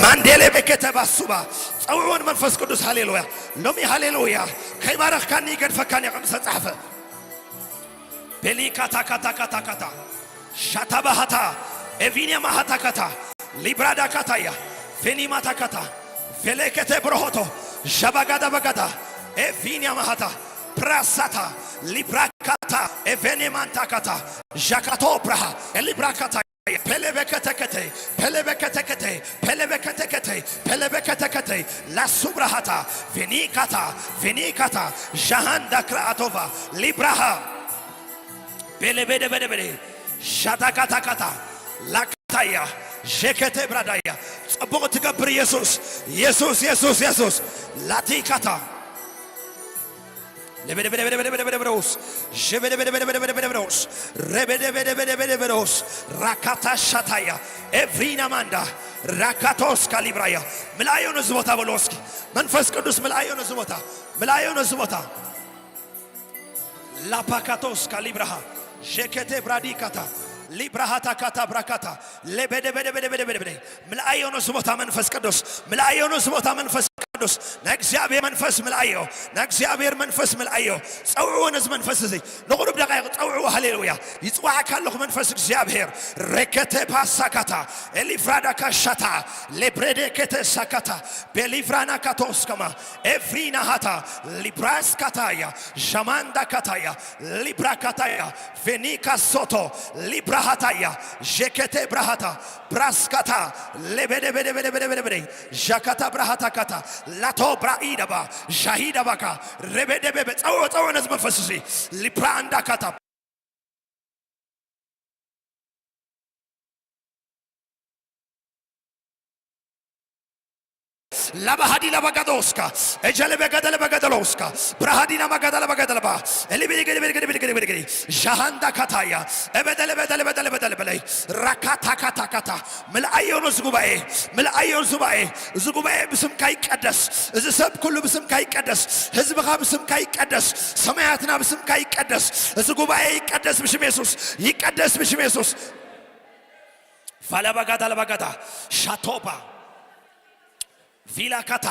ኣንዴሌ ቤኬተ ባሱባ። ጸውዕዎ ንመንፈስ ቅዱስ። ሃሌሉያ። ሎሚ ሃሌሉያ። ከይባረኽካኒ ይገድፈካን እየ ከም ዝተጻሕፈ። ቤሊ ካታ ካታ ካታ ካታ። ሻታ ባሃታ። ኤቪኒያ ማሃታ ካታ። ሊብራዳ ካታያ። ፌኒማታ ካታ። ፌሌኬቴ ብሮሆቶ። ሻባጋዳ ባጋዳ። ኤቪኒያ ማሃታ። ፕራሳታ። ሊብራካታ። ኤቬኔማንታ ካታ። ዣካቶ ብራሃ። ኤሊብራካታ። ፔሌቤከተከቴ፣ ፔሌቤከተከቴ፣ ፔሌቤከተከቴ፣ ፔሌቤከተከቴ፣ ላሱብራሃታ፣ ቬኒካታ፣ ቬኒካታ፣ ዣሃንዳ ክራኣቶቫ፣ ሊብራሃ፣ ቤሌቤደበደበደ፣ ሻታካታካታ፣ ላካታያ፣ ዤከቴ ብራዳያ፣ ጽቡቕ ትገብር ኢየሱስ፣ ኢየሱስ፣ ኢየሱስ፣ ኢየሱስ፣ ላቲካታ። ለበደበደበደበደበደበደበደውስ፣ ጀበደበደበደበደበደበደበደውስ፣ ረበደበደበደበደበደበደውስ፣ ራካታ ሻታያ፣ ኤቭሪና ማንዳ፣ ራካቶስ ካሊብራያ። ምልኣዮ ነዚ ቦታ በሎ እስኪ። መንፈስ ቅዱስ ምልኣዮ ነዚ ቦታ። ምልኣዮ ነዚ ቦታ። ላፓካቶስ ካሊብራሃ፣ ሸከቴ ብራዲካታ፣ ሊብራሃታ ካታ ብራካታ፣ ለበደበደበደበደበደ። ምልኣዮ ነዚ ቦታ መንፈስ ቅዱስ። ምልኣዮ ነዚ ቦታ መንፈስ ቅዱስ። ናይ እግዚኣብሔር መንፈስ ምልኣዮ። ናይ እግዚኣብሔር መንፈስ ምልኣዮ። ጸውዕዎ ነዚ መንፈስ እዚ። ንቑሩብ ደቃይቕ ጸውዕዎ። ሃሌሉያ። ይጽዋዓካ ኣለኹ መንፈስ እግዚኣብሔር። ሬከቴ ፓሳካታ፣ ኤሊፍራዳ ካሻታ፣ ሌብሬዴ ኬቴ ሳካታ፣ ቤሊፍራና ካቶስከማ፣ ኤፍሪና ሃታ፣ ሊብራስ ካታያ፣ ሻማንዳ ካታያ፣ ሊብራ ካታያ፣ ቬኒካ ሶቶ፣ ሊብራ ሃታያ፣ ዤኬቴ ብራሃታ፣ ብራስካታ፣ ሌቤዴቤዴቤዴቤዴቤዴ፣ ዣካታ ብራሃታ ካታ፣ ላቶ ብራኢደባ፣ ዣሂደባካ፣ ሬቤዴቤቤ፣ ጸውዖ፣ ጸውዖ ነዚ መንፈስ እዚ፣ ሊብራ ኣንዳ ካታ፣ ላባሃዲ ላባጋዶስካ፣ እጀለበገደለበገደሎስካ፣ ብራሃዲና ማጋዳለበገደለባ፣ እሊቢሊጊሊቢሊጊሊቢሊጊሊቢሊጊሊ፣ ሻሃንዳ ካታያ፣ እበደለበደለበደለበደለበለይ፣ ራካታካታካታ፣ ምልኣዮ ነዚ ጉባኤ፣ ምልኣዮ ነዚ ጉባኤ፣ እዚ ጉባኤ ብስምካ ይቀደስ፣ እዚ ሰብ ኩሉ ብስምካ ይቀደስ፣ ህዝብኻ ብስምካ ይቀደስ፣ ሰማያትና ብስምካ ይቀደስ፣ እዚ ጉባኤ ይቀደስ ብሽም የሱስ፣ ይቀደስ ብሽም የሱስ። ፋላባጋዳ ለባጋዳ፣ ሻቶባ፣ ቪላካታ፣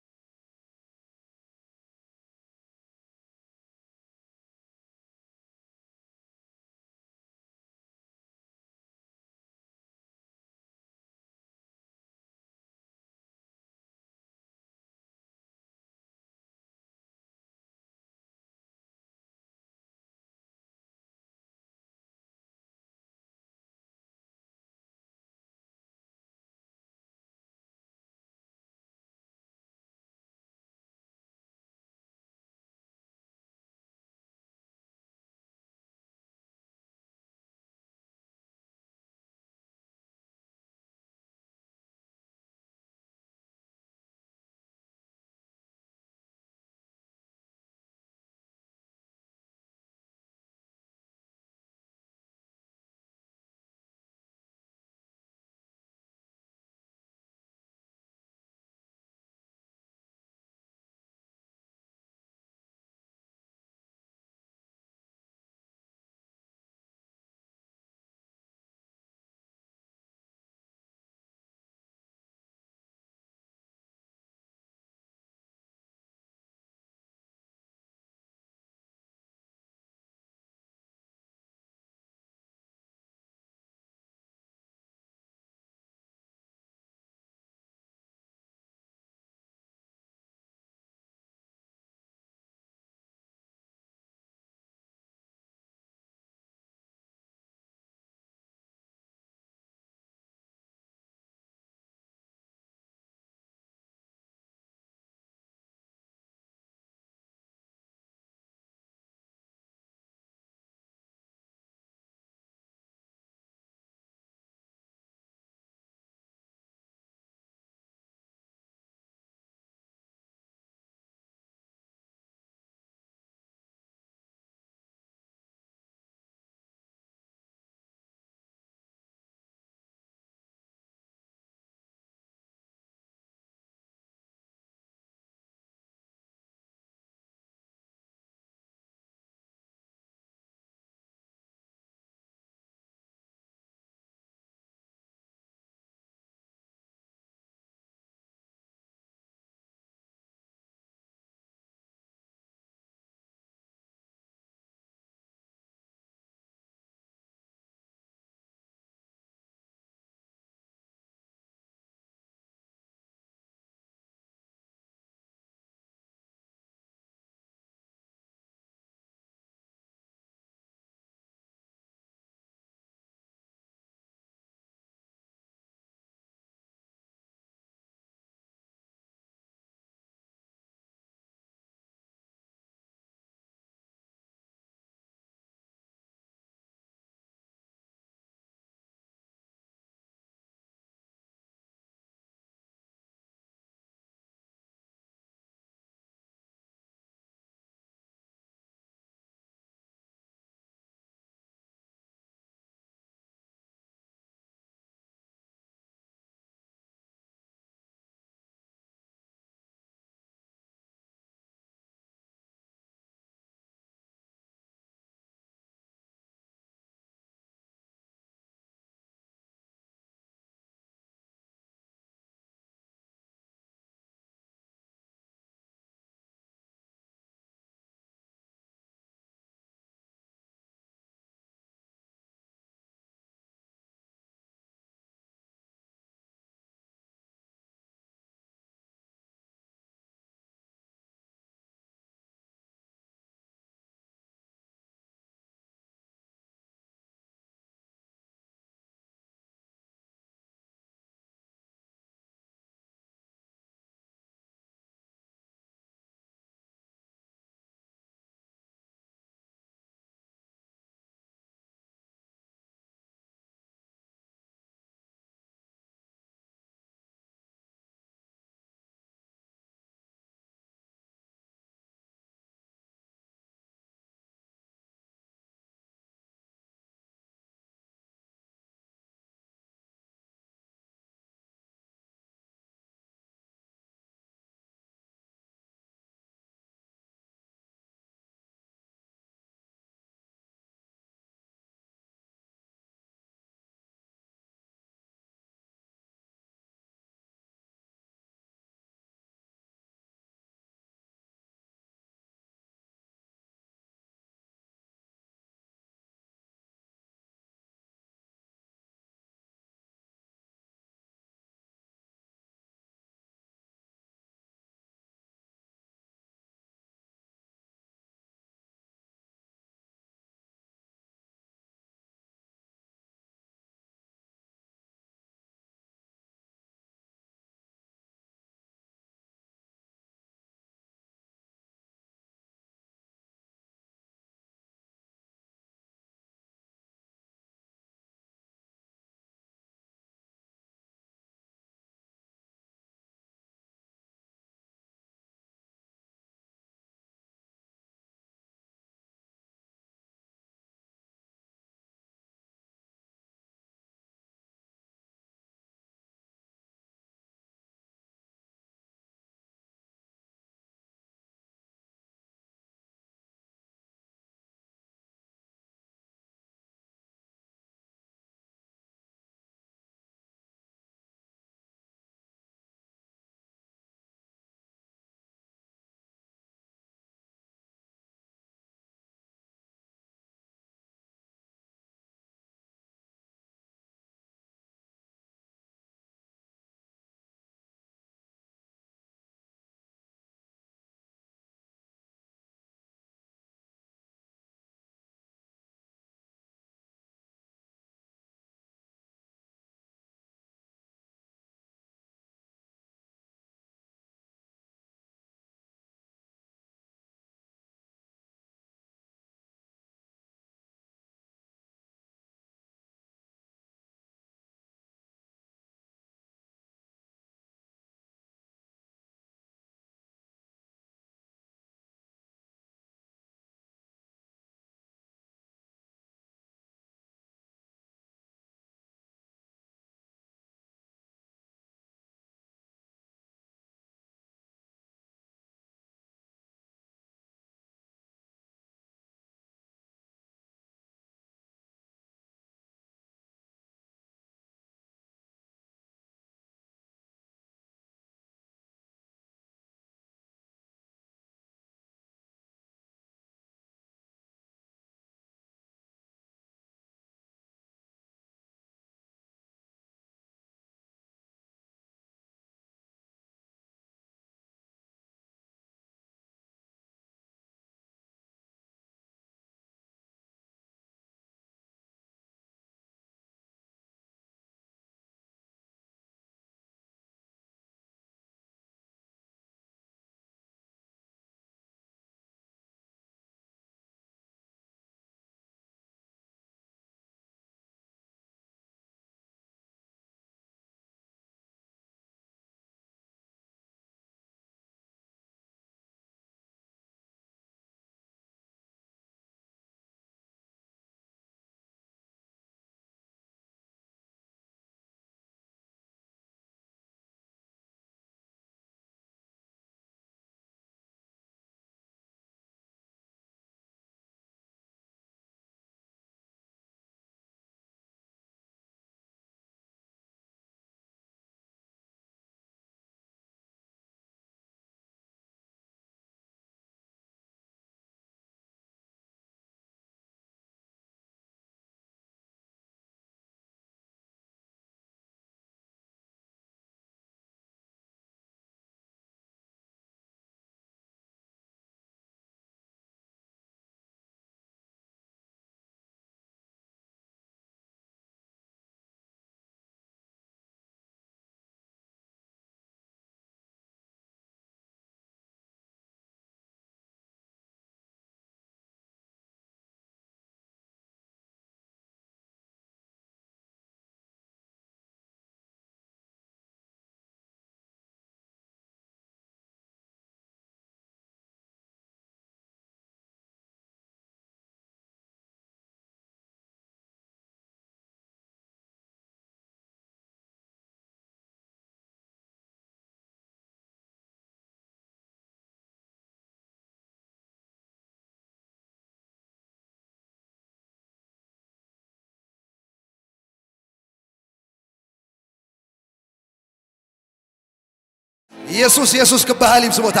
የሱስ፣ የሱስ ክበሃል እዩ ኣብዚ ቦታ።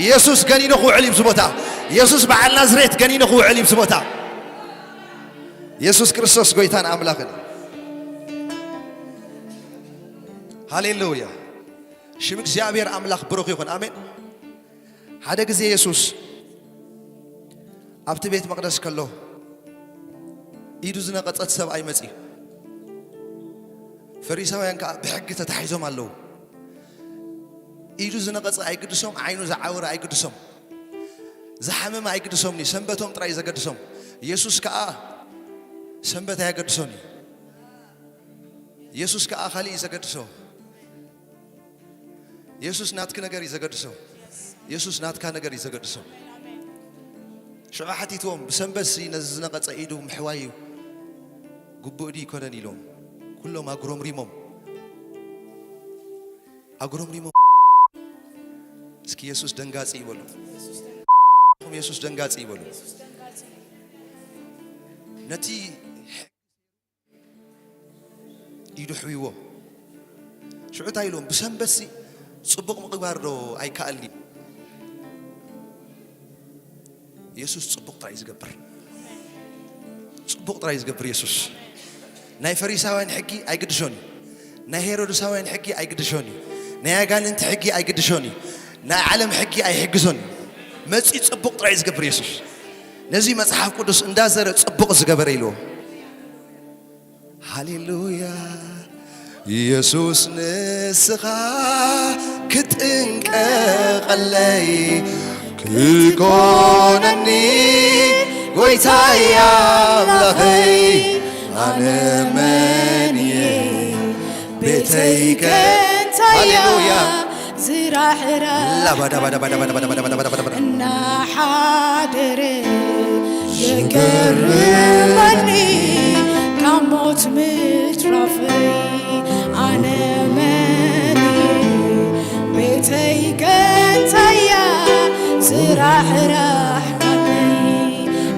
የሱስ ገኒኑ ክውዕል እዩ ኣብዚ ቦታ። የሱስ በዓል ናዝሬት ገኒኑ ክውዕል እዩ ኣብዚ ቦታ። የሱስ ክርስቶስ ጎይታን ኣምላኽን። ሃሌሉያ። ሽም እግዚኣብሔር ኣምላኽ ብሩኽ ይኹን። ኣሜን። ሓደ ግዜ የሱስ ኣብቲ ቤት መቕደስ ከሎ ኢዱ ዝነቐጸት ሰብኣይ መጺኡ። ፈሪሳውያን ከኣ ብሕጊ ተታሒዞም ኣለዉ። ኢዱ ዝነቐጸ ኣይግድሶም፣ ዓይኑ ዝዓወረ ኣይግድሶም፣ ዝሓመመ ኣይግድሶምን እዩ። ሰንበቶም ጥራይ እዩ ዘገድሶም። የሱስ ከኣ ሰንበት ኣየገድሶን እዩ። የሱስ ከኣ ካልእ እዩ ዘገድሶ። የሱስ ናትኪ ነገር እዩ ዘገድሶ። የሱስ ናትካ ነገር እዩ ዘገድሶ። ሽዑ ሓቲትዎም፣ "ብሰንበትሲ ነዚ ዝነቐጸ ኢዱ ምሕዋይ ግቡእ ድዩ ይኮነን?" ኢሎም። ኩሎም ኣጉረምሪሞም፣ ኣጉረምሪሞም። እስኪ የሱስ ደንጋጺ ይበሉ። የሱስ ደንጋጺ ይበሉ። ነቲ ኢዱ ሕዊዎ። ሽዑ እንታይ ኢልዎም? "ብሰንበትሲ ጽቡቕ ምግባር ዶ ኣይከኣልን?" የሱስ ጽቡቕ ጥራይ ዝገብር። ጽቡቕ ጥራይ ዝገብር የሱስ። ናይ ፈሪሳውያን ሕጊ ኣይግድሾን እዩ። ናይ ሄሮድሳውያን ሕጊ ኣይግድሾን እዩ። ናይ ኣጋንንቲ ሕጊ ኣይግድሾን እዩ። ናይ ዓለም ሕጊ ኣይሕግዞን እዩ። መጺኡ ጽቡቕ ጥራይ ዝገብር የሱስ። ነዚ መጽሓፍ ቅዱስ እንዳዘረ ጽቡቕ ዝገበረ ኢልዎ። ሃሌሉያ። የሱስ ንስኻ ክትጥንቀቐለይ ክትኮነኒ ጎይታይ ኣምላኸይ ኣነ መን እየ ቤተይ ከንታያ ሃሌሉያ። ዝራሕራ ላባዳባዳባዳባዳባዳባዳባዳባዳባዳ እናሓደረ ይገርመኒ ካብ ሞት ምትራፈይ ኣነ መን ቤተይ ገንታያ ዝራሕራሕካለይ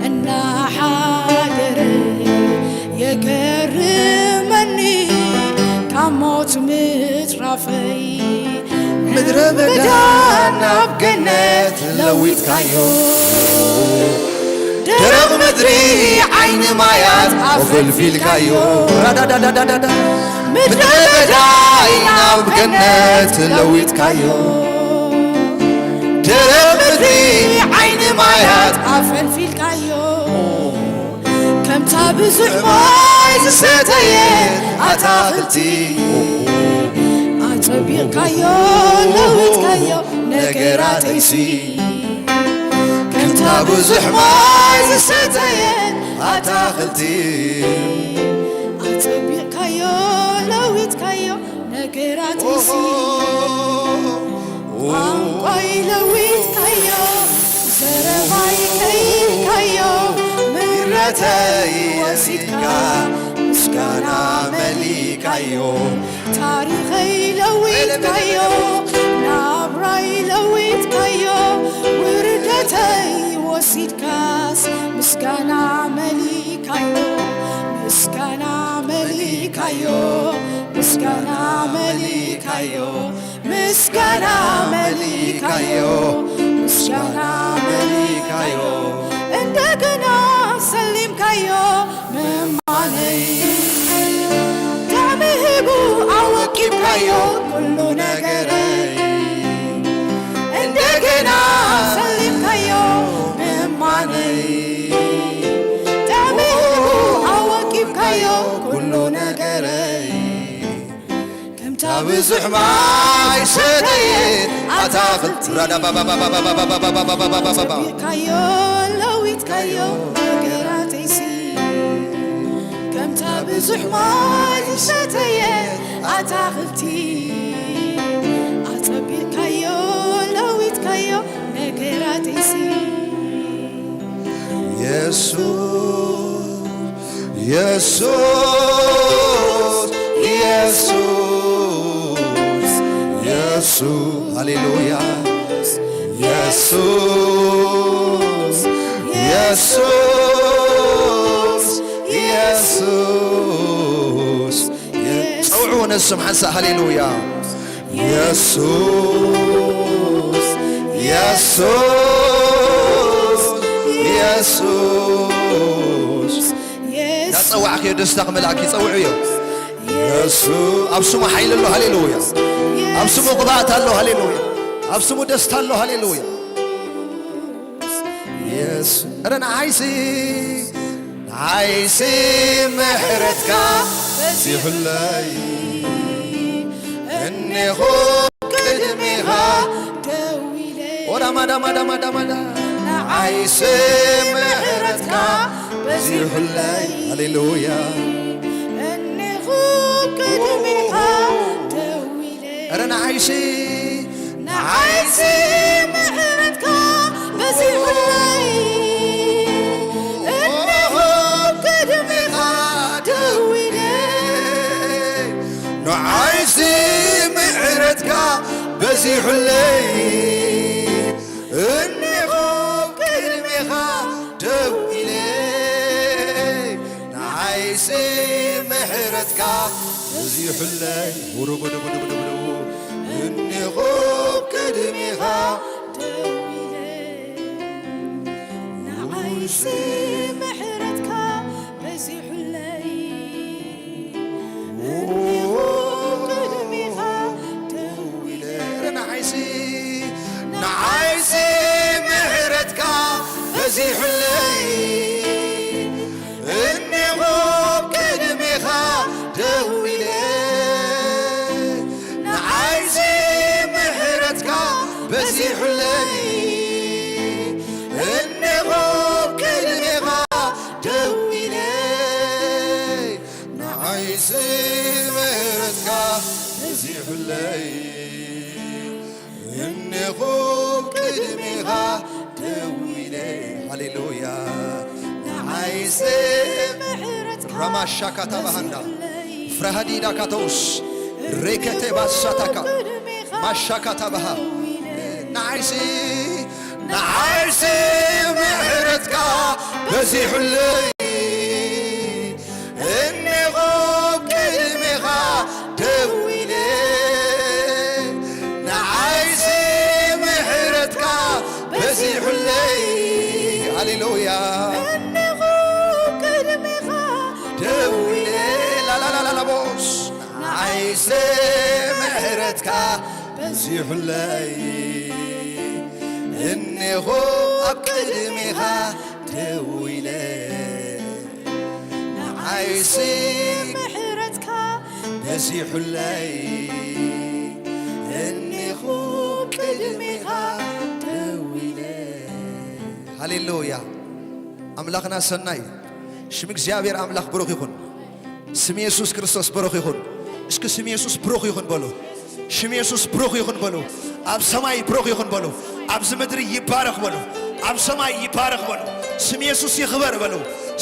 እናሓደረ የገርመኒ ካብ ሞት ምትራፈይ ምድረ በዳ ናብ ገነት ለዊጥካዮ ደረቕ ምድሪ ዓይኒ ማያት ኣፈልፊልካዮ ራዳዳዳዳዳዳ ምድረ በዳ ናብ ገነት ለዊጥካዮ ደረቕ ምድሪ ዓይኒ ማያት ኣፈልፊልካዮ ከምታ ብዙሕ ማይ ዝሰተየ ኣታኽልቲ ኣጸቢቕካዮ ለዊጥካዮ ነገራተይሲ ከምታ ብዙሕ ማይ ዝሰተየ ኣታኽልቲ ኣጸቢቕካዮ ለዊጥካዮ ነገራተይሲ ቋንቋይ ለዊጥካዮ ዘረባይ ቀይርካዮ ምሕረተይ ወሲድካ ምስጋና መሊእካዮ ታሪኸይ ለዊጥካዮ ናብራይ ለዊጥካዮ ውርደተይ ወሲድካስ ምስጋና መሊእካዮ ምስጋና መሊእካዮ ምስጋና መሊእካዮ ምስጋና መሊእካዮ ምስጋና መሊእካዮ እንደገና ሰሊምካዮ ምማነይ ዳመ ህቡ ኣወቂብካዮ ኩሉ ነገረይ እንደገና ሰሊምካዮ ምማነይ ዳመ ህቡ ኣወቂብካዮ ኩሉ ነገረይ ከምታ ብዙሕ ማይ ሰተየ ኣታኽልቲ ጸቢቕካዮ ለዊጥካዮ ነገራተይሲ ከምታ ብዙሕ ማይ ዝሰተየ ኣታኽልቲ ኣጸቢቕካዮ ለዊጥካዮ ነገራተይሲ የሱስ የሱስ የሱስ የሱስ ሃሌሉያ የሱስ የሱስ የሱስ ጸውዑ ነስም ሓንሳእ ሃሌሉያ የሱስ፣ የሱስ፣ የሱስ። እንዳጸዋዕክዮ ደስታ ክመልኣኪ ጸውዕዮ። የሱ-፣ ኣብ ስሙ ሓይሊ ኣሎ፣ ሃሌሉያ። ኣብ ስሙ ቅብኣት ኣሎ፣ ሃሌሉያ። ኣብ ስሙ ደስታ ኣሎ፣ ሃሌሉያ። የሱ-፣ ኧረ ንዓይሲ፣ ንዓይሲ ምሕረትካ በዚሑለይ፣ እኔኹ ቅድሜኻ ደው ኢለ። ኦራ ማዳ ማዳ ማዳ ማዳ። ንዓይሲ ምሕረትካ በዚሑለይ። ሃሌሉያ። እኔኹ ቅድሜኻ ደው ኢለ። ኧረ ንዓይሲ፣ ንዓይሲ ምሕረትካ በዚሑለይ፣ እኔኹ ቅድሜኻ ደው ኢለ። ንዓይሲ ምሕረትካ በዚሑለይ፣ እኔኹ ቅድሜኻ ደው ኢለ። ንዓይሲ ምሕረትካ በዚሑለይ። ውሩ ጉዱ ጉዱ ጉዱ ጉዱ። እኔኹ ቅድሜኻ ደው ኢለ። ንዓይሲ ምሕረትካ በዚሑለይ። እኔኹ ቅድሜኻ ደው ኢለ። ንዓይሲ፣ ንዓይሲ ምሕረትካ በዚሑለይ። እኔኹ ቅድሜኻ ደው ኢለ። ንዓይሲ ምሕረትካ በዚሑለይ። እኔኹ ቅድሜኻ ደው ኢለ። ንዓይሲ ምሕረትካ በዚሑለይ፣ እኔኹ ቅድሜኻ ደው ኢለ። ሃሌሉያ። ንዓይሲ ምሕረትካ ራማሻካታ ባሃንዳ በዚሑለይ፣ ፍራሃዲዳ ካቶስ ሬከቴ ባሳታካ ቅድሜኻ ማሻካታ ባሃ ደው ኢለ። ንዓይሲ፣ ንዓይሲ ምሕረትካ በዚሑለይ፣ እኔኹ ቅድሜኻ ደው ኢለ። ንዓይሲ ምሕረትካ በዚሑለይ። ሃሌሉያ። እኔኹ ቅድሜኻ ደው ኢለ። ላላላላላቦስ። ንዓይሲ ምሕረትካ በዚሑለይ፣ እኔኹ ኣብ ቅድሜኻ ደው ኢለ። ንዓይሲ ምሕረትካ በዚሑለይ፣ እኔኹ ቅድሜኻ ደው ኢለ። ሃሌሉያ። ኣምላኽና ሰናይ እዩ። ሽም እግዚኣብሔር ኣምላኽ ብሩኽ ይኹን። ስም የሱስ ክርስቶስ ብሩኽ ይኹን። እስኪ ስም የሱስ ብሩኽ ይኹን በሉ። ሽም የሱስ ብሩኽ ይኹን በሉ። ኣብ ሰማይ ብሩኽ ይኹን በሉ። ኣብዚ ምድሪ ይባረኽ በሉ። ኣብ ሰማይ ይባረኽ በሉ። ስም የሱስ ይኽበር በሉ።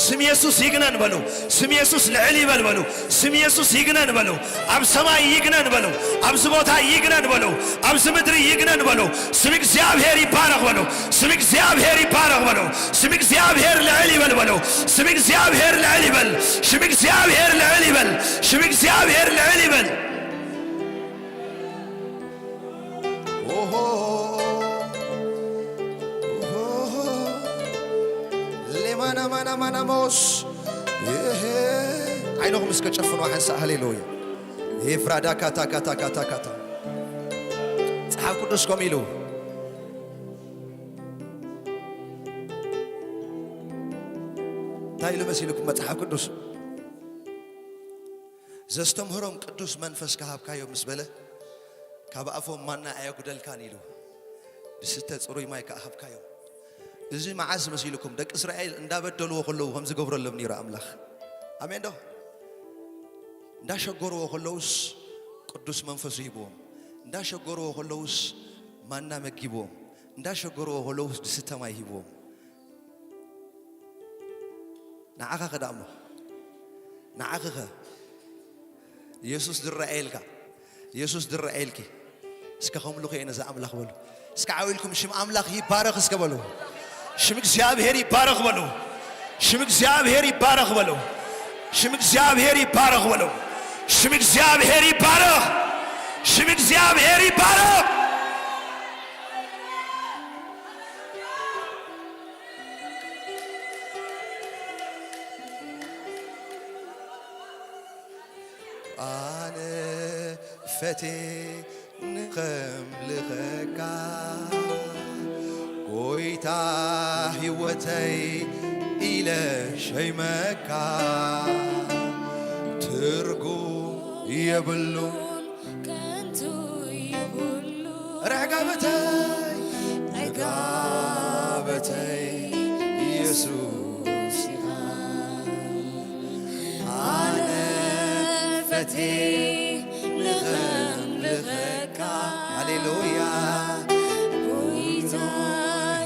ስም የሱስ ይግነን በሉ። ስም የሱስ ልዕል ይበል በሉ። ስም የሱስ ይግነን በሉ። ኣብ ሰማይ ይግነን በሉ። ኣብዚ ቦታ ይግነን በሉ። ኣብዚ ምድሪ ይግነን በሉ። ስም እግዚኣብሔር ይባረኽ በሉ። ስም እግዚኣብሔር ይባረኽ በሉ። ስም እግዚኣብሔር ልዕል ይበል በሉ። ስም እግዚኣብሔር ልዕል ይበል። ሽም እግዚኣብሔር ልዕል ይበል። ሽም እግዚኣብሔር ልዕል ይበል። ኦሆ፣ ኦሆ፣ ሌማና ማና ማና ሞስ። ይሄ ዓይንኹም እስከ ጨፍኑ ሓንሳእ። ሃሌሉያ። ኤፍራዳ ካታ ካታ ካታ ካታ። መጽሓፍ ቅዱስ ከምኡ ኢሉ። እንታይ ኢሉ መሲልኩም መጽሓፍ ቅዱስ? ዘስተምህሮም ቅዱስ መንፈስ ከሃብካዮም ምስ በለ፣ ካብ ኣፎም ማና ኣየጉደልካን ኢሉ፣ ዝስተ ጽሩይ ማይ ከኣ ሃብካዮም። እዚ መዓስ መሲልኩም? ደቂ እስራኤል እንዳበደልዎ ከለዉ ከም ዝገብረሎም ነይሩ ኣምላኽ። ኣሜን ዶ? እንዳሸገርዎ ከለዉስ ቅዱስ መንፈሱ ሂብዎም። እንዳሸገርዎ ከለዉስ ማና መጊብዎም። እንዳሸገርዎ ከለዉስ ዝስተ ማይ ሂብዎም። ንዓኻ ከ ደኣ እሞ? ንዓኺ ከ? የሱስ ዝረኣየልካ፣ የሱስ ዝረኣየልኪ። እስከ ከምልኹ እየ ነዚ ኣምላኽ በሉ። እስከ ዓው ኢልኩም ሽም ኣምላኽ ይባረኽ እስከ በሉ። ሽም እግዚኣብሔር ይባረኽ በሉ። ሽም እግዚኣብሔር ይባረኽ በሉ። ሽም እግዚኣብሔር ይባረኽ በሉ። ሽም እግዚኣብሔር ይባረኽ። ስም እግዚኣብሔር ይባረክ። ኣነ ፈቴ ንኸምልኸካ ጎይታ ህይወተይ ኢለ ሸይመካ ትርጉም የብሉን ከንቱ ይሁሉ ዕጋበተይ ዕጋበተይ ኢየሱስ ኢኻ። ኣነ ፈቴ ንኸምልኸካ ሃሌሉያ ጎይታ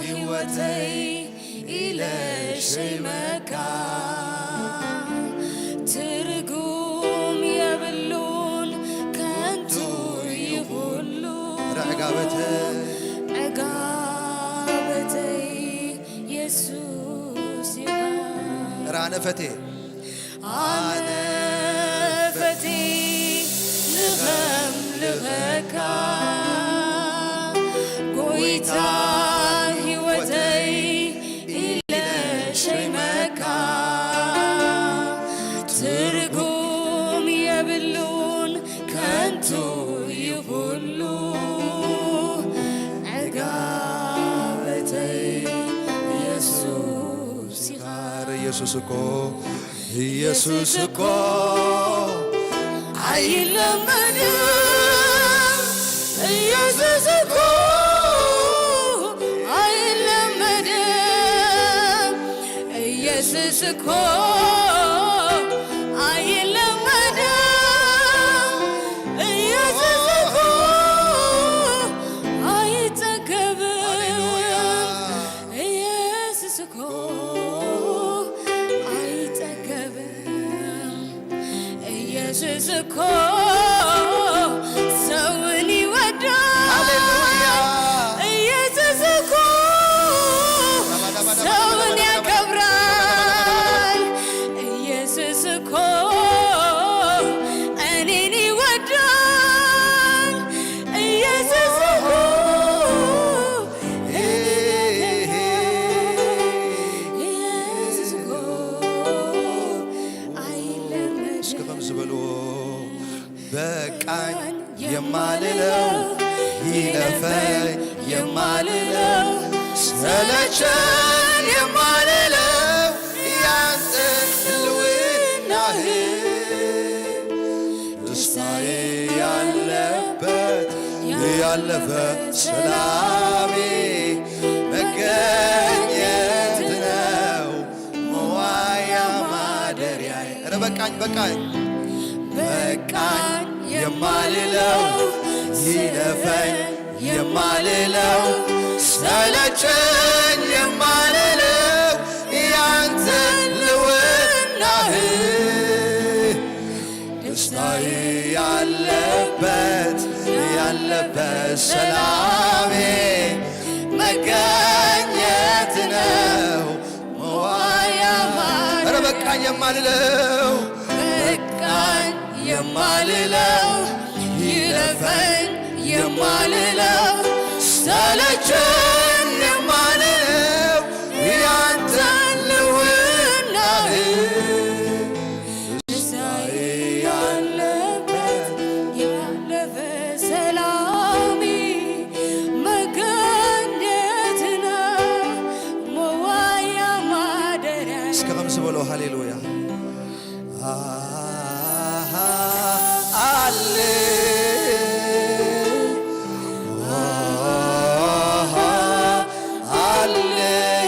ህይወተይ ኢለ ሸይመካ ትርጉም የብሉን ከንቱ ይኹሉ ዕጋበተይ ዕጋበተይ የሱስ ኢኻ። ራነ ፈቴ ኣነ ፈቲ ንኸምልኸካ ጎይታ ህይወተይ ኢለ ሸይመካ ትርጉም የብሉን ከንቱ ይኹሉ ዕጋበተይ ኢየሱስ ኢኻ። ኢየሱስ እኮ ኢየሱስ እኮ ኣይለመድም። ኢየሱስ እኮ ኣይለመድም። ኢየሱስ እኮ ኣይለመድም። ኢየሱስ እኮ ኣይጠገብም። ሃሌሉያ። ኢየሱስ እኮ አይጠገብም። ኢየሱስ እኮ ሰውን ይወዳል። ሃሌሉያ። ኢየሱስ እኮ ሰውን ያከብራል። ኢየሱስ እኮ እኔን ይወዳል። ኢየሱስ እኮ እስኪ ከም ዝበልዎ በቃኝ የማልለው ይለፈኝ የማልለው ሰለቸኝ የማልለው ያንተ ህልውናህ ደስታዬ ያለበት ያለፈ ሰላሜ መገኘት ነው መዋያ ማደሪያዬ። ኧረ በቃኝ በቃኝ በቃኝ የማልለው ይለፈኝ የማልለው ሰለቸኝ የማልለው ያንተ ህልውናህ ደስታዬ ያለበት ያለበት ሰላሜ መገኘት ነው መዋያ ማደሪያ። ኧረ በቃኝ የማልለው በቃኝ የማልለው ይለፈኝ የማልለው ሰለቸኝ የማልለው ያንተ ህልውናህ ደስታዬ ያለበት ያለፈ ሰላሜ መገኘት ነው መዋያ ማደሪያ። እስከ ከምዚ በሎ ሃሌሉያ። አሃ፣ አለ። አሃ፣ አለ።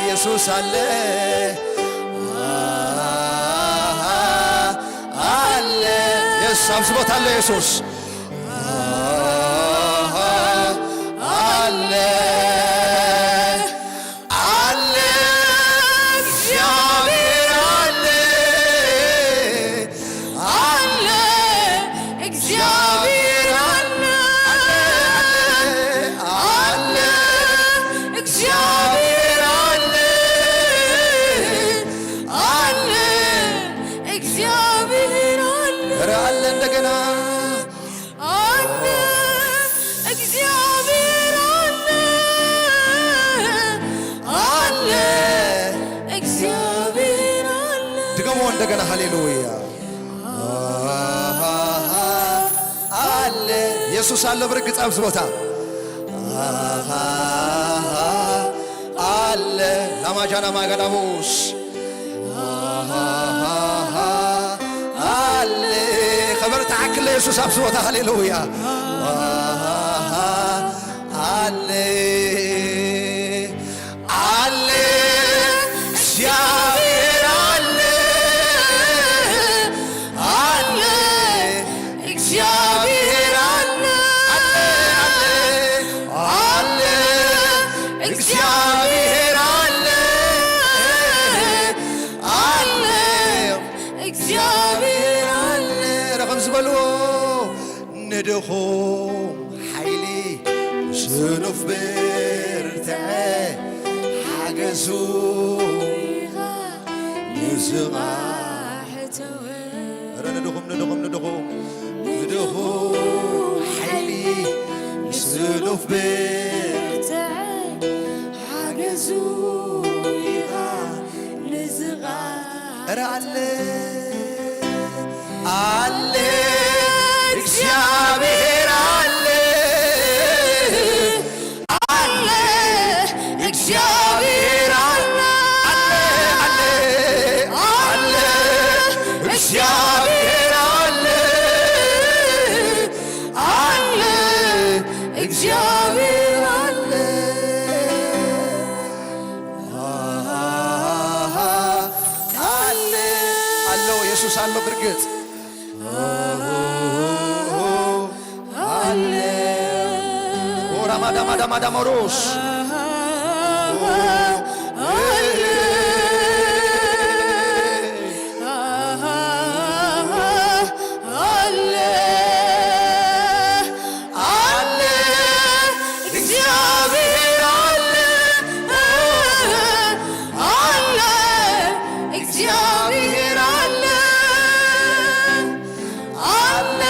ኢየሱስ አለ። አሃ፣ አለ። ኢየሱስ አብዝቦታል ኢየሱስ። አሃ፣ አለ። አለ፣ እግዚአብሔር አለ። አለ፣ እግዚአብሔር አለ። አለ፣ እግዚአብሔር አለ። አለ፣ እግዚአብሔር አለ። ኧረ አለ እንደገና። አለ፣ ሃሌሉያ። ኣለ። የሱስ ኣሎ ብርግጽ ኣብዚ ቦታ። ኣለ። ላማጃና ማጋዳቦስ። ኣለ። ከበር ተዓክለ የሱስ ኣብዚ ቦታ። ሃሌሉያ። ኣለ። ኣለ። እግዚኣብሔር ኣለ። ኣለ። እግዚኣብሔር ኣለ። ኣለ። ኣለ። ኣለ። እግዚኣብሔር ኣለ። ኣለ። እግዚኣብሔር ኣለ። ረ ከም ዝበልዎ ንድኹም ሓይሊ ስኑፍ ብርትዐ ሓገዙ ኢኻ ንዝቓሕተወ። ረ ንድኹም፣ ንድኹም፣ ንድኹም፣ ንድኹም ሓይሊ ስኑፍ ብርትዐ ሓገዙ ኢኻ ንዝቓ ኧረ ኣለ፣ ኣለ፣ እግዚኣብሔር ኣለ፣ ኣለ፣ እግዚኣብሔር ኣለ፣ ኣለ፣ ኣለ፣ ኣለ፣ እግዚኣብሔር ኣለ፣ ኣለ፣ እግዚኣብሔር ኣለ። ኣሎ፣ የሱስ ኣሎ ብርግጽ። ኣሎ። ኦራማዳማዳማዳሞሮስ። ኣለ፣ ኣለ፣ እግዚኣብሔር ኣለ፣ ኣለ፣ እግዚኣብሔር ኣለ፣ ኣለ፣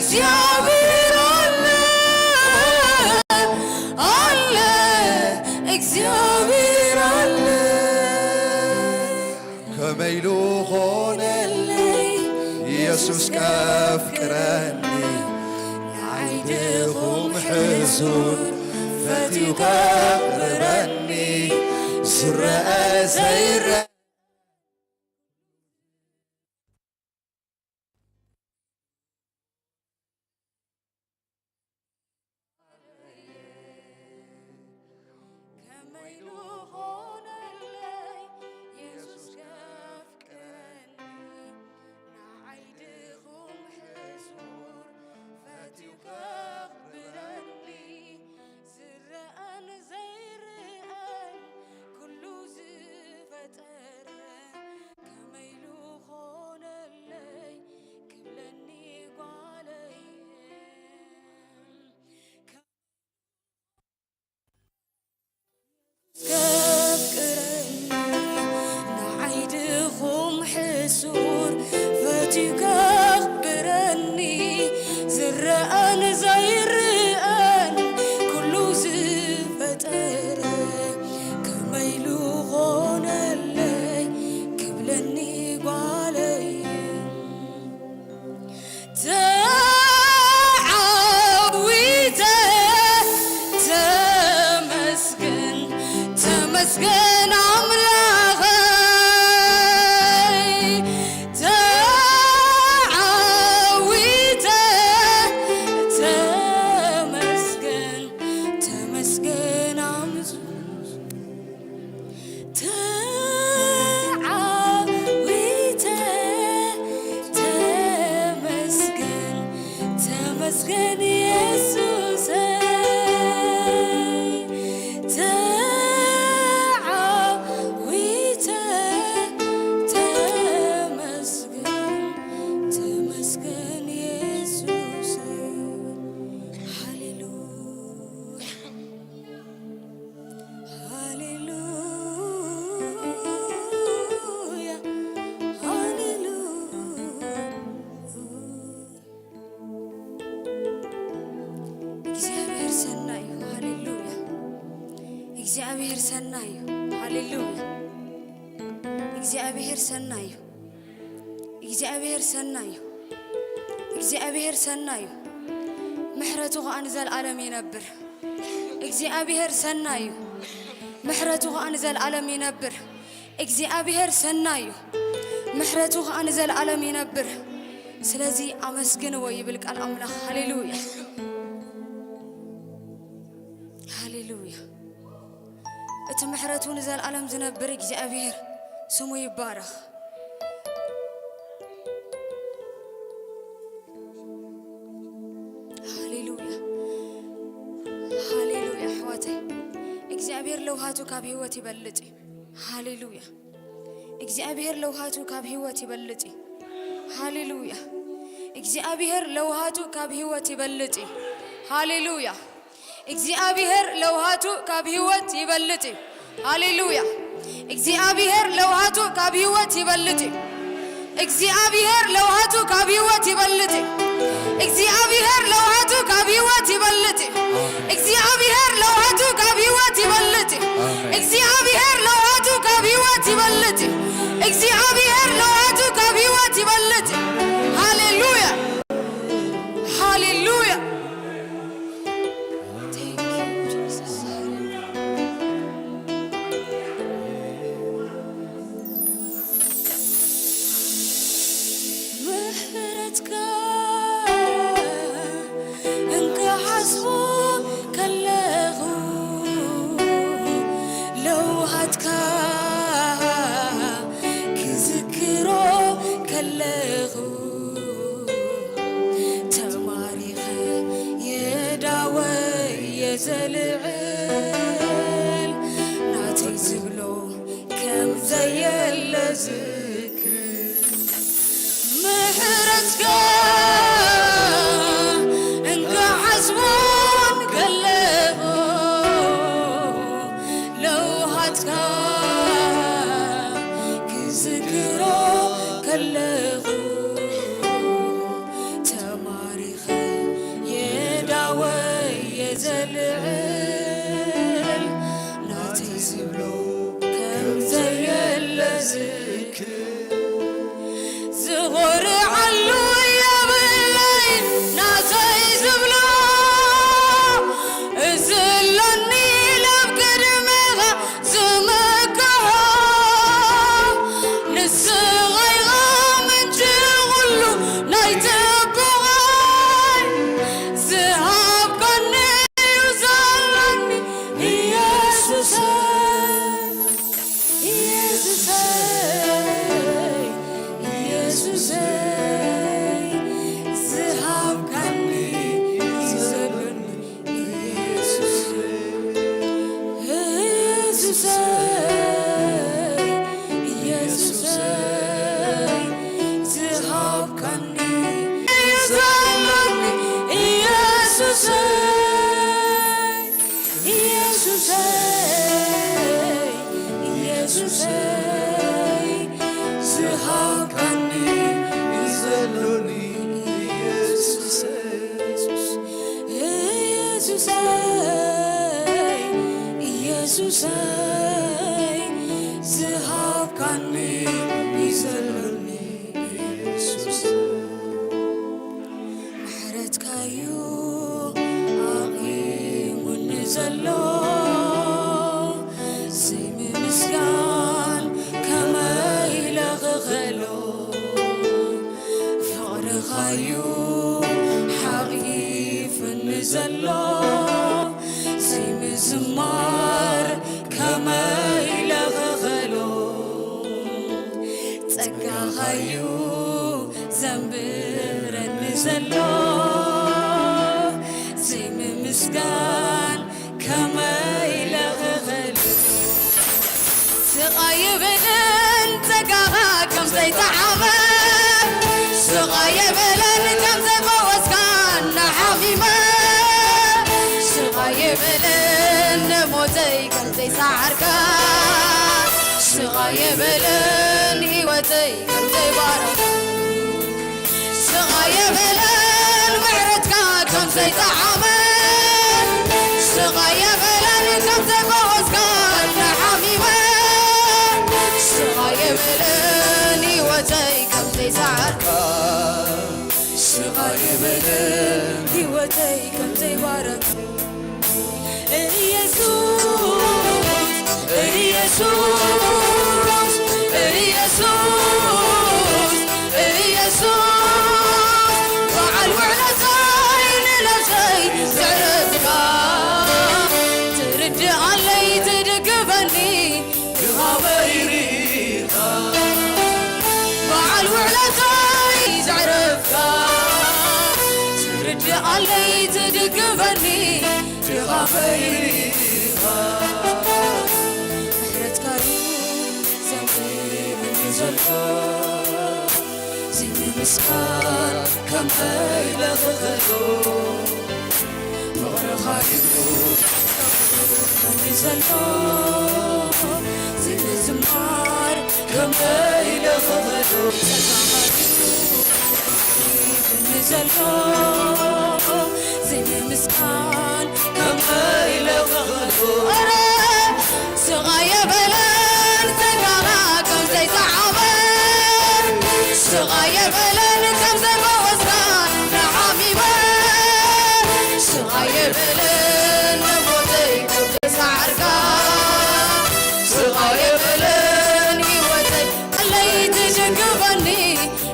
እግዚኣብሔር ኣለ፣ ኣለ፣ እግዚኣብሔር ኣለ። ከመይ ኢሉ ኾነለይ የሱስ ከፍቅረኒ፣ ንዓይ ድኹም ሕሱር ፈትዩ ከቕርበኒ፣ ዝረአ ዘይረአ ከመይ ኢሉ ኾነለይ የሱስ ከፍቅረኒ፣ ንዓይ ድኹም ሕሱር ፈትዩ ከኽብረኒ፣ ዝረኣን ዘይረኣን ኩሉ ዝፈጠረ፣ ከመይ ኢሉ ኾነለይ ክብለኒ ጓለይ። ከፍቅረኒ፣ ንዓይ ድኹም ሕሱር ፈትዩ ከኽብረኒ፣ ዝረኣን ዘይረኣን ኩሉ ዝፈጠረ፣ ከመይ ኢሉ ኾነለይ ክብለኒ ጓለይ። ተዓዊተ ተመስገን፣ ተመስገን ኣምላኸይ። ተዓዊተ ተመስገን፣ ተመስገን ኣምዝ ተዓዊተ ተመስገን፣ ተመስገን የሱሰይ። ተዓዊተ ተመስገን፣ ተመስገን የሱሰይ። ሃሌሉያ። ሃሌሉያ፣ ሃሌሉያ። እግዚኣብሔር ሰናይ እዩ። ሃሌሉያ። እግዚኣብሔር ሰናይ እዩ። ሃሌሉያ። እግዚኣብሔር ሰናይ እዩ። እግዚኣብሔር ሰናይ እዩ። እግዚኣብሔር ሰናይ እዩ። ምሕረቱ ኸኣ ንዘለዓለም ይነብር። እግዚኣብሔር ሰናይ እዩ። ምሕረቱ ኸኣ ንዘለዓለም ይነብር። እግዚኣብሔር ሰናይ እዩ። ምሕረቱ ኸኣ ንዘለዓለም ይነብር። ስለዚ ኣመስግንዎ ይብል ቃል ኣምላኽ። ሃሌሉያ። ሃሌሉያ። እቲ ምሕረቱ ንዘለዓለም ዝነብር እግዚኣብሔር ስሙ ይባረኽ። ሃሌሉያ። ሃሌሉያ ኣሕዋተይ። እግዚኣብሔር ለውሃቱ ካብ ህይወት ይበልጽ እዩ። ሃሌሉያ። እግዚኣብሔር ለውሃቱ ካብ ህይወት ይበልጽ እዩ። ሃሌሉያ። እግዚኣብሔር ለውሃቱ ካብ ህይወት ይበልጽ እዩ። ሃሌሉያ። እግዚኣብሔር ለውሃቱ ካብ ህይወት ይበልጽ እዩ። ሃሌሉያ። እግዚኣብሔር ለውሃቱ ካብ ህይወት ይበልጽ እዩ። እግዚኣብሔር ለውሃቱ ካብ ህይወት ይበልጽ እዩ። እግዚኣብሔር ለውሃቱ ካብ ህይወት ይበልጽ እዩ። እግዚኣብሔር ለውሃቱ ካብ ህይወት ይበልጽ እዩ። እግዚኣብሔር ለውሃቱ ካብ ህይወት ይበልጽ እዩ። እግዚኣብሔር ለውሃቱ ካብ ህይወት ይበልጽ እዩ። ሃሌሉያ። ሃሌሉያ። Thank you, Jesus. ምሕረትካ እንክሓስቦ ከለኹ፣ ለውሃትካ ክዝክሮ ከለኹ፣ ተማሪኸ የዳወየ ዘልዕል ናተይ ዝብሎ ከም ዘየለ ዝክር። ምሕረትካ እንክሓስቦን ከለኹ፣ ለውሃትካ ክዝክሮ ከለኹ፣ ተማሪኸ የዳወየ ዘልዕል ናተይ ዝብሎ ከም ዘየለ ዝክር። ዝኾርዓሉ የብለይ ናተይ ዝብሎ፣ እዚ ኣሎኒ ናብ ቅድሜኻ ዝምክሖ። ንስኻ ኢኻ ምንጪ ኩሉ ናይ ጽቡቐይ፣ ዝሃብካኒ እዩ ዘለኒ ኢየሱሰይ። ኢየሱሰይ፣ ኢየሱሰይ፣ ዝሃብካኒ እዩ ዘለኒ ኢየሱሰይ። ኢየሱሰይ፣ ኢየሱሰይ፣ ዝሃብካኒ እዩ ዘለኒ ኢየሱሰይ። ኢየሱሰይ፣ ኢየሱሰይ፣ ዝሃብካኒ እዩ ዘሎኒ ኢየሱሰይ። ኢየሱሰይ፣ ኢየሱሰይ፣ ዝሃብካኒ እዩ ዘሎኒ ኢየሱሰይ። ምሕረትካዩ ኣቕይሙኒ ዘሎ፣ ዘይምምስጋን ከመይ ኢለ ክኸሎ? ፍቕርኻዩ ሓቒፍኒ ዘሎ፣ ዘይምዝማር ከመይ ኢለ ክኸሎ? ጸጋኻዩ ዘንብረኒ ዘሎ፣ ዘይምምስጋን ከመይ ኢለ ክኽእል? ስቕ ኣይብልን ጸጋኻ ከም ዘይጠዓመ፣ ስቕ ኣይብልን ከም ዘይፈወስካኒ ሓሚመ፣ ስቕ ኣይብልን ንሞተይ ከም ዘይሰዓርካ፣ ስቕ ኣይብልን ህይወተይ ከም ዘይባረኻ፣ ስቕ ኣይብልን ምሕረትካ ከም ዘይጠዓመ፣ ስቕ ኣይብልን ከም ዘይፈወስካኒ ሓሚመ፣ ስቕ ኣይብልን ህይወተይ ከም ዘይሰዓርካ። ይበልን ህይወተይ ከም ዘይባረኽ። ኢየሱስ፣ ኢየሱስ፣ ኢየሱስ፣ ኢየሱስ፣ በዓል ውዕለታይ ንነብሰይ ዘዕረፍካ፣ ትርድኣለይ ትድግፈኒ፣ ድኻመይ ርኢኻ፣ በዓል ውዕለታይ ዘዕረፍካ፣ ትርድኣለይ ትድግፈኒ፣ ድኻመይ ርኢኻ። ምሕረትካ'ዩ ዘንቢሩኒ ዘሎ፣ ዘይምምስጋን ከመይ ኢለ ክኽእሎ፣ ፍቕርኻ'ዩ ዘንቢሩኒ ዘሎ፣ ዘይምዝማር ከመይ ኢለ ክኽእሎ፣ ጸጋኻ'ዩ ሂብኒ ዘሎ፣ ዘይምምስጋን ከመይ ኢለ ክኽእሎ። ኧረ ስቕ ኣይበለን ጸጋኻ ከም ዘይተዓበ፣ ስቕ ኣይበለን ከም ዘይፈወስካ ንዓሚመ፣ ስቕ ኣይበለን ንሞተይ ከም ዘይሰዓርካ፣ ስቕ ኣይበለን ህይወተይ ኣለይ ትድግፈኒ።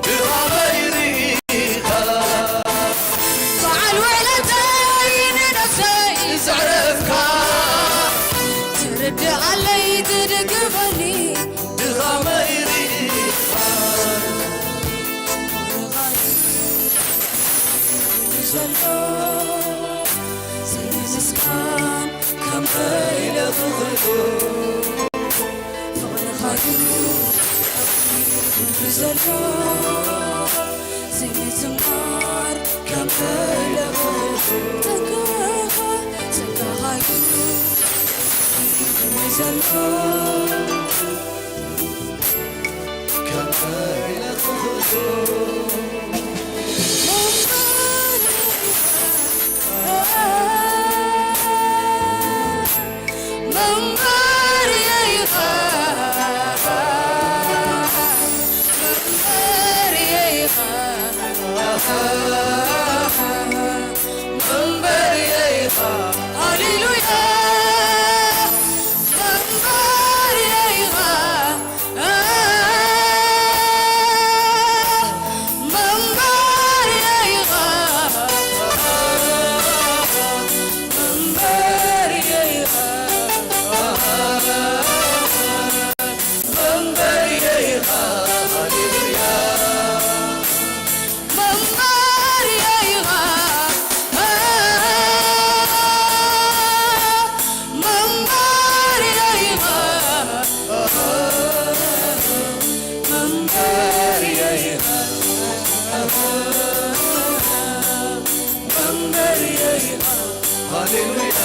ድኻመይ ርኢኻ፣ በዓል ውዕለተይ ንነፍሰይ ዘዕረፍካ፣ ትርድኣለይ ትድግፈኒ፣ ድኻመይ ርኢኻ። ፍቕርኻ እዩ ዘሎ ዘይምስጋን ከመይ ኢለ ክኽእሎ፣ ፍቕርኻ እዩ ኩሉ ዘሎ፣ ዘይምዝማር ከመይ ኢለ ክኽእሎ፣ ጸጋኻ፣ ጸጋኻ እዩ ኩሉ ዘሎ። ሃሌሉያ። መንበርየ ኢኻ፣ መንበርየ ኢኻ፣ መንበርየ ኢኻ፣ መንበርየ ኢኻ። ሃሌሉያ። መንበርየ ኢኻ፣ መንበርየ ኢኻ፣ መንበርየ ኢኻ፣ መንበርየ ኢኻ። ሃሌሉያ።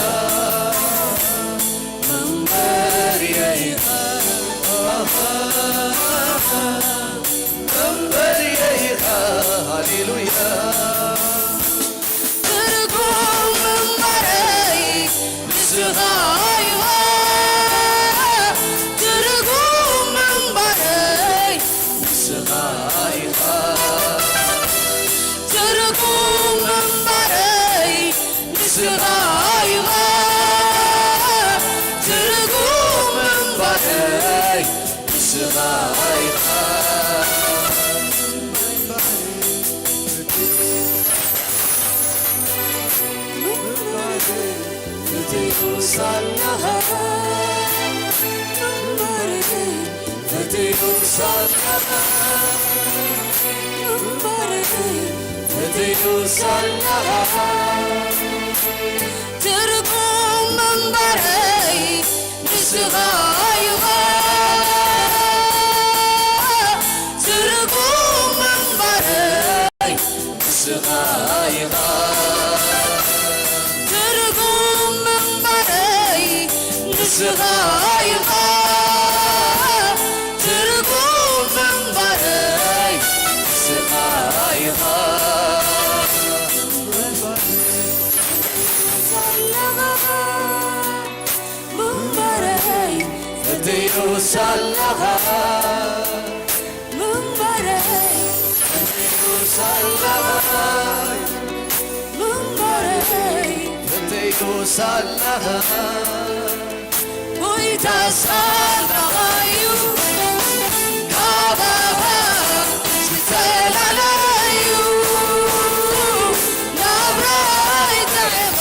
መንበርየ ኢኻ፣ መንበርየ ኢኻ። ሃሌሉያ። ትርጉም ምንባረይ ንስኻ ኢኻ፣ ትርጉም ምንባረይ ንስኻ ኢኻ፣ ትርጉም ምንባረይ ንስኻ ኢኻ፣ ትርጉም ምንባረይ ንስኻ ኢኻ። ትርጉም ምንባረይ ንስኻ ኢኻ፣ ትርጉም ምንባረይ ንስኻ ኢኻ፣ ትርጉም ምንባረይ ንስኻ ኢኻ፣ ትርጉም ምንባረይ ንስኻ ኢኻ። ምንባረይ ፈትዩ ሳለኻ፣ ምንባረይ ፈትዩ ሳለኻ፣ ሳላኻ ጎይታ ሳላኻዩ ካባኻ ዝተላለዩ ናብራይ ጥዕሙ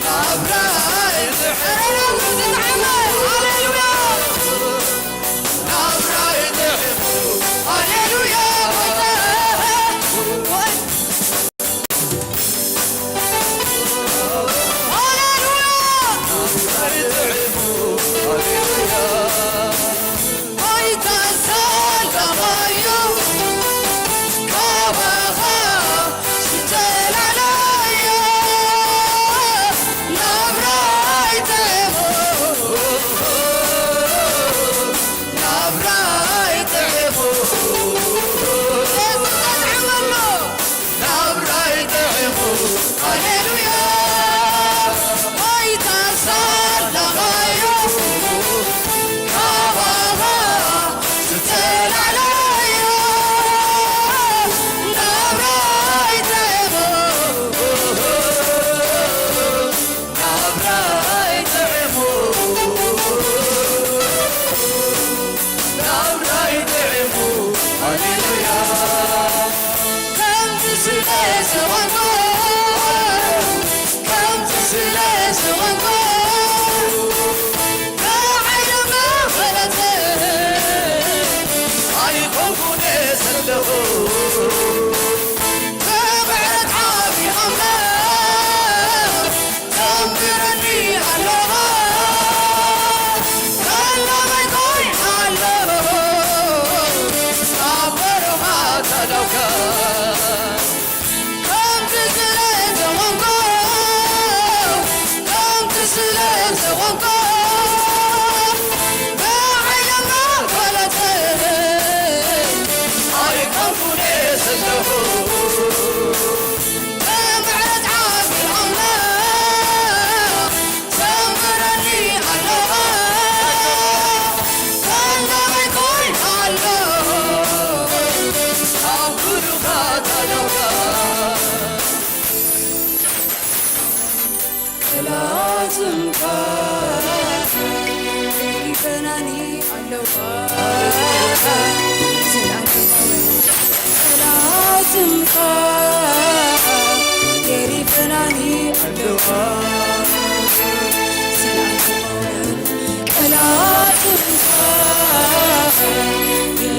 ናብራይ ጥዕሙ ሃሌሉያ ናብራይ ጥዕሙ ሃሌሉያ ናብራይ ጥዕሙ የሱስ ተጥዕመሉ ናብራይ ጥዕሙ ሃሌሉያ ጎይታ ሳላኻዮ ካባኻ ዝተላለዮ ናብራይ ጥዕሙ ናብራይ ጥዕሙ ናብራይ ጥዕሙ ሃሌሉያ ከምዚ ስለ ዝኾንኩ ከምዚ ስለ ዝኾንኩ ብዓይኒ መኸለተ ኣይኮንኩን ዘለኹ ብምሕረት ዓቢ ኣምላኽ ዘምረኒ ኣለኻ ሰላመይ ኮይና ኣሎ ኣብ በረኻ ታዳውካ ከምዚ ስለ ዝኾንኩ ከምዚ ስለ ዝኾንኩ ብዓይኒ መኸለተ ኣይኮንኩን ዘለኹ ብምሕረት ዓቢ ኣምላኽ ዘምረኒ ኣለኻ ሰላመይ ኮይና ኣሎ ኣብ ብሩኻት ኣደውካ ጠላትምካ ይፈናኒ ኣለዋ ዘላለማውያን ጠላትምካ ይፈናኒ ኣለዋ ዘላለማውያን ጠላትምካ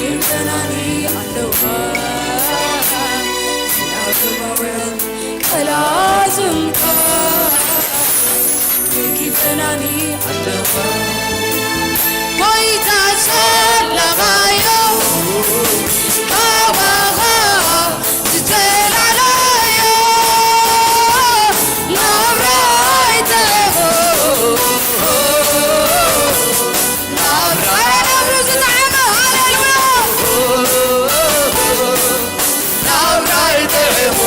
ይፈናኒ ኣለዋ ዘላለማውያን ጠላትምካ ይፈናኒ ኣለዋ ጎይታ ሳላኻዮ ካባኻ ዝተላለዮ ናብራይ ጥዕሙ ናብራይ ናብሩ ዝጠዓመ ሃሌሉያ ናብራይ ጥዕሙ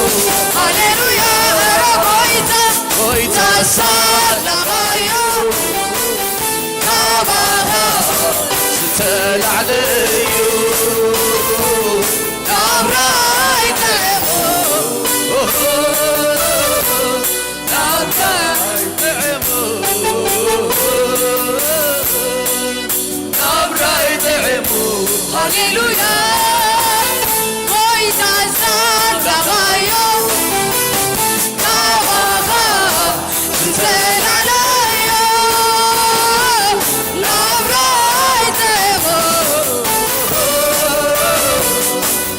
ሃሌሉያ ኧረ ጎይታ ጎይታ ሳላኻዮ ካባኻ ዝተላዕለ እዩ ናብራይ ጥዕሙ ናብራይ ጥዕሙ ናብራይ ጥዕሙ ሃሌሉያ ጎይታ ዛዛኻዮ ካባኻ ዝተላለዮ ናብራይ ጥዕሙ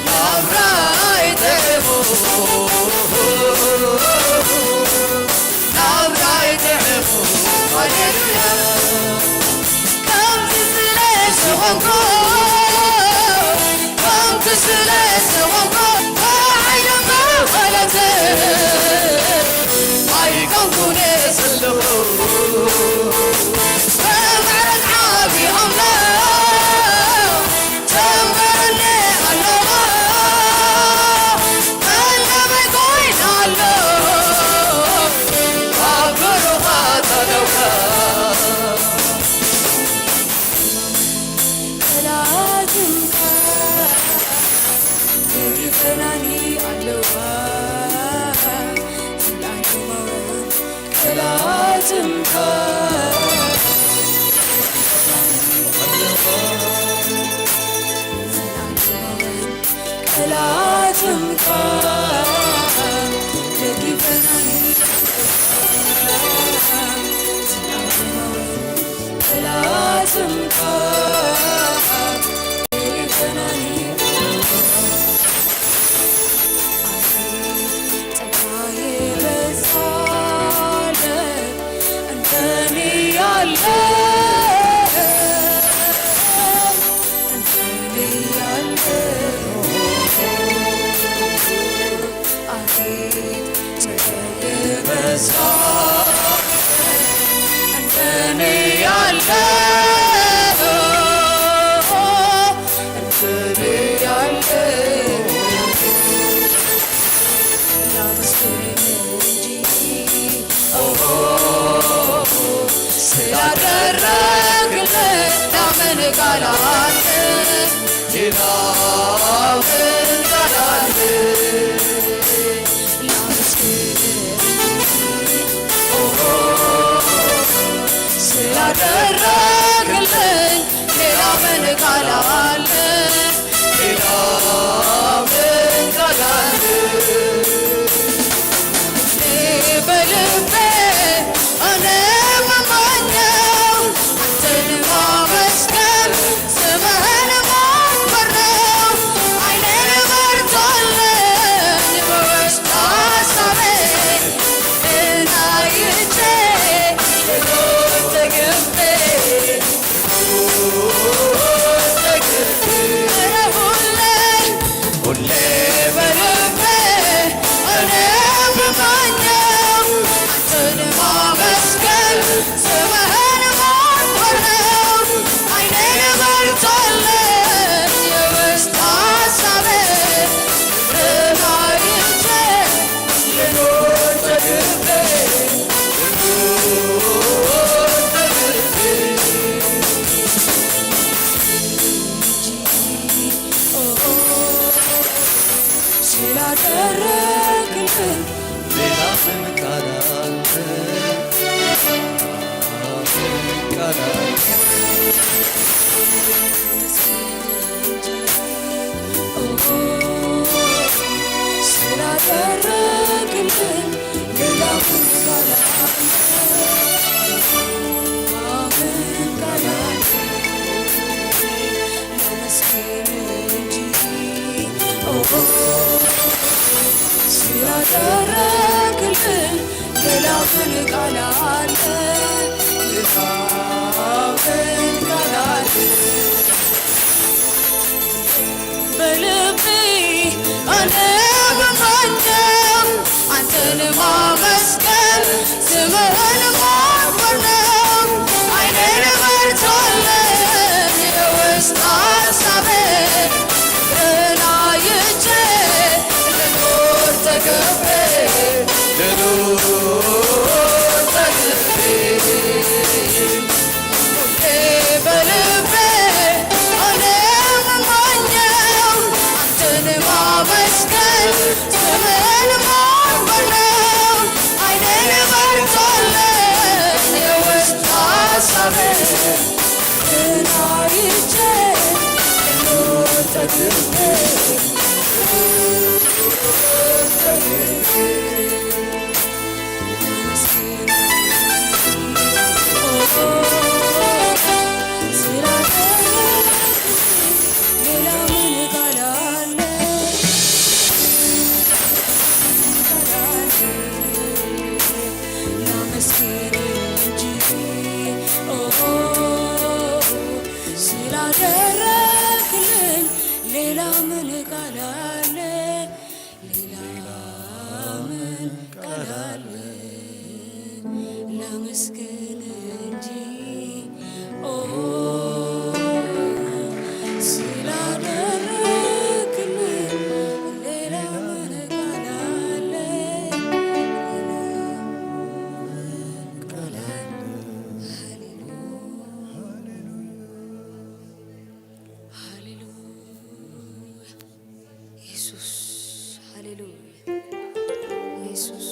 ናብራይ ጥዕሙ ናብራይ ጥዕሙ ሃሌሉያ ከምዚ ስለ ዝኾንኩ ከምዚ ስለ ዝኾንኩ ብዓይኒ መኸለተ ኣይኮንኩን ዘለኹ ብምሕረት ዓቢ ኣምላኽ ተንበረኒ ኣለኻ ቀለበይ ኮይና ኣሎ ኣብ ብሩኻት ኣደውካ ጠላትንካ ይፈናኒ ኣለዋ ጠላትም ደጊፈናኒ፣ ጠላትም ደጊፈናኒ። ጸጋዬ በዛለ እንደኔ ያለ፣ እንደኔ ያለ። አቤት ጸጋዬ በዛለ እንደኔ ያለ፣ እንደኔ ያለ። ላመስግን እንጂ፣ ኦሆ፣ ስላደረግልኝ ምን ቃል አለ? ሌላ ምን ቃል አለ? ላመስግን እንጂ፣ ኦሆ፣ ስላደረግልኝ ሌላ ምን ቃል አለ? ሌላ ምን ቃል አለ? እኔ በልቤ እኔ የምመኘው አንተን ማመስገን፣ ስምህን ማክበር ነው። ዓይኔን በርቶልኝ በውስጥ ሐሳቤ፣ ፊትህን አይቼ ልኖር ተገቤ። ሁሌ በልቤ እኔ የምመኘው አንተን ማመስገን፣ ስምህን ማክበር ነው። ዓይኔን በርቶልኝ የውስጥ ሐሳቤ፣ ፊትህን አይቼ ልኖር ተገቤ። ስላደረግልኝ ሌላ ምን ቃል አለ? ምን ቃል አለ? ስላደረግልኝ ሌላ ምን ቃል አለ? ምን ቃል አለ? ላመስግን እንጂ፣ ኦ፣ ስላደረግልኝ ሌላ ምን ቃል አለ? ሌላ ምን ቃል አለ? በልቤ እኔ የምመኘው አንተን ማመስገን፣ ስምህን ማክበር ነው። ዓይኔን በርቶልኝ የውስጥ ሐሳቤ፣ ፍቅርህን አይቼ ልኖር ተገቤ፣ ልኖር ተገቤ። ሁሌ በልቤ እኔ የምመኘው አንተን ማመስገን፣ ስምህን ማክበር ነው። ዓይኔን በርቶልኝ የውስጥ ሐሳቤ፣ ፊትህን አይቼ ልኖር ተገቤ። ስላደረግልኝ ሌላ ምን ቃል አለ? ሌላ ምን ቃል አለ? ላመስግን እንጂ፣ ኦ፣ ስላደረግልኝ ሌላ ምን ቃል አለ? ሌላ ምን ቃል አለ? ሃሌሉያ፣ ሃሌሉያ። ኢየሱስ፣ ሃሌሉያ። ኢየሱስ፣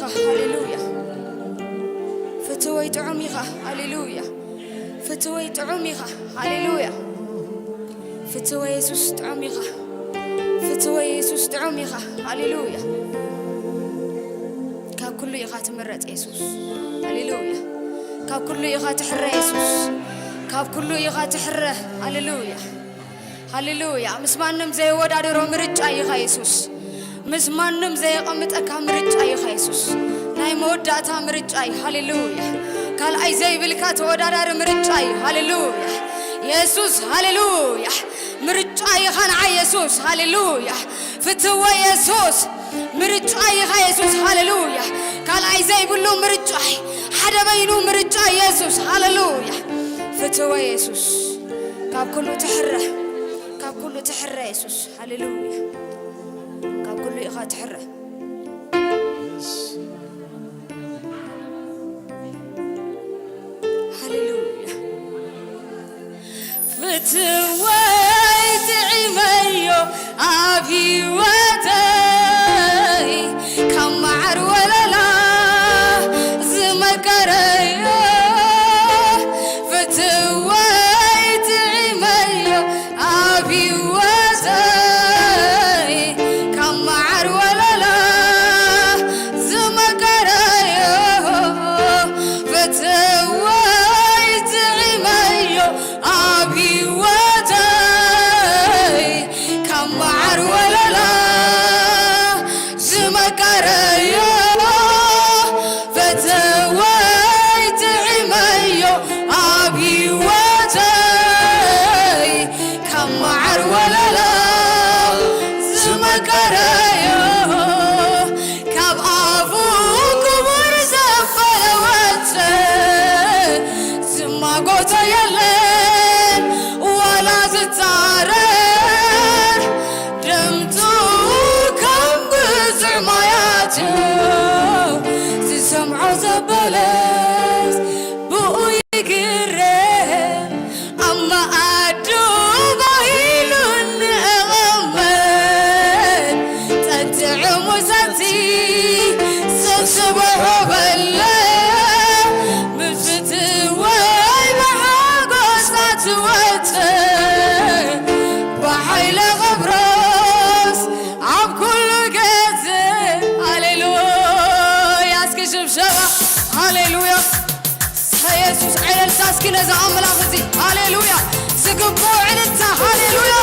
ሃሌሉያ። ፍትወይ ጥዑም ኢኻ። ሃሌሉያ። ፍትወይ ጥዑም ኢኻ። ሃሌሉያ። ፍትወይ የሱስ ጥዑም ኢኻ። ፍትወይ የሱስ ጥዑም ኢኻ። ሃሌሉያ። ካብ ኩሉ ኢኻ ትምረጽ የሱስ። ሃሌሉያ። ካብ ኩሉ ኢኻ ትሕረ የሱስ። ካብ ኩሉ ኢኻ ትሕረ። ሃሌሉያ። ሃሌሉያ። ምስ ማንም ዘይወዳደሮ ምርጫ ኢኻ የሱስ። ምስ ማንም ዘየቐምጠካ ምርጫ ኢኻ የሱስ። ናይ መወዳእታ ምርጫ እዩ። ሃሌሉያ። ካልኣይ ዘይብልካ ተወዳዳሪ ምርጫ እዩ። ሃሌሉያ። የሱስ፣ ሃሌሉያ። ምርጫ ኢኻ ንዓይ የሱስ። ሃሌሉያ። ፍትወ የሱስ። ምርጫ ኢኻ የሱስ። ሃሌሉያ። ካልኣይ ዘይብሉ ምርጫ፣ ሓደ በይኑ ምርጫ የሱስ። ሃሌሉያ። ፍትወ የሱስ። ካብ ኩሉ ትሕረ፣ ካብ ኩሉ ትሕረ የሱስ። ሃሌሉያ። ካብ ኩሉ ኢኻ ትሕረ። ሃሌሉያ። ፍትወይ ጥዒመዮ ኣብ ህይወተይ፣ ካብ መዓር ወለላ ዝመቀረዮ። ፍትወይ ጥዒመዮ ኣብ ህይወተይ፣ ካብ መዓር ወለላ ዝመቀረዮ። ፍትወይ ጥዒመዮ ኣብ ህይወተይ፣ ካብ መዓር ወለላ ዝመቀረዮ። ፍትወይ ጥዒመዮ ኣብ ህይወተይ፣ ካብ መዓር ወለላ ዝመቀረዮ። ካብ ኣፉ ክቡር ዘበለ ወጸ፣ ዝማጎቶ የለን ዋላ ዝጻረር፣ ድምፁ ከም ብዙሕ ማያት እዩ። ዝሰምዖ ዘበለስ ብኡ ይግረም። ኣብ መኣዱ ባሂሉ ንእቕመት፣ ጠጥዕሙ ሰቲ ሰብስቦ ሆበለ። ምስቲ ወይ ብሓጎስ ኣትወጽእ፣ ብሓይለ ኽብሮስ ኣብ ኩሉ ገጽ። ሃሌሉያ። እስኪ ሽብሸባ። ሃሌሉያ። የሱስ ዕልልታ እስኪ ነዚ ኣምላኽ እዚ። ሃሌሉያ። ዝግብኦ ዕልልታ። ሃሌሉያ።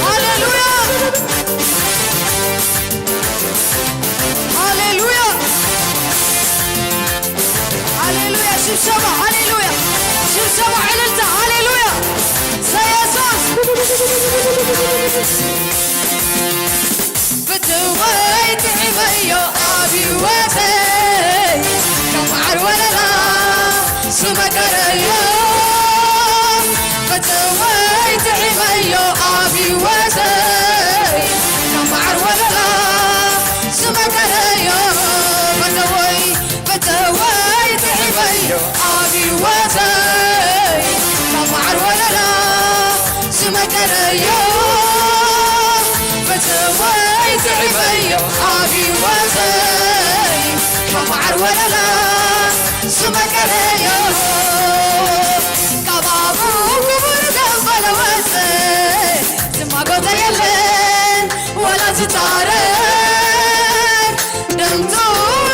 ሃሌሉያ። ሃሌሉያ። ሃሌሉያ። ሽብሸባ። ሃሌሉያ። ሽብሸባ፣ ዕልልታ። ሃሌሉያ። ሰየሱስ። ፍትወይ ጥዒመዮ ኣብ ህይወተይ፣ ከም መዓር ወለላ ዝመቀረዮ። ፍትወይ ጥዒመዮ ኣብ ህይወተይ፣ ከም መዓር ወለላ ዝመቀረዮ። ፍትወይ፣ ፍትወይ ጥዒመዮ ኣብ ህይወተይ፣ ካብ መዓር ወለላ ዝመቀረዮ። ፍትወይ ጥዒመዮ ኣብ ህይወተይ፣ ካብ መዓር ወለላ ዝመቀረዮ። ካብ ኣፉ ክቡር ዘበለ ወጸ፣ ዝማጎተ የለን ዋላ ዝጻረር፣ ድምፁ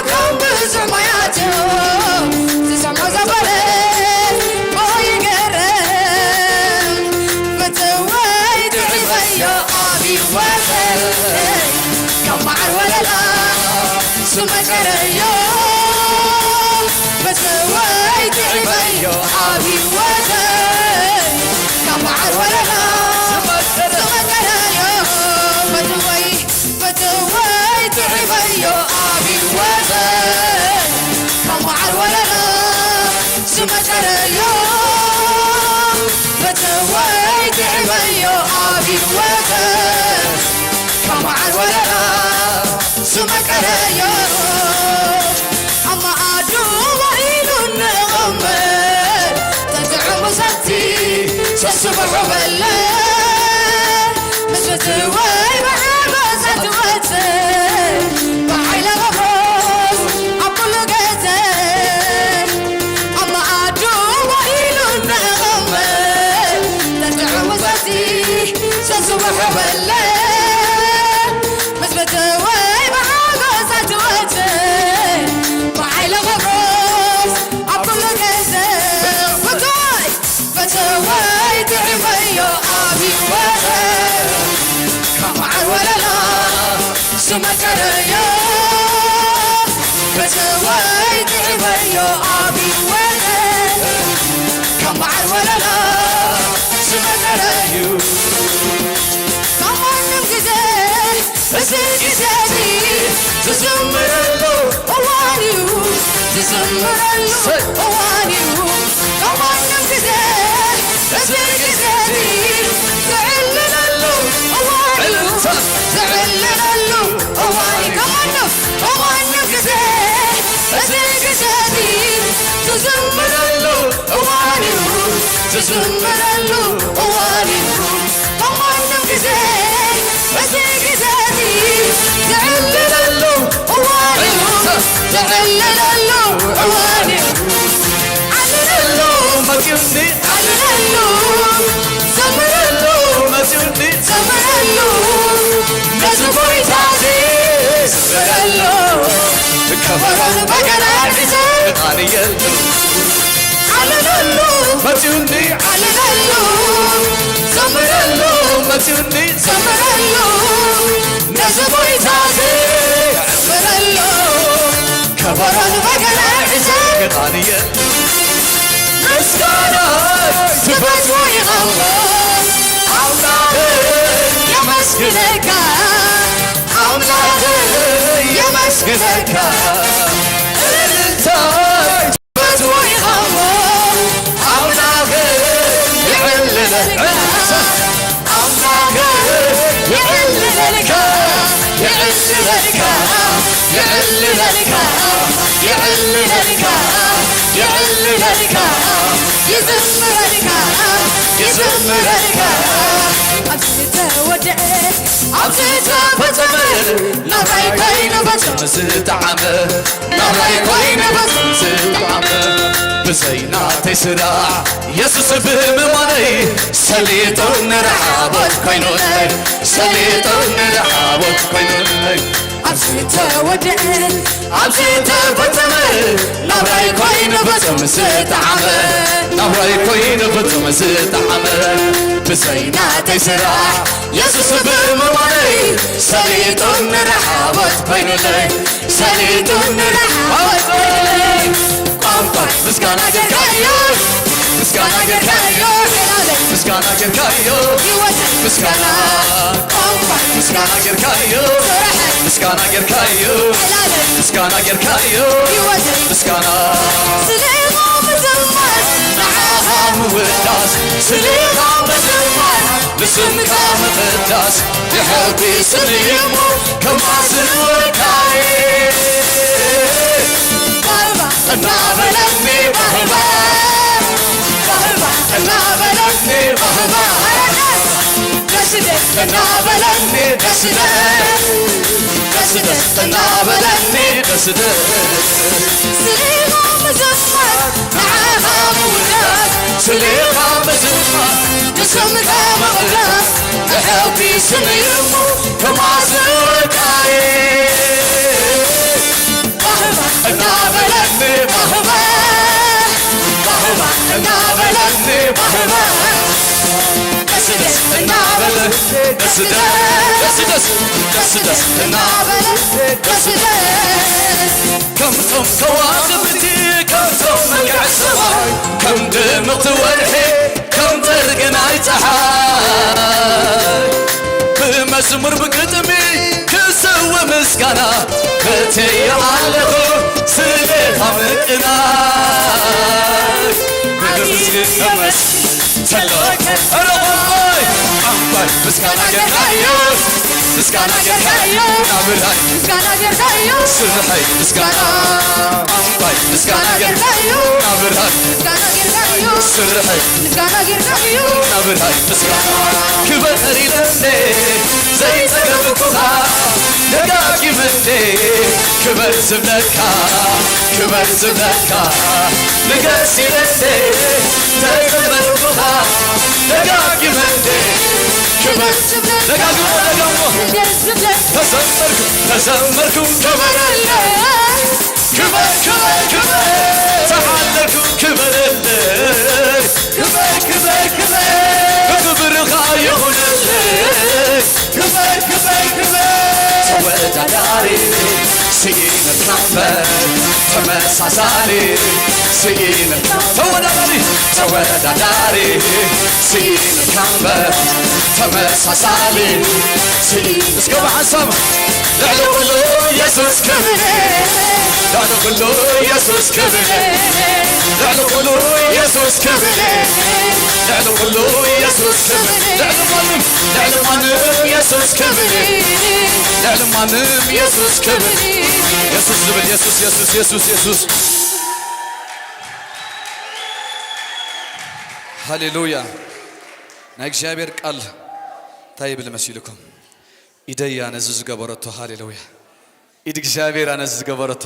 ከም ብዙሕ ማያት እዩ። ዝሰምዖ ዘበለ ብኡ ይገረም። ፍትወይ ጥዒመዮ ኣብ ህይወተይ፣ ከም መዓር ወለላ ዝመቀረዮ። ፍትወይ ጥዒመዮ ኣብ ህይወተይ፣ ከም መዓር ወለላ ዝመቀረዮ። ፍትወይ፣ ፍትወይ ጥዒመዮ ኣብ ህይወተይ፣ ከም መዓር ወለላ ዝመቀረዮ። ፍትወይ ጥዒመዮ ኣብ ህይወተይ፣ ካብ መዓር ወለላ ዝመቀረዮ። ኣብ መኣዱ ውዒሉ ንእቕመት፣ ጠጥዑሙ ሰቲ ሰስብሑ በለ። ምስ ፍትወይ ብሓጎስ ኣትወጽእ፣ ብሓይለ ኸብሮ ኣብ ህይወተይ ካብ መዓር ወለላ ዝመቀረ እዩ። ካብ ማንም ግዜ እዚ ግዜ እዚ ዝዝምረሉ እዋን እዩ። ዝዝምረሉ እዋን እዩ። ካብ ማንም ግዜ እዚ ግዜ እዚ ዝዕልለሉ እዋን እዩ። ዝዕልለሉ እዋን እዩ። ካብ ማንም ካብ ማንም ግዜ እዚ ግዜ እዚ ዝዝምረሉ እዋን እዩ። ዝዝምረሉ እዋን እዩ። ካብ ማንም ግዜ እዚ ግዜ እዚ ዝዕልለሉ እዋን እዩ። ዝዕልለሉ እዋን እዩ። ዓልለሉ መጺኡኒ፣ ዓልለሉ ዘምረሉ መጺኡኒ፣ ዘምረሉ ነዚ ጎይታ እዚ ዘምረሉ። ከበሮን በገናን ሒዘ እቓንየሉ። ዓልለሉ መጺኡኒ፣ ዓልለሉ ዘምረሉ መጺኡኒ፣ ዘምረሉ ነዚ ጎይታ እዚ ዘምረሉ። ከበሮን በገናን ሒዘ እቓንየሉ። ምስጋና ዝፈትዎ ይቐሞ ኣምላኽ የመስግነካ፣ ኣምላኽ የመስግነካ። እልልታ ዝፈትዎ ይቐሞ ኣምላኽ የዕልለካ። ኣምላኽ የዕልለልካ፣ የዕልለልካ፣ የዕልለልካ፣ የዕልለልካ፣ የዕልለልካ፣ ይዝምረልካ፣ ይዝምረልካ። ኣብዚ ዝተወድአ፣ ኣብዚ ዝተፈጸመ፣ ናብራይ ኮይኑ ፈጽሙ ዝተዓመ፣ ናብራይ ኮይኑ ፈጽሙ ዝተዓመ። ብዘይ ናተይ ስራሕ የሱስ ብምእማነይ ሰሊጡ ንረሓቦት ኮይኑለይ፣ ሰሊጡ ንረሓቦት ኮይኑለይ። ኣብዚ ተወድአ፣ ኣብዚ ተፈጸመ፣ ናብራይ ኮይኑ ፍጹም ዝተዓመ፣ ናብራይ ኮይኑ ፍጹም ዝተዓመ። ብዘይ ናተይ ስራሕ የሱስ ብምእማነይ ሰሊጡ ንረሓቦት ኮይኑለይ፣ ሰሊጡ ንረሓቦት ኮይኑለይ። ቋንቋ ምስጋና ጌርካዮ፣ ምስጋና ጌርካዮ፣ ምስጋና ጌርካዮ፣ ህይወት ምስጋና። ቋንቋ ምስጋና ጌርካዮ፣ ስራሕ ምስጋና ጌርካዮ፣ ዕላለ ምስጋና ጌርካዮ፣ ህይወት ምስጋና። ስሌኻ ምዝማር ንዓኻ ምውዳስ፣ ስሌኻ ምዝማር ንስምካ ምቕዳስ፣ የሕጒስኒ እሞ ከማስወካይ። ባህባ እናበለኒ ባህባ፣ ባህባ እናበለኒ ባህባ፣ ደስ ደስ እናበለኒ ደስ ደስ፣ ደስ ደስ እናበለኒ ደስ ደስ። ስሌኻ ምዝማር ንዓኻ ምውዳስ፣ ስሌኻ ምዝማር ንስምካ ምቕዳስ፣ የሕጒስኒ እሞ ከማስወካይ። ባህባ እናበለኒ ባህባ፣ ባህባ እናበለኒ ባህባ፣ ደስ ደስ እናበለ፣ ደስ ደስ፣ ደስ ደስ፣ ደስ ደስ እናበለ፣ ደስ ደስ። ከምቶም ከዋኽብቲ፣ ከምቶም መልክዕ ሰማይ፣ ከም ድምቕቲ ወርሒ፣ ከም ጸርጊ ናይ ጸሓይ፣ ብመዝሙር ብግጥሚ ክስውእ ምስጋና፣ በትየ ኣለኹ ስሌኻ ምቅናይ። ብግብሪ ከመስግን ተለኹ። ኧረ ቆይ፣ ኣምባይ ምስጋና ጌርካዮ፣ ምስጋና ጌርካዮ፣ ናብራይ ምስጋና ጌርካዮ፣ ስርሐይ ምስጋና፣ ኣምባይ ምስጋና ጌርካዮ፣ ናብራይ ምስጋና ጌርካዮ፣ ስርሐይ ምስጋና ጌርካዮ፣ ናብራይ ምስጋና። ክበር ኢለኒ ዘይጸገብኩኻ፣ ደጋጊመ እንዴ ክበር ዝብለካ፣ ክበር ዝብለካ፣ ንገስ ኢለ እንዴ ተዘመርኩኻ፣ ደጋጊመ እንዴ ክበር፣ ደጋግሞ፣ ደጋግሞ። ተዘመርኩ፣ ተዘመርኩ፣ ክበረለይ። ክበር፣ ክበር፣ ክበር። ተሓለልኩ፣ ክበረለይ። ክበር፣ ክበር፣ ክበር። ክብርኻ ይኹነለይ። ክበር፣ ክበር፣ ክበር። ተወዳዳሪ ስኢነካ ካምበር ተመሳሳሊ ስኢን ተወዳዳሪ ተወዳዳሪ ስኢን ካምበር ተመሳሳሊ ስኢን እስከ ብሓሳብ ልዕሊ ኩሉ ኢየሱስ ክብር ልዕሊ ኩሉ ኢየሱስ ክብር ልዕሊ ኩሉ ኢየሱስ ክብር ልዕሊ ኩሉ ኢየሱስ ክብር ልዕሊ ማንም ልዕሊ ማንም ኢየሱስ ክብር ልዕሊ ማንም ኢየሱስ ክብር ኢየሱስ ዝብል ኢየሱስ ኢየሱስ ኢየሱስ ኢየሱስ ሃሌሉያ ናይ እግዚኣብሔር ቃል እንታይ ይብል መሲልኩም ኢደያ ነዚ ዝገበረቶ ሃሌሉያ ኢድ እግዚኣብሔር ኣነ ዝገበረቶ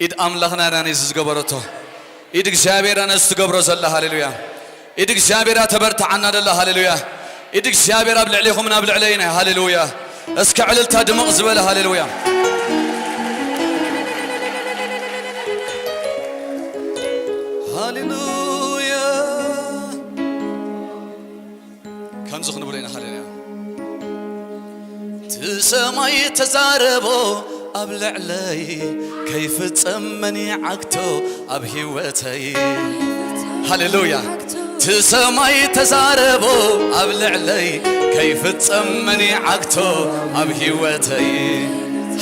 ኢድ ኣምላኽና ኣነ ዝገበረቶ ኢድ እግዚኣብሔር ኣነ ዝትገብሮ ዘላ ሃሌሉያ ኢድ እግዚኣብሔር ተበርትዓና ደላ ሃሌሉያ ኢድ እግዚኣብሔር ኣብ ልዕሌኹምን ኣብ ልዕለይና ሃሌሉያ እስከ ዕልልታ ድምቕ ዝበለ ሃሌሉያ ሃሌሉያ ከምዚ ክንብሎ ኢና ሃሌሉያ እቲ ሰማይ ተዛረቦ ኣብ ልዕለይ ከይፍጸም መኒዓግቶ ኣብ ህይወተይ ሃሌሉያ እቲ ሰማይ ተዛረቦ ኣብ ልዕለይ ከይፍጸም መኒዓግቶ ኣብ ህይወተይ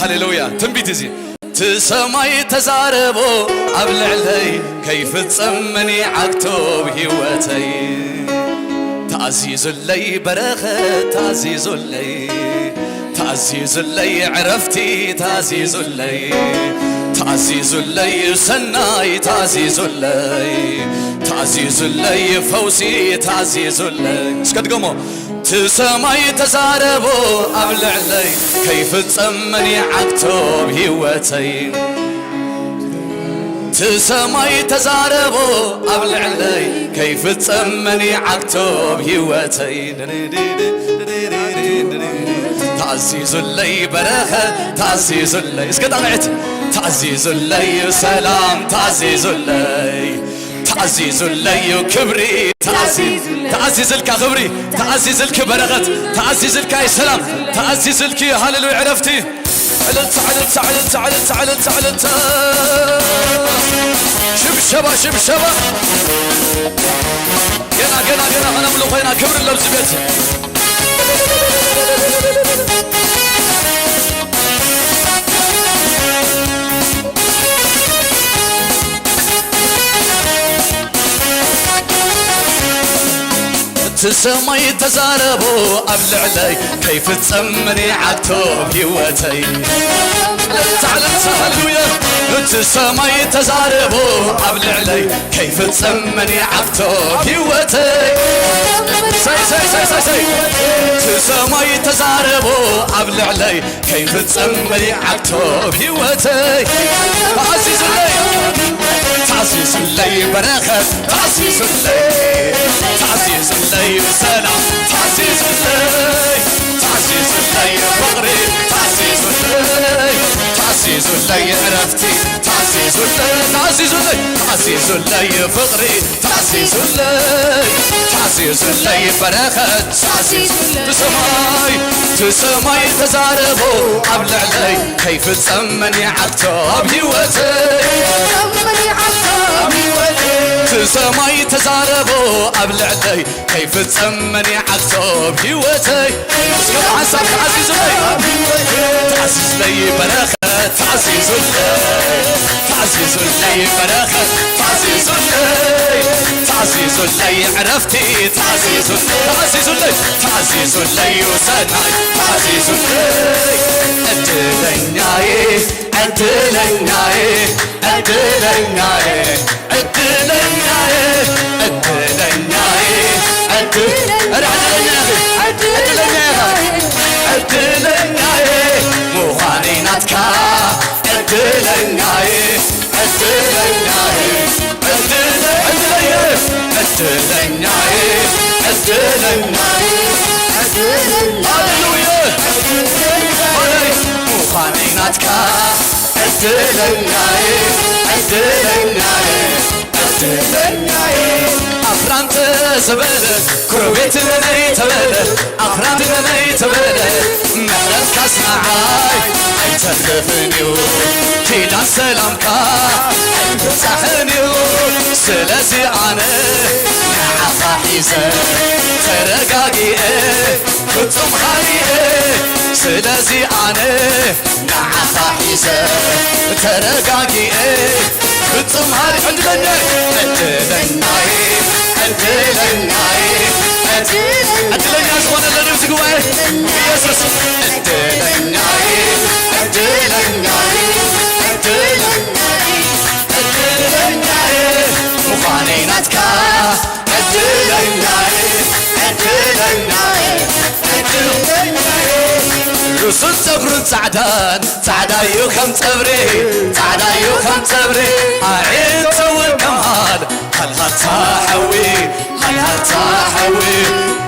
ሃሌሉያ ትንቢት እዚ እቲ ሰማይ ተዛረቦ ኣብ ልዕለይ ከይፍጸም መኒዓግቶ ኣብ ህይወተይ ተኣዚዙለይ በረኸት ተኣዚዙለይ ተኣዚዙለይ ዕረፍቲ ተኣዚዙለይ ተኣዚዙለይ ሰናይ ተኣዚዙለይ ተኣዚዙለይ ፈውሲ ተኣዚዙለይ እስከ ድገሞ እቲ ሰማይ ተዛረቦ ኣብ ልዕለይ ከይፍጸም መኒዓግቶ ኣብ ህይወተይ እቲ ሰማይ ተዛረቦ ኣብ ልዕለይ ከይፍጸም መኒዓግቶ ኣብ ህይወተይ ተኣዚዙለይ በረኸት ተኣዚዙለይ እስከ ጣቕዕት ተኣዚዙለይ ሰላም ተኣዚዙለይ ተኣዚዙለይ ክብሪ ተኣዚዙለይ። ተኣዚዝልካ ክብሪ ተኣዚዝልኪ በረኸት ተኣዚዝልካ ሰላም ተኣዚዝልኪ ሃሌሉያ ዕረፍቲ ዕልልታ ዕልልታ ዕልልታ ዕልልታ ዕልልታ ዕልልታ ሽብሸባ ሽብሸባ ገና ገና ገና ከነምልኾ ኢና ክብሪ ለብዚ ቤት እቲ ሰማይ ተዛረቦ ኣብ ልዕለይ ከይፍጸም መኒዓቶ ኣብ ህይወተይ ታዕልልታ ሃሌሉያ እቲ ሰማይ ተዛረቦ ኣብ ልዕለይ ከይፍጸም መኒዓቶ ኣብ ህይወተይ ሰይ ሰይ ሰይ ሰይ ሰይ እቲ ሰማይ ተዛረቦ ኣብ ልዕለይ ከይፍጸም መሪዓቶ ህይወተይ ተኣዚዙለይ ተኣዚዙለይ በረኸት ተኣዚዙለይ ተኣዚዙለይ ሰላም ተኣዚዙለይ ተኣዚዙለይ ፍቕሪ ተኣዚዙለይ ተኣዚዙለይ ዕረፍቲ ተኣዚዙለይ ተኣዚዙለይ ተኣዚዙለይ ፍቕሪ ተኣዚዙለይ ተኣዚዙለይ በረኸት ተኣዚዙለይ ብሰማይ እቲ ሰማይ ተዛረቦ ኣብ ልዕለይ ከይፍጸም መኒዓቶ ኣብ ህይወተይ ሰማይ ተዛረቦ ኣብ ልዕለይ ከይፍጸም መኒዓቶ ኣብ ህይወተይ እስከ ብሓንሳብ ተኣዚዙለይ ተኣዚዙለይ በረኸት ተኣዚዙለይ ተኣዚዙለይ በረኸት ተኣዚዙለይ ተኣዚዙለይ ዕረፍቲ ተኣዚዙለይ ተኣዚዙለይ ተኣዚዙለይ ውሰናይ ተኣዚዙለይ ዕድለኛዬ ዕድለኛዬ ዕድለኛዬ ዕድለኛዬ ዕድለኛዬ ዕድል ዕድለኛዬ ዕድለኛዬ ዕድለኛዬ ምዃነይ ናትካ ዕድለኛዬ ዕድለኛዬ ዕድለ- ዕድለኛዬ ዕድለኛዬ ዕድለኛዬ ሃሌሉያ ምዃነይ ናትካ ዕድለኛዬ ዕድለኛዬ ዕድለኛዬ ኣኽራን ተዘበለ፣ ጎረቤት ነነይ ተበለ፣ ኣኽራን ነነይ ተበለ፣ ምሕረትካስ ንዓይ ኣይተርፍን እዩ። ኪዳን ሰላምካ ኣይብጻሕን እዩ። ስለዚ ኣነ ንዓኻ ሒዘ ተረጋጊኤ፣ ፍጹም ሃሪኤ። ስለዚ ኣነ ንዓኻ ሒዘ ተረጋጊኤ፣ ፍጹም ሃሪ ዕድለኛይ፣ ዕድለኛይ፣ ዕድለኛይ፣ ዕድለኛ ዝኾነ ኣሎ ድዩ እዚ ጉባኤ? ኢየሱስ ዕድለኛይ፣ ዕድለኛይ፣ ዕድለኛይ፣ ዕድለኛይ ምዃነይ ናትካ። ዕድለኛይ፣ ዕድለኛይ፣ ዕድለኛይ። ርእሱን ጸጉሩን ጻዕዳን፣ ጻዕዳ እዩ ከም ጸጉሪ፣ ጻዕዳ እዩ ከም ጸጉሪ። ኣዒንቱ እውን ከም ሃል፣ ሃልሃልታ ሓዊ፣ ሃልሃልታ ሓዊ።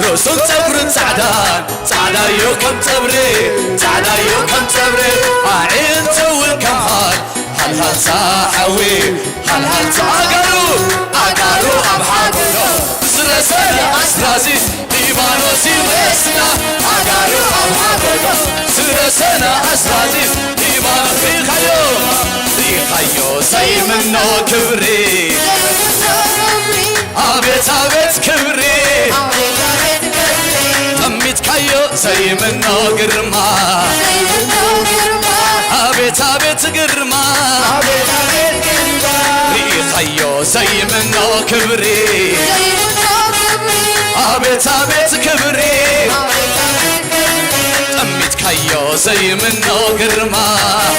ርእሱን ጸጉሩን ጻዕዳን፣ ጻዕዳ እዩ ከም ጸጉሪ፣ ጻዕዳ እዩ ከም ጸጉሪ። ኣዒንቱ እውን ከም ሃል፣ ሃልሃልታ ሓዊ፣ ሃልሃልታ ኣጋሩ፣ ኣጋሩ ኣብ ሓጎዶ ዝረሰነ ኣስራዚ ሊባኖስ ይመስላ። ኣጋሩ ኣብ ሓጎዶ ዝረሰነ ኣስራዚ ሊባኖስ ሪኻዮ፣ ሪኻዮ ዘይምኖ ክብሪ። ኣቤት ኣቤት ክብሪ። ጠሚትካዮ ዘይምኖ ግርማ። ዘይምኖ ግርማ። ኣቤት ኣቤት ግርማ። ኣቤት ኣቤት ግርማ። ርኢኻዮ ዘይምኖ ክብሪ። ዘይምኖ ክብሪ። ኣቤት ኣቤት ክብሪ። ኣቤት ኣቤት ክብሪ። ጠሚትካዮ ዘይምኖ ግርማ።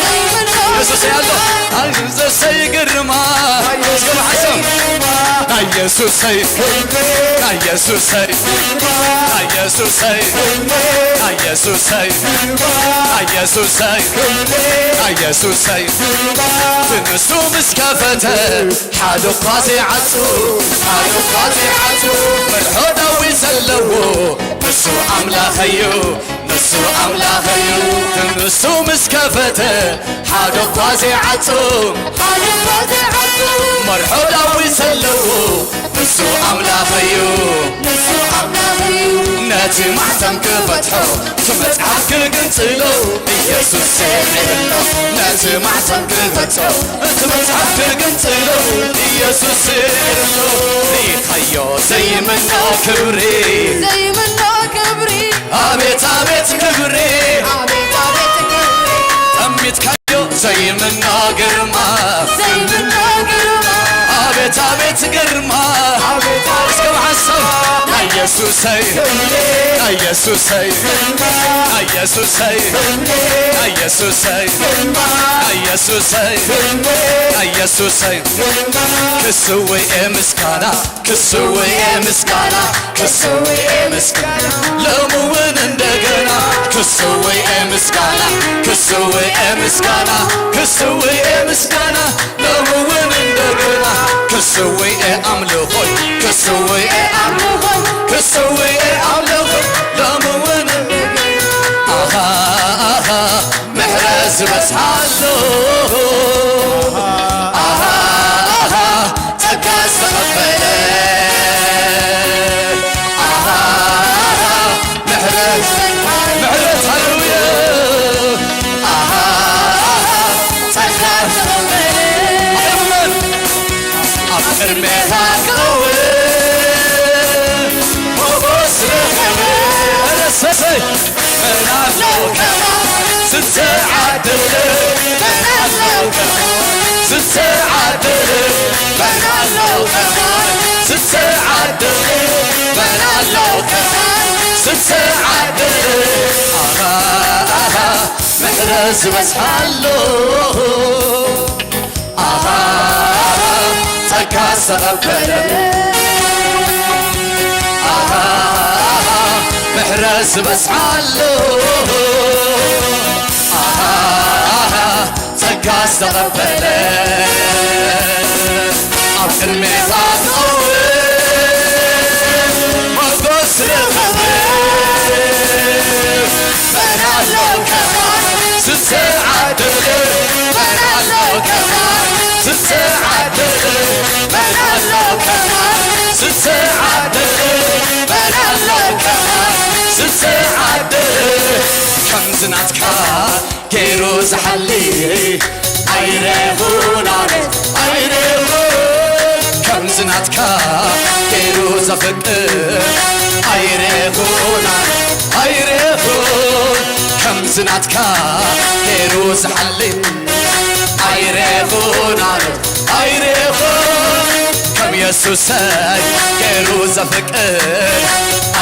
ዘይምኖ የሱስ ያሎ ግርማ። ኣይ ዘሰይ ግርማ። እስከ ብሓሳብ ናይ የሱሰይ፣ ናይ የሱሰይ፣ ናይ የሱሰይ፣ ናይ የሱሰይ፣ ናይ የሱሰይ፣ ናይ የሱሰይ። ክንሱ ምስ ከፈተ ሓደ እኳ ዘይዓጹ፣ ሓደ እኳ ዘይዓጹ። መርሖ ዳዊት ዘለዎ ንሱ ኣምላኸዩ፣ ንሱ ኣምላኸዩ። ክንሱ ምስ ከፈተ ሓደ እኳ ዘይዓጹ፣ ሓደ እኳ ዘይዓጹ። መርሖ ዳዊት ዘለዎ ንሱ ኣምላኸዩ፣ ንሱ ኣምላኸዩ። ነቲ ማሕተም ክፈትሖ፣ እቲ መጽሓፍ ክግንጽሎ፣ ኢየሱስ ስዒርሎ። ነቲ ማሕተም ክፈትሖ፣ እቲ መጽሓፍ ክግንጽሎ፣ ኢየሱስ ስዒርሎ። ሪኻዮ ዘይምኖ ክብሪ። ዘይምኖ ክብሪ። ኣቤት ኣቤት ክብሪ። ኣቤት ኣቤት ክብሪ። ጠሚትካዮ ዘይምኖ ግርማ። ዘይምኖ ግርማ። ኣቤት ኣቤት ግርማ። ኣቤት ኣቤት እስከ ብሓሳብ ናይ የሱሰይ፣ ናይ የሱሰይ፣ ናይ የሱሰይ፣ ናይ የሱሰይ፣ ናይ የሱሰይ፣ ናይ የሱሰይ። ክስውኤ ምስጋና ክስውኤ ምስጋና፣ ክስውኤ ምስጋና፣ ሎሚ እውን እንደገና። ክስውኤ ምስጋና፣ ክስውኤ ምስጋና፣ ክስውኤ ምስጋና፣ ሎሚ እውን እንደገና። ክስውኤ ኣምልኾይ፣ ክስውኤ ኣምልኾይ፣ ክስውኤ ኣምልኾይ፣ ሎሚ እውን እንደገና። ኣሃ፣ ኣሃ፣ ምሕረት ዝበዝሓሉ። ኣሃ፣ ኣሃ፣ ጸጋ ዝተቐበለ። ኣሃ፣ ኣሃ፣ ምሕረት፣ ምሕረት፣ ሃሌሉያ። ኣሃ፣ ኣሃ፣ ጸጋ ዝተቐበለ። ኣሜን። ኣብ ቅድሜኻ ክቐውም ሞጎስ ረኸበ። እሰይ። መን ኣሎ ከማን ዝተዓደለ? መን ኣሎ ከማን ዝተዓደለ? መን ኣሎ ከማን ዝተዓደለ? መን ኣሎ ከማን ዝተዓደለ? ኣሃ፣ ኣሃ፣ ምሕረት ዝበዝሓሉ። ኣሃ፣ ጸጋ ዝተቐበለ። ኣሃ፣ ምሕረት ዝበዝሓሉ። ኣሃ፣ ጸጋ ዝተቐበለ። ኣብ ቅድሜኻ ክቐውም ሞጎስ ረኸበ። መን ኣሎ ከማን ዝተዓደለ? መን ኣሎ ከማን ዝተዓደለ? መን ኣሎ ከማን ከምዚ ናትካ ገይሩ ዝሓሊ ኣይረኹን ኣነ ኣይረኹን። ከምዚ ናትካ ገይሩ ዘፍቅር ኣይረኹን ኣነ ኣይረኹን። ከምዚ ናትካ ገይሩ ዝሓሊ ኣይረኹን ኣነ ኣይረኹን። ከም የሱሰይ ገይሩ ዘፍቅር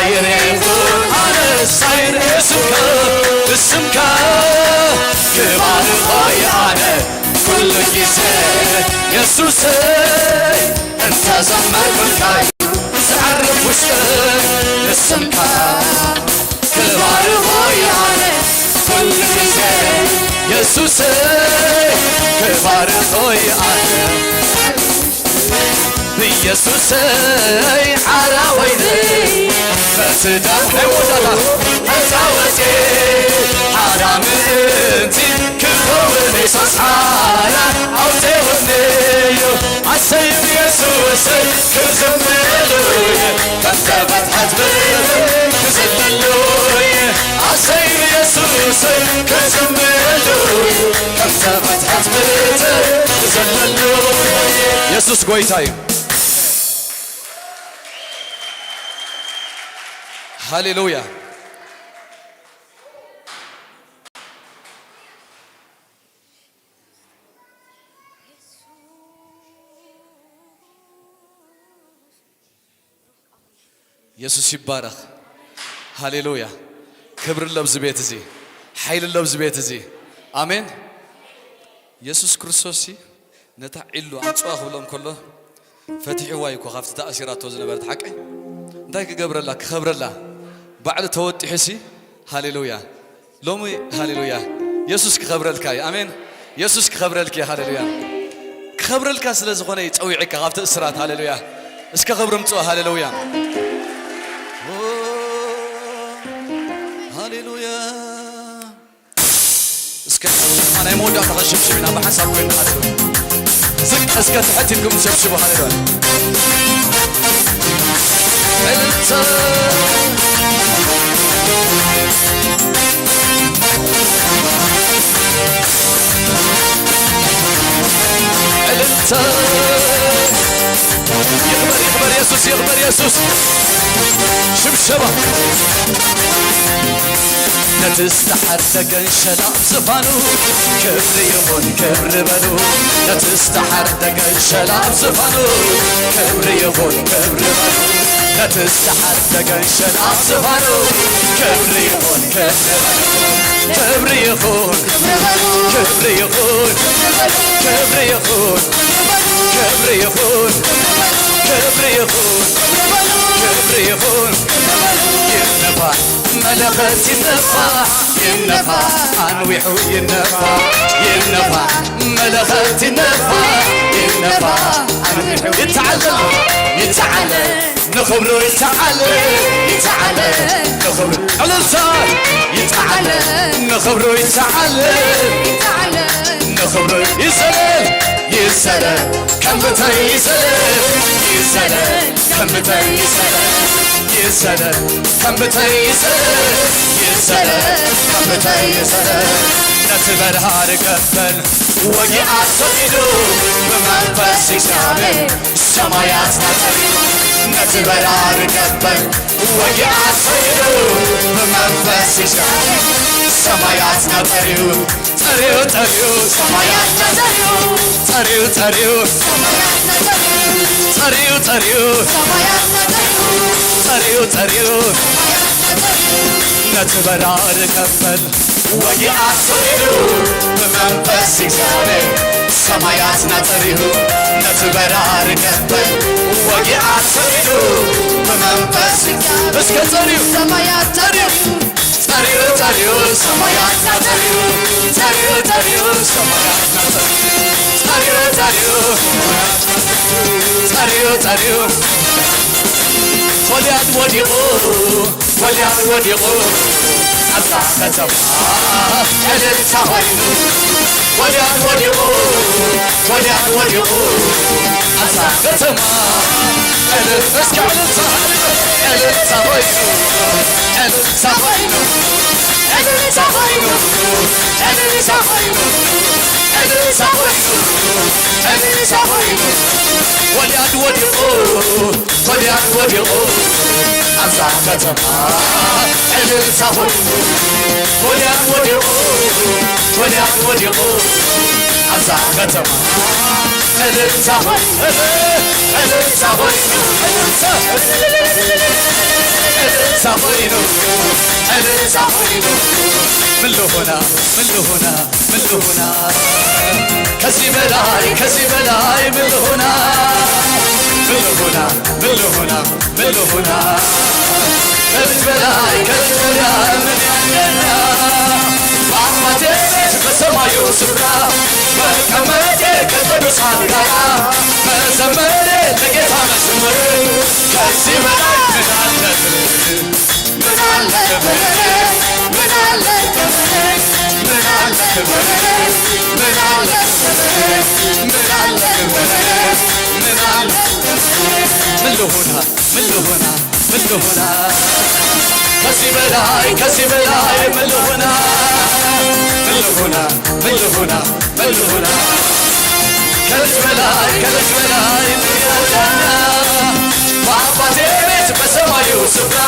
ኣይረኹን ኣነስ ኣይረ- ስምካ ስምካ ክባርኾ ኣነ ኩሉ ግዜ የሱሰይ እንተዘመርኩልካ ዝዓርፍ ውሽጠይ ንስምካ ክባርኾ ኣነ ኩሉ ግዜ የሱሰይ ክባርኾ ኣነ ብየሱሰይ ሓራ ወይነይ በቲ ደም ናይ መወዳእታ መጻወቴ ሓራ ምእንቲ ክኸውን የሱስ ሓራ ኣውቴ ወነዮ ኣሰይ የሱሰይ ክዝምርሉ እየ ከም ተፈትሐት ብእቲ ክዝልሉ እየ ኣሰይ የሱሰይ ክዝምርሉ እየ ከም ተፈትሐት ብእቲ ክዝልሉ እየ የሱስ ጎይታ እዩ። ሃሌሉያ። የሱስ ይባረኽ። ሃሌሉያ። ክብሪ ኣሎ ኣብዚ ቤት እዚ፣ ሓይሊ ኣሎ ኣብዚ ቤት እዚ። ኣሜን። የሱስ ክርስቶስ ሲ ነታ ዒሉ ኣምጽዋ ክብሎም ከሎ ፈቲሕዋ እዩ እኮ ካብቲ ተኣሲራቶ ዝነበረት ሓቀይ። እንታይ ክገብረላ? ክኸብረላ። ባዕሉ ተወጢሑ ሲ። ሃሌሉያ። ሎሚ ሃሌሉያ የሱስ ክኸብረልካ እዩ። ኣሜን። የሱስ ክኸብረልኪ እዩ። ሃሌሉያ ክኸብረልካ ስለ ዝኾነ እዩ ጸዊዕካ ካብቲ እስራት። ሃሌሉያ እስከ ክብሪ ምጽኦ። ሃሌሉያ ኦ፣ ሃሌሉያ እስከ ናይ መወዳእታ ከሽብሽብ ኢና ብሓንሳብ ኮይንና። ዝቅ እስከ ትሕት ኢልኩም ትሸብሽቡ። ሃሌሉያ። እልልታ። እልልታ። ይኽበር፣ ይኽበር የሱስ፣ ይኽበር የሱስ። ሽብሸባ። ነቲ ዝተሓርደ ገንሸል ኣብ ዝፋኑ ክብሪ ይኹን ክብሪ በሉ። ነቲ ዝተሓርደ ገንሸል ኣብ ዝፋኑ ክብሪ ይኹን ክብሪ በሉ። ነቲ ዝተሓርደ ገንሸል ኣብ ዝፋኑ ክብሪ ይኹን ክብሪ በሉ። ክብሪ ይኹን ክብሪ ይኹን ክብሪ ይኹን ክብሪ ይኹን ክብሪ ይኹን ክብሪ ይኹን ይነፋ መለኸት ይነፋ ይነፋ ኣንዊሑ ይነፋ ይነፋ መለኸት ይነፋ ይነፋ ኣንዊሑ ይተዓለል ይተዓለል ንኽብሩ ይተዓለል ይተዓለል ንኽብሩ እልልታ ይተዓለል ንኽብሩ ይተዓለል ንኽብሩ ይዘለል ይዘለል ከም ብተይ ይዘለል ይዘለል ከም ብተይ ይዘለል ይዘለል ከም ብተይ ይዘለል ይዘለል ከም ብተይ ይዘለል ነቲ በርሃ ርገበል ወጊኣ ሰጊዱ ብመንፈስ እግዚኣብሔር ሰማያት ናጸሪኡ ነቲ በርሃ ርገበል ወጊኣ ሰጊዱ ብመንፈስ እግዚኣብሔር ሰማያት ናጸሪኡ ጸሪዩ ጸሪዩ ሰማያት ናጸሪኡ ጸሪዩ ጸሪዩ ሰማያት ናጸሪኡ ጸሪዩ ጸሪዩ ሰማያት ናጸሪኡ ጸሪዩ ጸሪዩ ሰማያት ናጸሪኡ ነቲ በርሃ ርገበል ወጊኣ ሰጊዱ ብመንፈስ እግዚኣብሔር ሰማያት ናጸሪሁ ነቲ በርሃ ርገበል ወጊኣ ሰጊዱ ብመንፈስ እግዚኣብሔር እስከ ጸሪዩ ሰማያት ናጸሪሁ ጸሪዩ ጸሪዩ ሰማያት ናጸሪሁ ጸሪዩ ጸሪዩ ሰማያት ናጸሪሁ ጸሪዩ ጸሪዩ ጸሪዩ ጸሪዩ ጎልያድ ወዲቑ ጎልያድ ወዲቑ ኣብዛ ከተማ እልልታ ኮይኑ ጎልያድ ወዲቑ ጎልያድ ወዲቑ ኣብዛ ከተማ እልል እስከ እልልታ እልልታ ኮይኑ እልልታ ኮይኑ እልልታ ኮይኑ፣ እልልታ ኮይኑ፣ እልልታ ኮይኑ፣ እልልታ ኮይኑ። ጎልያድ ወዲቑ፣ ጎልያድ ወዲቑ፣ ኣብዛ ከተማ እልልታ ኮይኑ። ጎልያድ ወዲቑ፣ ጎልያድ ወዲቑ፣ ኣብዛ ከተማ እልልታ ኾይ-፣ እልልታ ኾይ-፣ እልልታ፣ እልልታ ኾይኑ፣ እልልታ ኾይኑ። ምን ልኾና፣ ምን ልኾና፣ ምን ልኾና? ከዚህ በላይ፣ ከዚህ በላይ ምን ልኾና? ምን ልኾና፣ ምን ልኾና? ምን ልሆና? ከልጅ በላይ፣ ከልጅ በላይ ምን ያለና? በአባቴ ቤት በሰማዩ ስፍራ መቀመጤ ከቅዱሳን ጋራ መዘመሬ ለጌታ መዝሙር። ከዚህ በላይ ምን አለ ክብር? ምን አለ ክብር? ምን አለ ክብር? ምን አለ ክብር? ምን አለ ክብር? ምን አለ ክብር? ምን አለ ክብር? ምን ልሆና? ምን ልሆና? ምን ልሆና? ከዚህ በላይ፣ ከዚህ በላይ ምን ልሆና? ምን ልሆና? ምን ልሆና? ምን ልሆና? ከልጅ በላይ፣ ከልጅ በላይ ምን ልሆና? በአባቴ ቤት በሰማዩ ስፍራ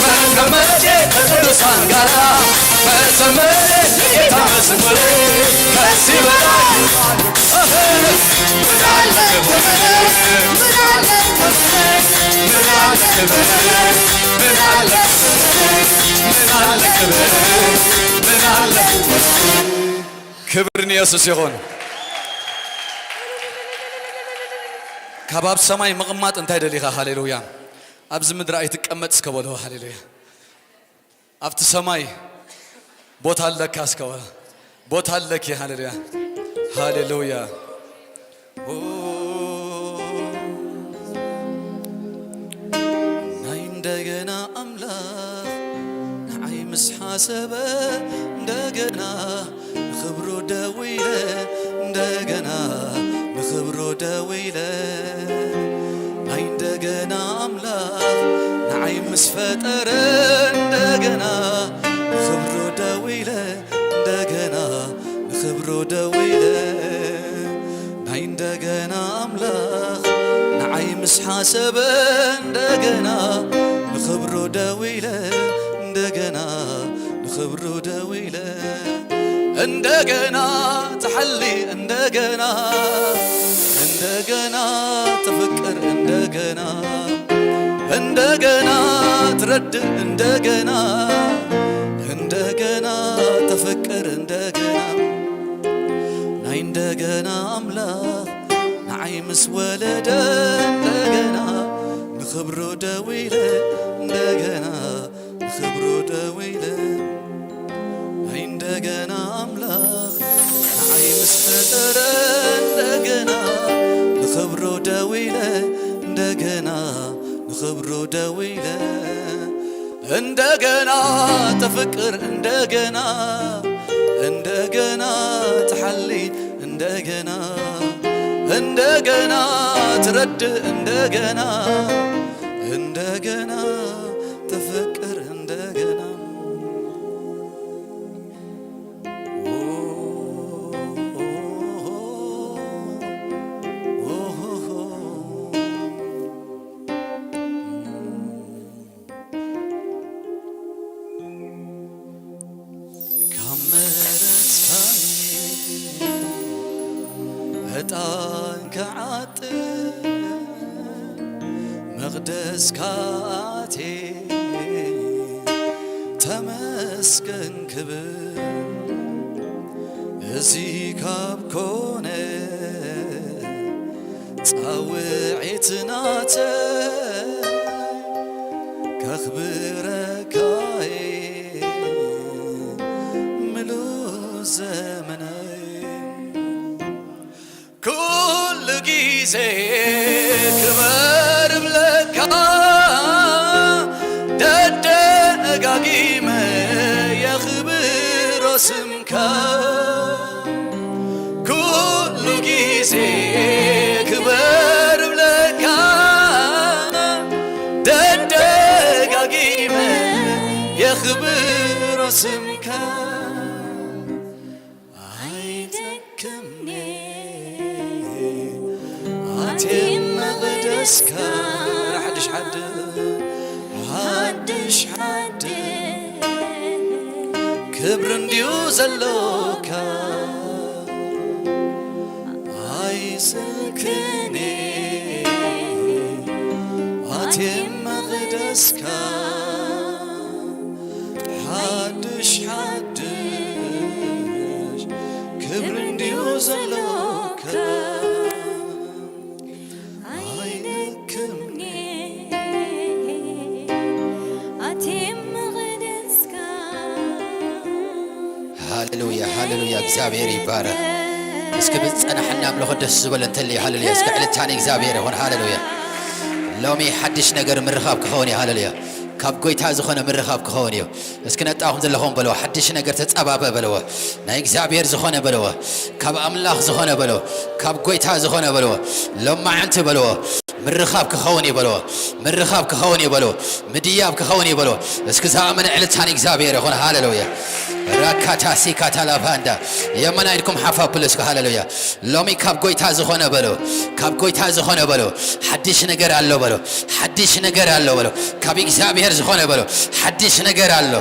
መቀመጤ ከቅዱሳን ጋራ መዘመሬ ለጌታ መዝሙሬ። ከዚህ በላይ ክብር ንየሱስ ይኹን። ካብ ኣብ ሰማይ ምቕማጥ እንታይ ደሊኻ? ሃሌሉያ። ኣብዚ ምድሪ ኣይትቀመጥ እስከ በሎ። ሃሌሉያ። ኣብቲ ሰማይ ቦታ ኣለካ እስከ በሎ። ቦታ ኣለኪ። ሃሌሉያ፣ ሃሌሉያ። ኦ፣ ናይ እንደገና ኣምላኽ ንዓይ ምስ ሓሰበ፣ እንደገና ንኽብሩ ደው ኢለ፣ እንደገና ንኽብሩ ደው ኢለ። ናይ እንደገና ኣምላኽ ንዓይ ምስ ፈጠረ፣ እንደገና ንኽብሩ ደው ኢለ፣ እንደገና ንኽብሩ ደው ኢለ። ናይ እንደገና ኣምላኽ ንዓይ ምስ ሓሰበ፣ እንደገና ንኽብሩ ደው ኢለ፣ እንደገና ንኽብሩ ደው ኢለ። እንደገና ትሓሊ፣ እንደገና፣ እንደገና ትፍቅር፣ እንደገና፣ እንደገና ትረድእ፣ እንደገና፣ እንደገና ተፍቅር፣ እንደገና ናይ እንደገና ኣምላኽ ንዓይ ምስ ወለደ፣ እንደገና ንኽብሩ ደው ኢለ፣ እንደገና ንኽብሩ ደው ኢለ። ናይ እንደገና ኣምላኽ ንዓይ ምስ ፈጠረ፣ እንደገና ንኽብሩ ደው ኢለ፣ እንደገና ንኽብሩ ደው ኢለ። እንደገና ተፍቅር፣ እንደገና፣ እንደገና ትሓሊ፣ እንደገና፣ እንደገና ትረድእ፣ እንደገና፣ እንደገና ተፍቅር፣ እንደገና። ካብ መረጽካኒ ዕጣን ክዓጥን መቕደስካ ኣትየ ተመስገን ክብል፣ እዚ ካብ ኮነ ጻውዒት ናተይ ከኽብረካ'የ ምሉእ ዘመነይ። ኩሉ ግዜ ክበር እብለካ፣ ደደጋጊመ የኽብሮ ስምካ። ኩሉ ግዜ ክበር እብለካ፣ ደደጋጊመ የኽብሮ ስምካ ኣይደክምኔ ኣቴ መቕደስካ ሓድሽ ሓድሽ ሓድሽ ሓድሽ ክብሪ እንድዩ ዘሎካ ኣይስልክኔ ኣቴ መቕደስካ ሓድሽ ሓድሽ ክብሪ እንድዩ ዘሎካ ኣይደክምኔ ኣቴ መቕደስካ። ሃሌሉያ፣ ሃሌሉያ። እግዚኣብሔር ይባረክ። እስኪ ብዝጸናሕና ኣምልኾ ደስ ዝበለ እንተልዩ፣ ሃሌሉያ። እስኪ ዕልልታ ንእግዚኣብሔር ይኹን። ሃሌሉያ። ሎሚ ሓድሽ ነገር ምርኻብ ክኸውን እዩ። ሃሌሉያ። ካብ ጎይታ ዝኾነ ምርኻብ ክኸውን እዩ። እስኪ ነጣኹም ዘለኹም በልዎ፣ ሓድሽ ነገር ተጸባበ በልዎ። ናይ እግዚኣብሔር ዝኾነ በልዎ፣ ካብ ኣምላኽ ዝኾነ በልዎ፣ ካብ ጎይታ ዝኾነ በልዎ። ሎማዓንቲ በልዎ፣ ምርኻብ ክኸውን እዩ በልዎ፣ ምርኻብ ክኸውን እዩ በልዎ፣ ምድያብ ክኸውን እዩ በልዎ። እስኪ ዝኣመነ ዕልልታ ንእግዚኣብሔር ይኹን። ሃሌሉያ። ራካታሲካታላባንዳ የመና ኢድኩም ሓፍ ኣብሉ እስኪ። ሃሌሉያ። ሎሚ ካብ ጎይታ ዝኾነ በሎ፣ ካብ ጎይታ ዝኾነ በሎ፣ ሓድሽ ነገር ኣሎ በሎ፣ ሓድሽ ነገር ኣሎ በሎ፣ ካብ እግዚኣብሔር ዝኾነ በሎ፣ ሓድሽ ነገር ኣሎ፣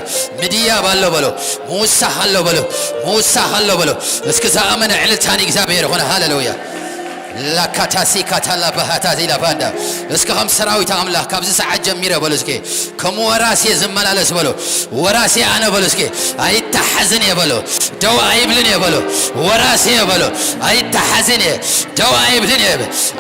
ምድያብ ኣሎ በሎ፣ ምውሳኽ ኣሎ በሎ፣ ምውሳኽ ኣሎ በሎ። እስኪ ዝኣመነ ዕልልታ ንእግዚኣብሔር ይኹን። ሃሌሉያ። ላካታሲካታላባሃታዚላባንዳ እስኪ ከም ሰራዊት ኣምላኽ ካብዚ ሰዓት ጀሚረ በሎ እስኪ ከም ወራስ እየ ዝመላለስ በሎ። ወራስ እየ ኣነ በሎ እስኪ። ኣይተሓዝን እየ በሎ። ደው ኣይብልን እየ በሎ። ወራስ እየ በሎ። ኣይተሓዝን እየ። ደው ኣይብልን እየ።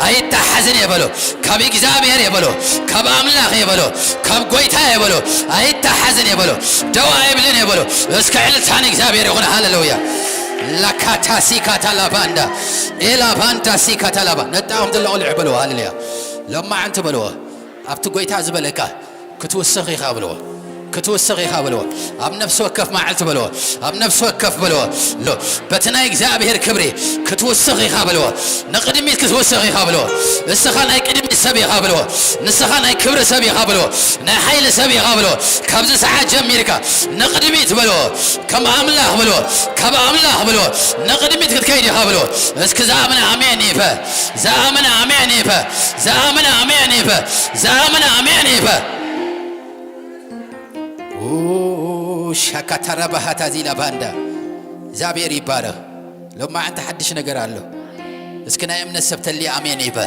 ኣይተሓዝን እየ በሎ። ካብ እግዚኣብሔር እየ በሎ። ካብ ኣምላኽ እየ በሎ። ካብ ጎይታ እየ በሎ። ኣይተሓዝን እየ በሎ። ደው ኣይብልን እየ በሎ። እስከ ዕልልታ ንእግዚኣብሔር ይኹን። ሃሌሉያ። ላካታሲካታላባንዳ ኤላባንዳ ሲካታላባ ነጣኹም ዘለኹ ልዕ በልዎ። ሃሌሉያ። ሎማዓንቲ በልዎ። ኣብቲ ጎይታ ዝበለካ ክትውስኽ ኢኻ በልዎ። ክትውስኽ ኢኻ በልዎ። ኣብ ነፍሲ ወከፍ መዓልቲ በልዎ። ኣብ ነፍሲ ወከፍ በልዎ። ሎ በቲ ናይ እግዚኣብሔር ክብሪ ክትውስኽ ኢኻ በልዎ። ንቕድሚት ክትውስኽ ኢኻ በልዎ። እስኻ ናይ ቅድሚት ሰብ ኢኻ በልዎ። ንስኻ ናይ ክብሪ ሰብ ኢኻ በልዎ። ናይ ሓይሊ ሰብ ኢኻ በልዎ። ካብዚ ሰዓት ጀሚርካ ንቕድሚት በልዎ። ከም ኣምላኽ በልዎ። ካብ ኣምላኽ በልዎ። ንቕድሚት ክትከይድ ኢኻ በልዎ። እስኪ ዝኣምን ኣሜን ይበ። ዝኣምን ኣሜን ይበ። ዝኣምን ኣሜን ይበ። ዝኣምን ኣሜን ይበ። ሻካታራ ባሃታ ዚላ ባንዳ። እግዚኣብሔር ይባረኽ። ሎማዓንቲ ሓድሽ ነገር ኣሎ። እስኪ ናይ እምነት ሰብ ተልየ ኣሜን ይበ።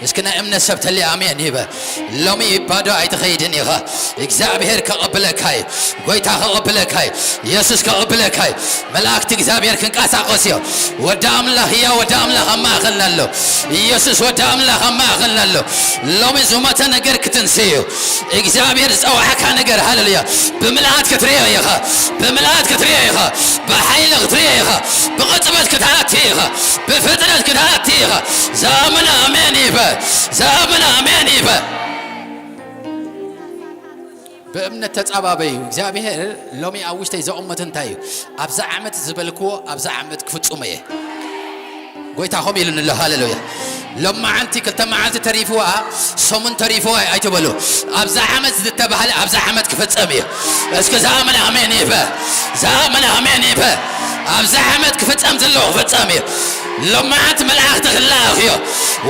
እስኪ ናይ እምነት ሰብ ተልየ ኣሜን ይበ። ሎሚ ባዶ ኣይትኸይድን ኢኻ። እግዚኣብሔር ከቐብለካ እዩ። ጎይታ ከቐብለካ እዩ። ኢየሱስ ከቐብለካ እዩ። መላእክቲ እግዚኣብሔር ክንቀሳቐስ እዮ። ወዲ ኣምላኽ እያ፣ ወዲ ኣምላኽ ኣብ ማእኸልና ኣሎ። ኢየሱስ ወዲ ኣምላኽ ኣብ ማእኸልና ኣሎ። ሎሚ ዝሞተ ነገር ክትንስእ እዩ። እግዚኣብሔር ዝጸዋዕካ ነገር፣ ሃሌሉያ፣ ብምልኣት ክትርእዮ ኢኻ። ብምልኣት ክትርእዮ ኢኻ። ብሓይሊ ክትርእዮ ኢኻ። ብቕጽበት ክትኣቲ ኢኻ። ብፍጥነት ክትኣቲ ኢኻ። ዝኣምን ኣሜን ይበ። ዝኣምን ኣሜን ይበ። ብእምነት ተጻባበዩ። እግዚኣብሔር ሎሚ ኣብ ውሽጠይ ዘቐመቶ እንታይ እዩ? ኣብዛ ዓመት ዝበልክዎ ኣብዛ ዓመት ክፍጽሞ እየ። ጎይታ ኸም ኢሉኒ ኣሎ። ሃሌሉያ። ሎማዓንቲ ክልተ መዓልቲ ተሪፍዋ፣ ሰሙን ተሪፍዋ ኣይትበሉ። ኣብዛ ዓመት ዝተባህለ ኣብዛ ዓመት ክፍጸም እዩ። እስኪ ዝኣመነ ኣሜን ይበ። ዝኣመነ ኣሜን ይበ። ኣብዛ ዓመት ክፍጸም ዘለዎ ክፍጸም እዩ። ሎማዓንቲ መላእኽቲ ክለኣኽ እዩ።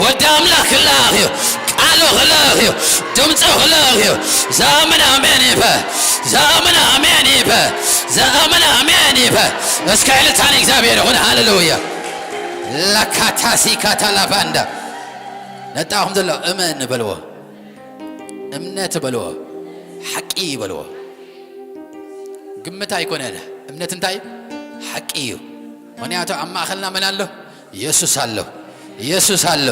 ወዲ ኣምላኽ ክለኣኽ እዩ። ቃሉ ክለኣኽ እዩ። ድምፁ ክለኣኽ እዩ። ዝኣመነ ኣሜን ይበ። ዝኣመነ ኣሜን ይበ። ዝኣመነ ኣሜን ይበ። እስከ ዕልልታ ንእግዚኣብሔር ይኹን። ሃሌሉያ። ላካታሲካታላባንዳ ነጣኹም ዘሎ እመን በልዎ። እምነት በልዎ። ሓቂ በልዎ። ግምት ኣይኮነን። እምነት እንታይ? ሓቂ እዩ። ምኽንያቱ ኣብ ማእኸልና መን ኣሎ? ኢየሱስ ኣሎ። ኢየሱስ ኣሎ።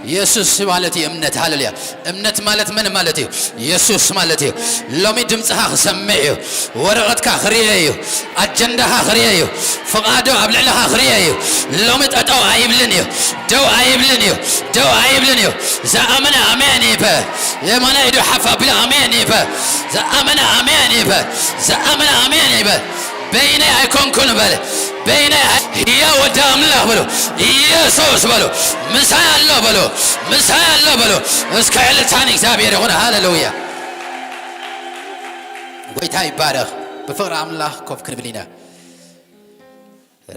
ኢየሱስ ማለት እዩ እምነት። ሃሌሉያ። እምነት ማለት መን ማለት እዩ? ኢየሱስ ማለት እዩ። ሎሚ ድምፅኻ ክሰምዕ እዩ። ወረቐትካ ክርኤ እዩ። ኣጀንዳኻ ክርኤ እዩ። ፍቓዱ ኣብ ልዕልኻ ክርኤ እዩ። ሎሚ ጠጠው ኣይብልን እዩ። ደው ኣይብልን እዩ። ደው ኣይብልን እዩ። ዝኣመነ ኣሜን ይበ። የማናይ ኢዱ ሓፍ ኣቢሉ ኣሜን ይበ። ዝኣመነ ኣሜን ይበ። ዝኣመነ ኣሜን ይበ። በይነይ ኣይኮንኩን በለ። በይነይ ኣይ- ህያው ወዲ ኣምላኽ በሎ። ኢየሱስ በሎ። ምሳይ ኣሎ በሎ። ምሳይ ኣሎ በሎ። እስከ ዕልልታ ንእግዚኣብሔር ይኹን። ሃሌሉያ። ጎይታ ይባረኽ። ብፍቕሪ ኣምላኽ ኮፍ ክንብል ኢና።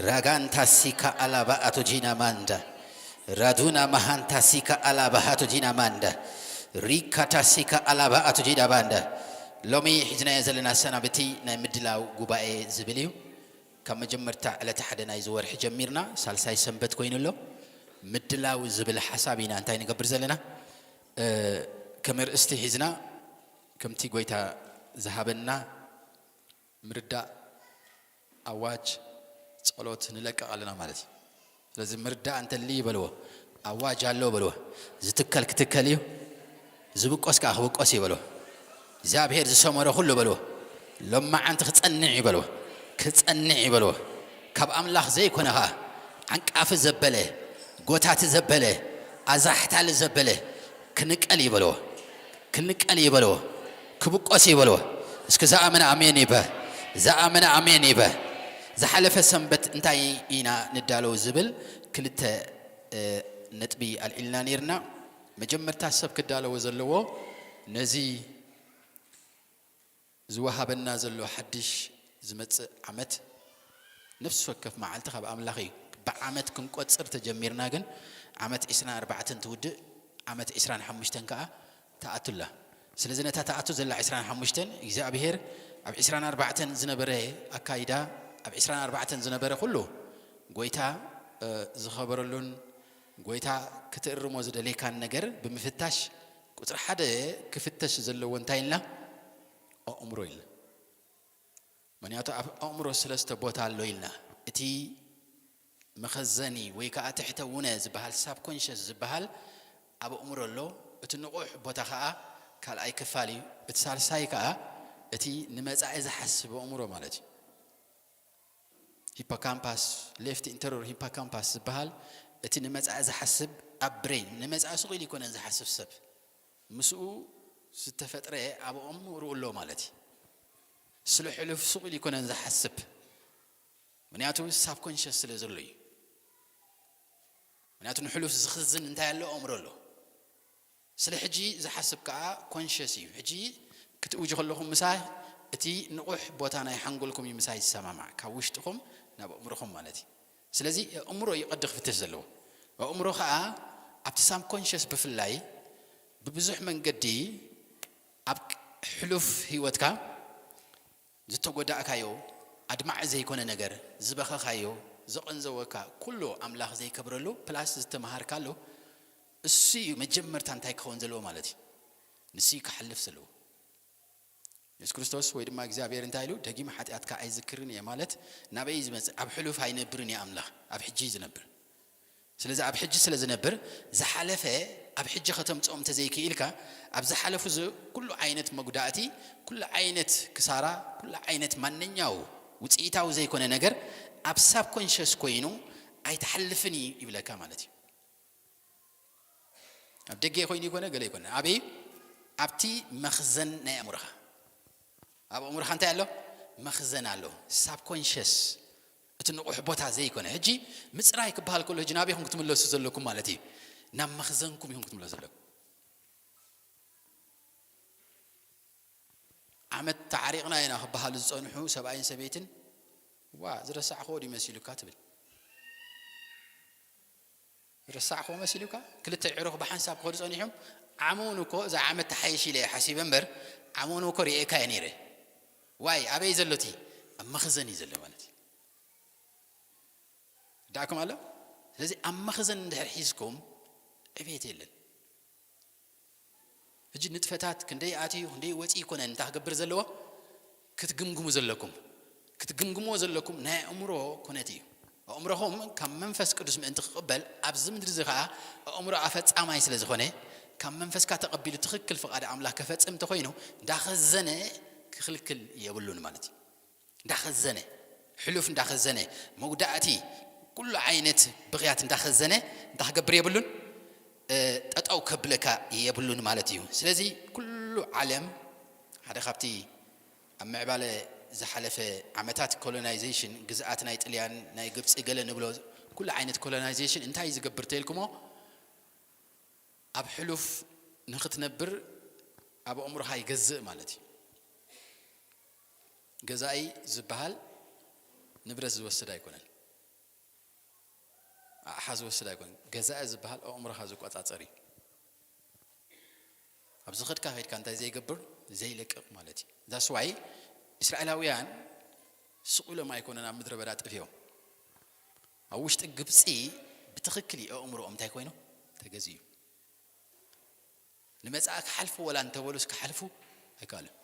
ራጋንታሲካ ኣላባ ኣቶ ጂና ማንዳ፣ ራዱና ማሃንታሲካ ኣላባ ኣቶ ጂና ማንዳ፣ ሪካታሲካ ኣላባ ኣቶ ጂና ማንዳ። ሎሚ ሒዝናዮ ዘለና ሰናብቲ ናይ ምድላው ጉባኤ ዝብል እዩ። ካብ መጀመርታ ዕለት ሓደ ናይዚ ወርሒ ጀሚርና ሳልሳይ ሰንበት ኮይኑ ኣሎ። ምድላው ዝብል ሓሳብ ኢና እንታይ ንገብር ዘለና? እ፣ ከም ኣርእስቲ ሒዝና ከምቲ ጎይታ ዝሃበና ምርዳእ፣ ኣዋጅ፣ ጸሎት ንለቅቕ ኣለና ማለት እዩ። ስለዚ ምርዳእ እንተልዩ በልዎ፣ ኣዋጅ ኣሎ በልዎ፣ ዝትከል ክትከል እዩ፣ ዝብቆስ ከኣ ክብቆስ እዩ በልዎ። እግዚኣብሔር ዝሰመሮ ኩሉ በልዎ፣ ሎማዓንቲ ክጸንዕ እዩ በልዎ፣ ክጸንዕ እዩ በልዎ። ካብ ኣምላኽ ዘይኮነ ከኣ ዓንቃፊ ዘበለ፣ ጎታቲ ዘበለ፣ ኣዛሕታሊ ዘበለ ክንቀል እዩ በልዎ፣ ክንቀል እዩ በልዎ፣ ክብቆስ እዩ በልዎ። እስኪ ዝኣመነ ኣሜን ይበል፣ ዝኣመነ ኣሜን ይበል። ዝሓለፈ ሰንበት እንታይ ኢና ንዳለው ዝብል ክልተ፣ እ፣ ነጥቢ ኣልዒልና ነይርና። መጀመርታ ሰብ ክዳለዎ ዘለዎ ነዚ ዝወሃበና ዘሎ ሓድሽ ዝመጽእ ዓመት፣ ነፍሲ ወከፍ መዓልቲ ካብ ኣምላኽ እዩ። ብዓመት ክንቆጽር ተጀሚርና ግን ዓመት ዕስራን ኣርባዕተን ትውድእ፣ ዓመት ዕስራን ሓሙሽተን ከኣ ትኣቱ ኣላ። ስለዚ ነታ ትኣቱ ዘላ ዕስራን ሓሙሽተን እግዚኣብሔር ኣብ ዕስራን ኣርባዕተን ዝነበረ ኣካይዳ፣ ኣብ ዕስራን ኣርባዕተን ዝነበረ ኩሉ ጎይታ፣ እ፣ ዝኸበረሉን ጎይታ ክትእርሞ ዝደለየካን ነገር ብምፍታሽ፣ ቁጽሪ ሓደ ክፍተሽ ዘለዎ እንታይ ኢልና? ኣእምሮ ኢልና። ምኽንያቱ ኣብ ኣእምሮ ሰለስተ ቦታ ኣሎ ኢልና። እቲ መኸዘኒ ወይ ከኣ ትሕተ ውነ ዝበሃል፣ ሳብኮንሸስ ዝበሃል ኣብ ኣእምሮ ኣሎ። እቲ ንቑሕ ቦታ ከኣ ካልኣይ ክፋል እዩ። እቲ ሳልሳይ ከኣ እቲ ንመጻኢ ዝሓስብ ኣእምሮ ማለት እዩ። ሂፖካምፓስ፣ ሌፍት ኢንተሮር ሂፖካምፓስ ዝበሃል እቲ ንመጻኢ ዝሓስብ ኣብ ብሬን፣ ንመጻኢ ስቕ ኢሉ ይኮነን ዝሓስብ ሰብ። ምስኡ ዝተፈጥረ ኣብ ኣእምሮኡ ኣሎ ማለት እዩ። ስለ ሕሉፍ ስቕ ኢሉ ይኮነን ዝሓስብ። ምኽንያቱ ሳብኮንሸስ ስለ ዘሎ እዩ። ምኽንያቱ ንሕሉፍ ዝኽዝን እንታይ ኣሎ? ኣእምሮ ኣሎ። ስለ ሕጂ ዝሓስብ ከኣ ኮንሸስ እዩ። ሕጂ ክትእውጁ ከለኹም ምሳይ እቲ ንቑሕ ቦታ ናይ ሓንጎልኩም እዩ ምሳይ ዝሰማማዕ፣ ካብ ውሽጥኹም ናብ ኣእምሮኹም ማለት እዩ። ስለዚ ኣእምሮ እዩ ቀዲ ክፍተሽ ዘለዎ። ኣእምሮ ከኣ ኣብቲ ሳብኮንሸስ ብፍላይ ብብዙሕ መንገዲ ኣብ ሕሉፍ ህይወትካ ዝተጎዳእካዮ፣ ኣድማዒ ዘይኮነ ነገር፣ ዝበኸኻዮ፣ ዘቐንዘወካ፣ ኩሉ ኣምላኽ ዘይከብረሉ፣ ፕላስ ዝተመሃርካሉ፣ እሱ እዩ መጀመርታ እንታይ ክኸውን ዘለዎ ማለት እዩ። ንሱ እዩ ክሓልፍ ዘለዎ። የሱስ ክርስቶስ ወይ ድማ እግዚኣብሔር እንታይ ኢሉ? ደጊም ሓጢኣትካ ኣይዝክርን እየ ማለት ናበይ እዩ ዝመጽእ? ኣብ ሕሉፍ ኣይነብርን እዩ ኣምላኽ፣ ኣብ ሕጂ እዩ ዝነብር። ስለዚ ኣብ ሕጂ ስለ ዝነብር፣ ዝሓለፈ ኣብ ሕጂ ከተምጽኦ እንተዘይክኢልካ፣ ኣብ ዝሓለፉ ዝ-፣ ኩሉ ዓይነት መጉዳእቲ፣ ኩሉ ዓይነት ክሳራ፣ ኩሉ ዓይነት ማንኛው ውጽኢታዊ ዘይኮነ ነገር ኣብ ሳብኮንሸስ ኮይኑ ኣይትሓልፍን እዩ ይብለካ ማለት እዩ። ኣብ ደገ ኮይኑ ይኮነ፣ ገለ ይኮነ። ኣበይ? ኣብቲ መኽዘን ናይ ኣእምሮኻ። ኣብ ኣእምሮኻ እንታይ ኣሎ? መኽዘን ኣሎ። ሳብኮንሸስ፣ እቲ ንቑሕ ቦታ ዘይኮነ። ሕጂ ምጽራይ ክበሃል ከሎ፣ ሕጂ ናበይ ኢኹም ክትምለሱ ዘለኩም ማለት እዩ? ናብ መኽዘንኩም ኢኹም ክትምለሱ ዘለኩም። ዓመት ተዓሪቕና ኢና ክበሃሉ ዝጸንሑ ሰብኣይን ሰበይትን፣ "ዋ፣ ዝረሳዕክዎ ድዩ መሲሉካ?" ትብል። "ዝረሳዕክዎ መሲሉካ?" ክልተ ኣዕሩኽ ብሓንሳብ ክኸዱ ጸኒሖም፣ ዓመውን እኮ እዛ ዓመት ተሓይሽ ኢለ እየ ሓሲበ እምበር፣ ዓመውን እኮ ርእየካ እየ ነይረ። ዋይ፣ ኣበይ ዘሎ እቲ? ኣብ መኽዘን እዩ ዘሎ ማለት እዩ። ዳእኩም ኣሎ። ስለዚ ኣብ መኽዘን እንድሕር ሒዝኩም ዕቤት የለን። ሕጂ ንጥፈታት ክንደይ ኣትዩ ክንደይ ወፂኡ ይኮነን እንታ ክገብር ዘለዎ ክትግምግሙ ዘለኩም። ክትግምግምዎ ዘለኩም ናይ ኣእምሮ ኩነት እዩ። ኣእምሮኹም ካብ መንፈስ ቅዱስ ምእንቲ ክቕበል ኣብዚ ምድሪ እዚ ከዓ ኣእምሮ ኣፈጻማይ ስለ ዝኾነ ካብ መንፈስካ ተቐቢሉ ትኽክል ፍቓድ ኣምላኽ ከፈጽም እንተኾይኑ እንዳኸዘነ ክኽልክል የብሉን ማለት እዩ። እንዳኸዘነ፣ ሕሉፍ እንዳኸዘነ፣ መጉዳእቲ፣ ኩሉ ዓይነት ብኽያት እንዳኸዘነ እንታይ ክገብር የብሉን? እ፣ ጠጠው ከብለካ የብሉን ማለት እዩ። ስለዚ ኩሉ ዓለም ሓደ ካብቲ ኣብ ምዕባለ ዝሓለፈ ዓመታት ኮሎናይዜሽን፣ ግዝኣት ናይ ጥልያን፣ ናይ ግብፂ ገለ ንብሎ ኩሉ ዓይነት ኮሎናይዜሽን እንታይ ዝገብር ተልኩሞ? ኣብ ሕሉፍ ንኽትነብር ኣብ ኣእምሮኻ ይገዝእ ማለት እዩ። ገዛኢ ዝበሃል ንብረት ዝወስድ ኣይኮነን። ኣቕሓ ዝወስድ ኣይኮነን። ገዛኢ ዝበሃል ኣእምሮኻ ዝቆጻጸር እዩ። ኣብ ዝኸድካ ከድካ እንታይ ዘይገብር? ዘይለቅቕ ማለት እዩ። That's why እስራኤላውያን ስቕ ኢሎም ኣይኮነን ኣብ ምድረ በዳ ጠፊኦም። ኣብ ውሽጢ ግብፂ ብትኽክል እዩ ኣእምሮኦም እንታይ ኮይኑ ተገዝኡ። ንመጻኢ ክሓልፉ ወላ እንተበሉስ ክሓልፉ ኣይከኣሉን።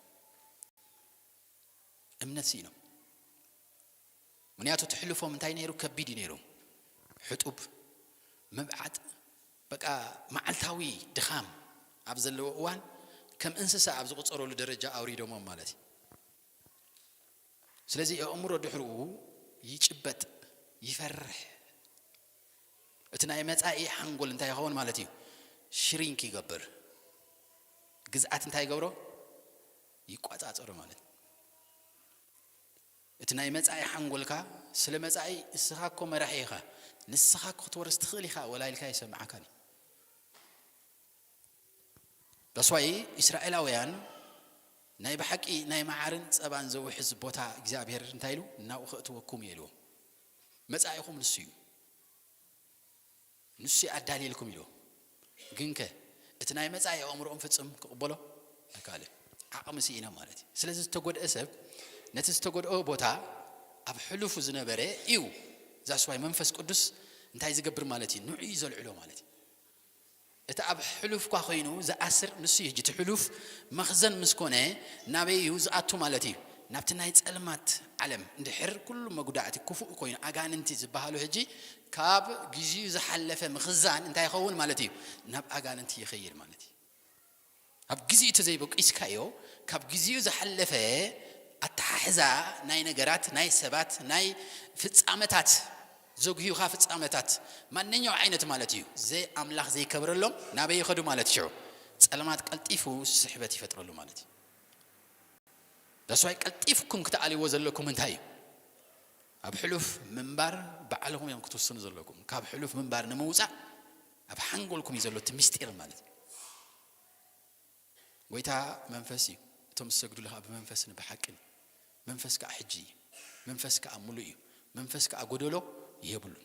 እምነት ስኢኖም። ምክንያቱ እቲ ሕሉፎም እንታይ ነይሩ? ከቢድ እዩ ነይሩ። ሕጡብ፣ ምብዓጥ፣ በቃ መዓልታዊ ድኻም ኣብ ዘለዎ እዋን ከም እንስሳ ኣብ ዝቑጸረሉ ደረጃ ኣውሪዶሞም ማለት እዩ። ስለዚ ኣእምሮ ድሕርኡ ይጭበጥ፣ ይፈርሕ። እቲ ናይ መጻኢ ሓንጎል እንታይ ይኸውን ማለት እዩ? ሽሪንክ ይገብር። ግዝኣት እንታይ ይገብሮ? ይቋጻጸሮ ማለት እዩ። እቲ ናይ መጻኢ ሓንጎልካ ስለ መጻኢ እስኻ እኮ መራሒ ኢኻ፣ ንስኻ እኮ ክትወርስ ትኽእል ኢኻ ወላ ኢልካ ይሰምዓካን እዩ። That's why እስራኤላውያን ናይ ብሓቂ ናይ መዓርን ጸባን ዘውሕዝ ቦታ እግዚኣብሔር እንታይ ኢሉ? ናብኡ ከእትወኩም እየ ኢልዎም። መጻኢኹም ንሱ እዩ። ንሱ ኣዳልየልኩም ኢልዎ። ግንከ እቲ ናይ መጻኢ ኣእምሮኦም ፍጹም ክቕበሎ ኣይከኣልን። ዓቕሚ ስኢኖም ማለት እዩ። ስለዚ ዝተጎድአ ሰብ ነቲ ዝተጎድኦ ቦታ ኣብ ሕሉፉ ዝነበረ እዩ። That's why መንፈስ ቅዱስ እንታይ ዝገብር ማለት እዩ? ንዑ እዩ ዘልዕሎ ማለት እዩ። እቲ ኣብ ሕሉፍኳ ኮይኑ ዝኣስር ንሱ እዩ። ሕጂ እቲ ሕሉፍ መኽዘን ምስ ኮነ ናበይ እዩ ዝኣቱ ማለት እዩ? ናብቲ ናይ ጸልማት ዓለም። እንድሕር ኩሉ መጉዳእቲ ክፉእ ኮይኑ ኣጋንንቲ ዝበሃሉ ሕጂ ካብ ግዜኡ ዝሓለፈ ምኽዛን እንታይ ይኸውን ማለት እዩ? ናብ ኣጋንንቲ ይኸይድ ማለት እዩ። ኣብ ግዜኡ ተዘይበቂስካዮ ካብ ግዜኡ ዝሓለፈ ኣተሓሕዛ ናይ ነገራት፣ ናይ ሰባት፣ ናይ ፍጻመታት፣ ዘጉህዩኻ ፍጻመታት ማንኛው ዓይነት ማለት እዩ። ዘይ ኣምላኽ ዘይከብረሎም ናበይ ይኸዱ ማለት ሽዑ? ጸልማት ቀልጢፉ ስሕበት ይፈጥረሉ ማለት እዩ። That's why ቀልጢፍኩም ክትኣልይዎ ዘለኩም እንታይ እዩ? ኣብ ሕሉፍ ምንባር ባዕልኹም እዮም ክትውስኑ ዘለኩም። ካብ ሕሉፍ ምንባር ንምውጻእ ኣብ ሓንጎልኩም እዩ ዘሎ እቲ ምስጢር ማለት እዩ። ጎይታ መንፈስ እዩ። እቶም ዝሰግዱሉ ከዓ ብመንፈስን ብሓቅን። መንፈስ ከዓ ሕጂ እዩ። መንፈስ ከዓ ምሉእ እዩ። መንፈስ ከዓ ጎደሎ የብሉን።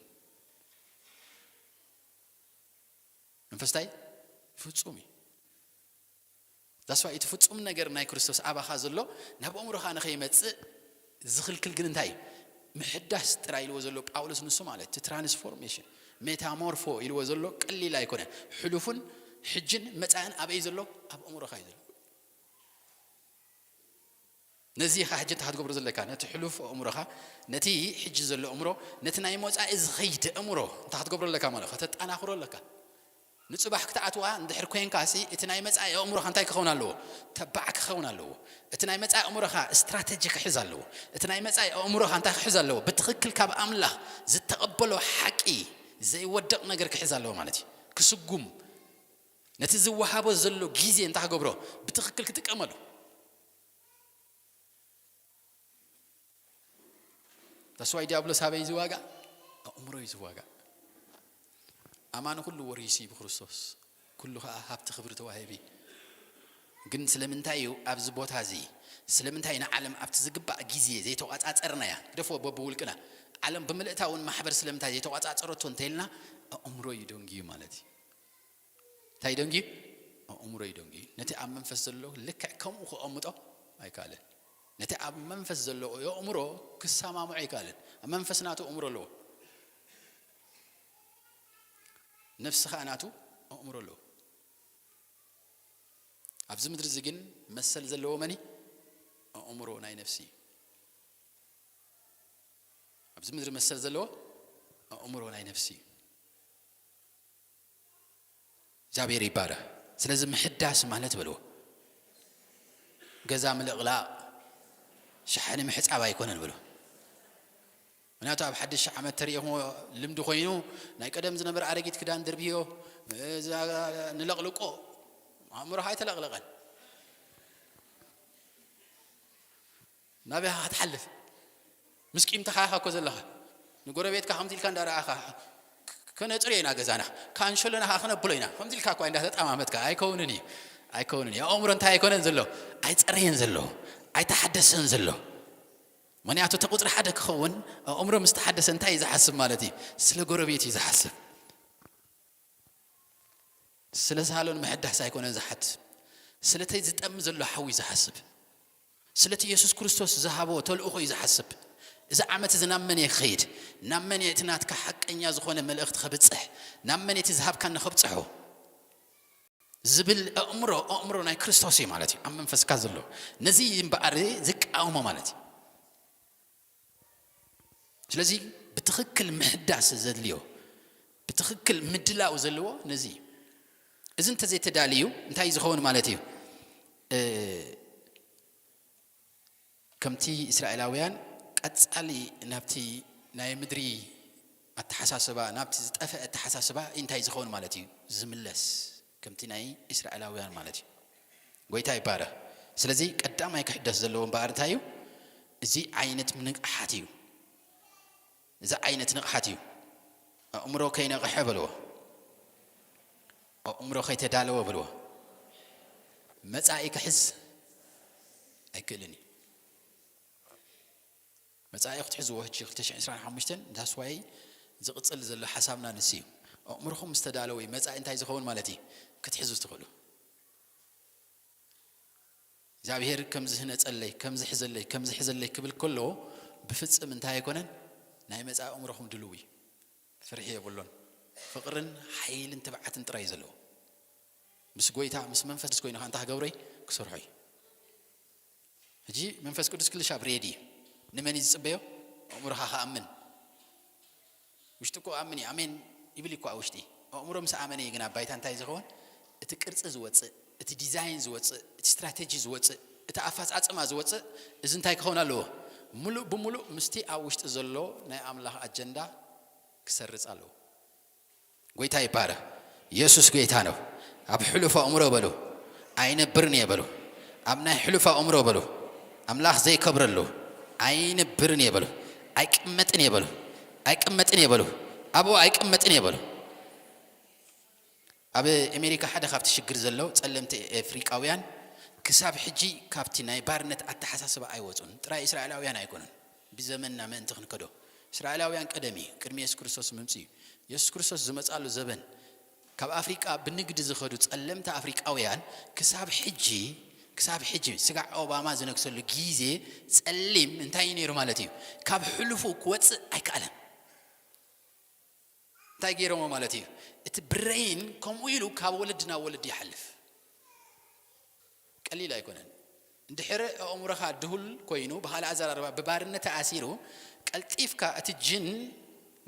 መንፈስ እንታይ? ፍጹም እዩ። That's why እቲ ፍጹም ነገር ናይ ክርስቶስ ኣባኻ ዘሎ ናብ ኣእምሮኻ ንኸይመጽእ ዝኽልክል ግን እንታይ እዩ? ምሕዳስ ጥራይ ኢልዎ ዘሎ ጳውሎስ ንሱ ማለት እቲ ትራንስፎርሜሽን፣ ሜታሞርፎ ኢልዎ ዘሎ ቀሊል ኣይኮነን። ሕሉፍን ሕጅን መጻእን ኣበይ ዘሎ? ኣብ ኣእምሮኻ እዩ ዘሎ። ነዚ ኢኻ ሕጂ እንታይ ክትገብሮ ዘለካ? ነቲ ሕሉፍ ኣእምሮኻ፣ ነቲ ሕጂ ዘሎ ኣእምሮ፣ ነቲ ናይ መጻኢ ዝኸይድ ኣእምሮ እንታይ ክትገብሮ ኣለካ ማለት? ከተጠናኽሮ ኣለካ። ንጽባሕ ክትኣትዋ እንድሕር ኮይንካ ሲ፣ እቲ ናይ መጻኢ ኣእምሮኻ እንታይ ክኸውን ኣለዎ? ተባዕ ክኸውን ኣለዎ። እቲ ናይ መጻኢ ኣእምሮኻ ስትራተጂ ክሕዝ ኣለዎ። እቲ ናይ መጻኢ ኣእምሮኻ እንታይ ክሕዝ ኣለዎ? ብትኽክል ካብ ኣምላኽ ዝተቐበሎ ሓቂ ዘይወድቕ ነገር ክሕዝ ኣለዎ ማለት እዩ። ክስጉም፣ ነቲ ዝወሃቦ ዘሎ ግዜ እንታይ ክገብሮ? ብትኽክል ክጥቀመሉ። That's why ዲያብሎስ ኣበይ ዝዋጋእ? ኣእምሮ እዩ ዝዋጋእ። ኣማኒ ኩሉ ወሪሱ እዩ ብክርስቶስ፣ ኩሉ ከዓ ሃብቲ ክብሪ ተዋሂቡ እዩ። ግን ስለምንታይ እዩ ኣብዚ ቦታ እዚ? ስለምንታይ ንዓለም ኣብቲ ዝግባእ ግዜ ዘይተቋጻጸርናያ? ግደፎ በብውልቅና። ዓለም ብምልእታ እውን ማሕበር ስለምንታይ ዘይተቋጻጸረቶ እንተኢልና፣ ኣእምሮ እዩ ደንጊዩ ማለት እዩ። እንታይ ደንጊዩ? ኣእምሮ እዩ ደንጊዩ። ነቲ ኣብ መንፈስ ዘሎ ልክዕ ከምኡ ክቐምጦ ኣይከኣለን። ነቲ ኣብ መንፈስ ዘሎ ኣእምሮ ክሰማምዖ ኣይከኣለን። ኣብ መንፈስ ናቱ ኣእምሮ ኣለዎ። ነፍሲ ኸኣ ናቱ ኣእምሮ ኣለዎ። ኣብዚ ምድሪ እዚ ግን መሰል ዘለዎ መን እዩ? ኣእምሮ ናይ ነፍሲ እዩ። ኣብዚ ምድሪ መሰል ዘለዎ ኣእምሮ ናይ ነፍሲ እዩ። እግዚኣብሔር ይባረኽ። ስለዚ ምሕዳስ ማለት በልዎ፣ ገዛ ምልቕላቕ፣ ሸሓኒ ምሕጻብ ኣይኮነን በልዎ። ምክንያቱ ኣብ ሓድሽ ዓመት ተሪእኹሞ ልምዲ ኮይኑ ናይ ቀደም ዝነበረ ኣረጊት ክዳን ደርብዮ፣ እዛ ንለቕልቆ፣ ኣእምሮኻ ኣይተለቕለቐን። ናበይ ኢኻ ክትሓልፍ? ምስ ቂምታኻ ኢኻ እኮ ዘለኻ። ንጎረቤትካ ከምዚ ኢልካ እንዳረኣኻ፣ "ከ-፣ ከነጽርዮ ኢና ገዛና፣ ካንሸሎና ኸዓ ከነብሎ ኢና" ከምዚ ኢልካ እኳ እንዳተጠማመትካ፣ ኣይከውንን እዩ። ኣይከውንን እዩ። ኣእምሮ እንታይ ኣይኮነን ዘሎ? ኣይጸረየን ዘሎ። ኣይተሓደሰን ዘሎ። ምክንያቱ እቲ ቁፅሪ ሓደ ክኸውን ኣእምሮ ምስ ተሓደሰ እንታይ እዩ ዝሓስብ ማለት እዩ? ስለ ጎረቤት እዩ ዝሓስብ። ስለ ሳሎን ምሕዳስ ኣይኮነን ዝሓስብ። ስለቲ ዝጠሚ ዘሎ ሓዊ እዩ ዝሓስብ። ስለቲ የሱስ ክርስቶስ ዝሃቦ ተልእኾ እዩ ዝሓስብ። እዚ ዓመት እዚ ናብ መን እየ ክኸይድ? ናብ መን እየ እቲ ናትካ ሓቀኛ ዝኾነ መልእኽቲ ከብጽሕ? ናብ መን እቲ ዝሃብካኒ ከብጽሖ? ዝብል ኣእምሮ ኣእምሮ ናይ ክርስቶስ እዩ ማለት እዩ፣ ኣብ መንፈስካ ዘሎ። ነዚ እምበኣር ዝቃወሞ ማለት እዩ። ስለዚ ብትኽክል ምሕዳስ ዘድልዮ፣ ብትኽክል ምድላው ዘለዎ ነዚ እዩ። እዚ እንተዘይተዳልዩ እንታይ ዝኸውን ማለት እዩ? ከምቲ እስራኤላውያን ቀጻሊ ናብቲ ናይ ምድሪ ኣተሓሳስባ፣ ናብቲ ዝጠፍአ ኣተሓሳስባ እንታይ ዝኸውን ማለት እዩ? ዝምለስ፣ ከምቲ ናይ እስራኤላውያን ማለት እዩ። ጎይታ ይባረኽ። ስለዚ ቀዳማይ ክሕደስ ዘለዎ እምበኣር እንታይ እዩ? እዚ ዓይነት ንቕሓት እዩ። እዚ ዓይነት ንቕሓት እዩ። ኣእምሮ ከይነቕሐ በልዎ። ኣእምሮ ከይተዳለወ በልዎ። መጻኢ ክሕዝ ኣይክእልን እዩ። መጻኢ ክትሕዝዎ ሕጂ ክልተ ሽሕን ዕስራን ሓሙሽተን that's why ዝቕጽል ዘሎ ሓሳብና ንሱ እዩ። ኣእምሮኹም ምስ ተዳለወ እዩ መጻኢ እንታይ ዝኸውን ማለት እዩ ክትሕዙ ትኽእሉ። እግዚኣብሔር ከምዚ ህነጸለይ፣ ከምዚ ሕዘለይ፣ ከምዚ ሕዘለይ ክብል ከሎ ብፍጽም እንታይ ኣይኮነን፣ ናይ መጻኢ ኣእምሮኹም ድልው እዩ። ፍርሒ የብሉን። ፍቕርን ሓይልን ትብዓትን ጥራይ እዩ ዘለዎ። ምስ ጎይታ ምስ መንፈስ ቅዱስ ኮይኑ ከኣ እንታይ ክገብሮ እዩ? ክሰርሖ እዩ። ሕጂ መንፈስ ቅዱስ ክልሻብ ሬዲ እዩ። ንመን እዩ ዝጽበዮ? ኣእምሮኻ ክኣምን። ውሽጢ እኮ ኣምን እዩ፣ ኣሜን ይብል እኮ ኣብ ውሽጢ። ኣእምሮ ምስ ኣመነ እዩ ግን ኣብ ባይታ እንታይ ዝኸውን? እቲ ቅርጺ ዝወጽእ፣ እቲ ዲዛይን ዝወጽእ፣ እቲ ስትራቴጂ ዝወጽእ፣ እቲ ኣፈጻጽማ ዝወጽእ፣ እዚ እንታይ ክኸውን ኣለዎ? ምሉእ ብምሉእ ምስቲ ኣብ ውሽጢ ዘሎ ናይ ኣምላኽ ኣጀንዳ ክሰርጽ ኣለዎ። ጎይታ ይባረኽ። የሱስ ጎይታ ነው። ኣብ ሕሉፍ ኣእምሮ በሉ፣ ኣይነብርን እየ በሉ። ኣብ ናይ ሕሉፍ ኣእምሮ በሉ፣ ኣምላኽ ዘይከብረሉ፣ ኣይነብርን እየ በሉ። ኣይቅመጥን እየ በሉ፣ ኣይቅመጥን እየ በሉ፣ ኣብኡ ኣይቅመጥን እየ በሉ። ኣብ ኣሜሪካ ሓደ ካብቲ ሽግር ዘሎ ጸለምቲ ኣፍሪቃውያን ክሳብ ሕጂ ካብቲ ናይ ባርነት ኣተሓሳስባ ኣይወጹን። ጥራይ እስራኤላውያን ኣይኮኑን። ብዘመንና ምእንቲ ክንከዶ፣ እስራኤላውያን ቀደም እዩ፣ ቅድሚ የሱስ ክርስቶስ ምምጽኡ እዩ። የሱስ ክርስቶስ ዝመጻሉ ዘበን ካብ ኣፍሪቃ ብንግዲ ዝኸዱ ጸለምቲ ኣፍሪቃውያን ክሳብ ሕጂ፣ ክሳብ ሕጂ ስጋዕ ኦባማ ዝነግሰሉ ግዜ ጸሊም እንታይ እዩ ነይሩ ማለት እዩ? ካብ ሕሉፉ ክወጽእ ኣይከኣለን። እንታይ ገይሮሞ ማለት እዩ? እቲ ብረይን ከምኡ ኢሉ ካብ ወለዲ ናብ ወለዲ ይሓልፍ። ቀሊል ኣይኮነን። እንድሕር ኣእምሮኻ ድሁል ኮይኑ፣ ብኻልእ ኣዘራርባ ብባርነት ተኣሲሩ፣ ቀልጢፍካ እቲ ጅን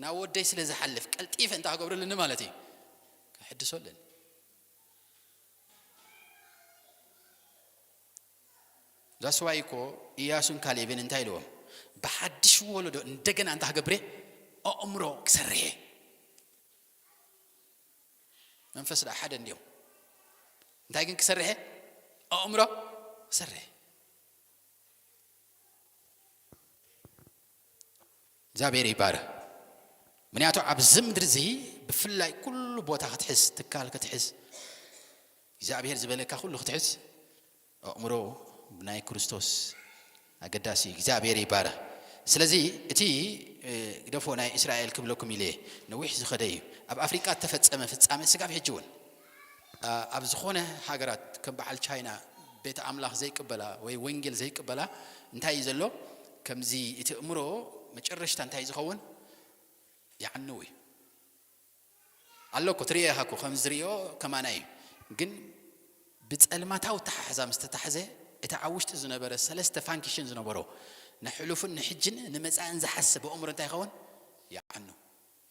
ናብ ወደይ ስለ ዝሓልፍ፣ ቀልጢፈ እንታይ ክገብረሉኒ ማለት እዩ? ክሕድሶ ኣለኒ። ዛስዋይ እኮ ኢያሱን ካሌብን እንታይ ኢልዎም? ብሓድሽ ወለዶ እንደገና እንታይ ክገብር እየ? ኣእምሮ ክሰርሕ እየ። መንፈስ ደኣ ሓደ እንድዮም። እንታይ ግን ክሰርሕ እየ? ኣእምሮ ክሰርሕ እየ። እግዚኣብሔር ይባረኽ። ምክንያቱ ኣብዚ ምድሪ እዚ ብፍላይ ኩሉ ቦታ ክትሕዝ፣ ትካል ክትሕዝ፣ እግዚኣብሔር ዝበለካ ኩሉ ክትሕዝ፣ ኣእምሮ ብናይ ክርስቶስ ኣገዳሲ እዩ። እግዚኣብሔር ይባረኽ። ስለዚ እቲ፣ እ፣ ግደፎ ናይ እስራኤል ክብለኩም ኢለ እየ። ነዊሕ ዝኸደ እዩ። ኣብ ኣፍሪቃ እተፈጸመ ፍጻመ ስጋብ ሕጂ እውን፣ እ፣ ኣብ ዝኾነ ሃገራት ከም በዓል ቻይና ቤተ ኣምላኽ ዘይቅበላ ወይ ወንጌል ዘይቅበላ እንታይ እዩ ዘሎ? ከምዚ እቲ ኣእምሮ መጨረሽታ እንታይ ዝኸውን? ይዓንው እዩ። ኣሎ እኮ፣ ትርእዮ ኢኻ እኮ፣ ከም ዝርእዮ ከማና እዩ። ግን ብጸልማታዊ ኣተሓሕዛ ምስ ተታሕዘ፣ እቲ ኣብ ውሽጢ ዝነበረ ሰለስተ ፋንክሽን ዝነበሮ፣ ንሕሉፍን ንሕጅን ንመጻእን ዝሓስብ ኣእምሮ እንታይ ይኸውን? ይዓኑ።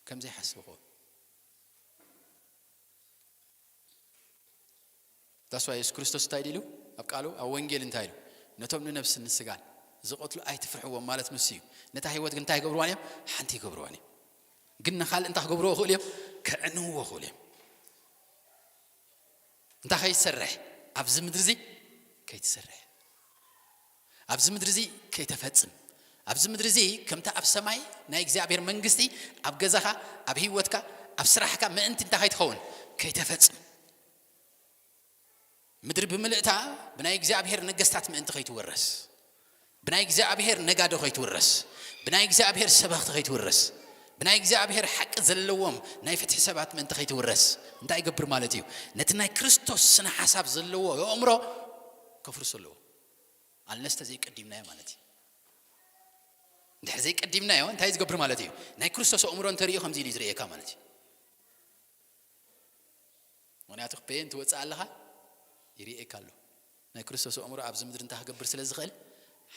ከም ዘይሓስብ ይኸውን። ዳስዋ የሱስ ክርስቶስ እንታይ ኢሉ? ኣብ ቃሉ፣ ኣብ ወንጌል እንታይ ኢሉ? ነቶም ንነብስን ንስጋን ዝቐትሉ ኣይትፍርሕዎም ማለት ንሱ እዩ። ነታ ህይወት ግን እንታይ ይገብርዋን እዮም? ሓንቲ ይገብርዋን እዮም። ግን ንኻልእ እንታይ ክገብርዎ ይኽእሉ እዮም? ከዕንውዎ ይኽእሉ እዮም። እንታይ ከይትሰርሕ? ኣብዚ ምድሪ እዚ ከይትሰርሕ። ኣብዚ ምድሪ እዚ ከይተፈጽም። ኣብዚ ምድሪ እዚ ከምቲ ኣብ ሰማይ ናይ እግዚኣብሔር መንግስቲ ኣብ ገዛኻ፣ ኣብ ህይወትካ፣ ኣብ ስራሕካ ምእንቲ እንታይ ከይትኸውን? ከይተፈጽም። ምድሪ ብምልእታ ብናይ እግዚኣብሔር ነገስታት ምእንቲ ከይትወረስ። ብናይ እግዚኣብሔር ነጋዶ ከይትውረስ፣ ብናይ እግዚኣብሔር ሰበኽቲ ከይትውረስ፣ ብናይ እግዚኣብሔር ሓቂ ዘለዎም ናይ ፍትሒ ሰባት ምእንቲ ከይትውረስ እንታይ ይገብር ማለት እዩ? ነቲ ናይ ክርስቶስ ስነ ሓሳብ ዘለዎ ኣእምሮ ከፍርሱ ኣለዎ። ኣልነስተ ዘይቀዲምናዮ ማለት እዩ። እንድሕር ዘይቀዲምናዮ እንታይ ዝገብር ማለት እዩ? ናይ ክርስቶስ ኣእምሮ እንተርእዮ ከምዚ ኢሉ እዩ ዝርእየካ ማለት እዩ። ምኽንያቱ ክበየን ትወፅእ ኣለኻ ይርእየካ ኣሎ። ናይ ክርስቶስ ኣእምሮ ኣብዚ ምድሪ እንታይ ክገብር ስለ ዝኽእል፣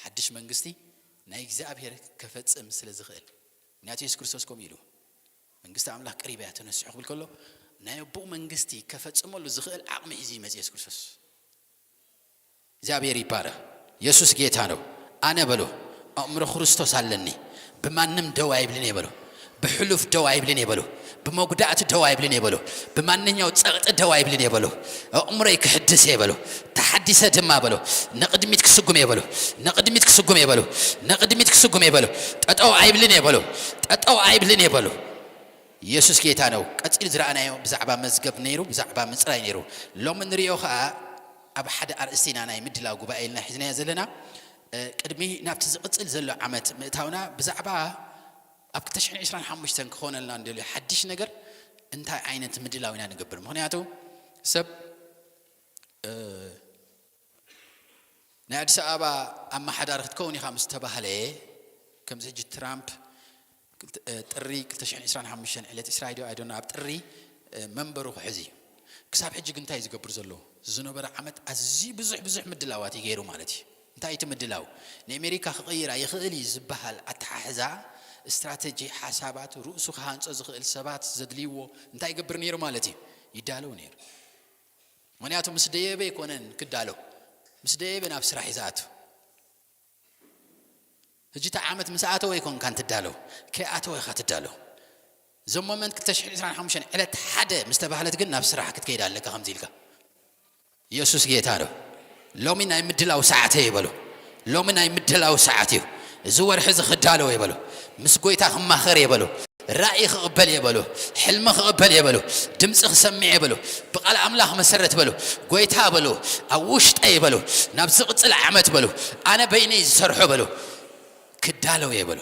ሓድሽ መንግስቲ ናይ እግዚኣብሔር ከፈፅም ስለ ዝኽእል። ምኽንያቱ የሱስ ክርስቶስ ከምኡ ኢሉ፣ መንግስቲ ኣምላኽ ቀሪባ እያ፣ ተነስሑ ክብል ከሎ ናይ ኣቦኡ መንግስቲ ከፈፅመሉ ዝኽእል ዓቕሚ ሒዙ ይመፅእ የሱስ ክርስቶስ። እግዚኣብሔር ይባረኽ። የሱስ ጌታ ነው። ኣነ በሎ ኣእምሮ ክርስቶስ ኣለኒ፣ ብማንም ደው ኣይብልን እየ በሎ፣ ብሕሉፍ ደው ኣይብልን እየ በሎ፣ ብመጉዳእቲ ደው ኣይብልን እየ በሎ፣ ብማንኛው ጸቕጢ ደው ኣይብልን እየ በሎ። ኣእምሮይ ክሕድስ እየ በሎ፣ ተሓዲሰ ድማ በሎ፣ ንቕድሚት ክስጉም እየ በሎ፣ ንቕድሚት ክስጉም እየ በሎ፣ ንቕድሚት ክስጉም እየ በሎ። ጠጠው ኣይብልን እየ በሎ፣ ጠጠው ኣይብልን እየ በሎ። የሱስ ጌታ ነው። ቀጺሉ ዝረኣናዮ ብዛዕባ መዝገብ ነይሩ፣ ብዛዕባ ምጽራይ ነይሩ። ሎሚ ንሪኦ ኸኣ ኣብ ሓደ ኣርእስቲ ኢና ናይ ምድላው ጉባኤ ኢልና ሒዝናዮ ዘለና። እ፣ ቅድሚ ናብቲ ዝቕጽል ዘሎ ዓመት ምእታውና ብዛዕባ ኣብ ክልተ ሽሕን ዕስራን ሓሙሽተን ክኾነልና እንደልዮ ሓድሽ ነገር እንታይ ዓይነት ምድላው ኢና ንገብር? ምኽንያቱ ሰብ፣ እ፣ ናይ ኣዲስ ኣበባ ኣመሓዳሪ ክትከውን ኢኻ ምስ ተባህለ፣ ከምዚ ሕጂ ትራምፕ ክልተ-፣ እ፣ ጥሪ ክልተ ሽሕን ዕስራን ሓሙሽተን ዕለት ዕስራ ድዩ ኣይዶና ኣብ ጥሪ፣ እ፣ መንበሩ ክሕዝ እዩ። ክሳብ ሕጂ ግን እንታይ እዩ ዝገብር ዘሎ? ዝነበረ ዓመት ኣዝዩ ብዙሕ ብዙሕ ምድላዋት እዩ ገይሩ ማለት እዩ። እንታይ እቲ ምድላው? ንኣሜሪካ ክቕይራ ይኽእል እዩ ዝበሃል ኣተሓሕዛ፣ ስትራተጂ፣ ሓሳባት፣ ርእሱ ክሃንጾ ዝኽእል ሰባት ዘድልይዎ እንታይ ይገብር ነይሩ ማለት እዩ? ይዳለው ነይሩ። ምኽንያቱ ምስ ደየበ ኣይኮነን ክዳሎ፣ ምስ ደየበ ናብ ስራሕ እዩ ዝኣቱ። ሕጂ እቲ ዓመት ምስ ኣተወ ኣይኮንካን ትዳሎ፣ ከይኣተወ ኢኻ ትዳሎ። እዞም ሞመንት ክልተ ሽሕን ዕስራን ሓሙሽተን ዕለት ሓደ ምስ ተባህለት ግን ናብ ስራሕ ክትከይድ ኣለካ ከምዚ ኢልካ። የሱስ ጌታ ነው። ሎሚ ናይ ምድላው ሰዓት እየ በሎ። ሎሚ ናይ ምድላው ሰዓት እዩ። እዚ ወርሒ እዚ ክዳለው እየ በሎ። ምስ ጎይታ ክማኸር እየ በሎ። ራእይ ክቕበል እየ በሎ። ሕልሚ ክቕበል እየ በሎ። ድምፂ ክሰምዕ እየ በሎ። ብቓል ኣምላኽ መሰረት በሎ። ጎይታ በሎ፣ ኣብ ውሽጠይ በሎ፣ ናብ ዝቕፅል ዓመት በሎ፣ ኣነ በይነይ ዝሰርሖ በሎ፣ ክዳለው እየ በሎ።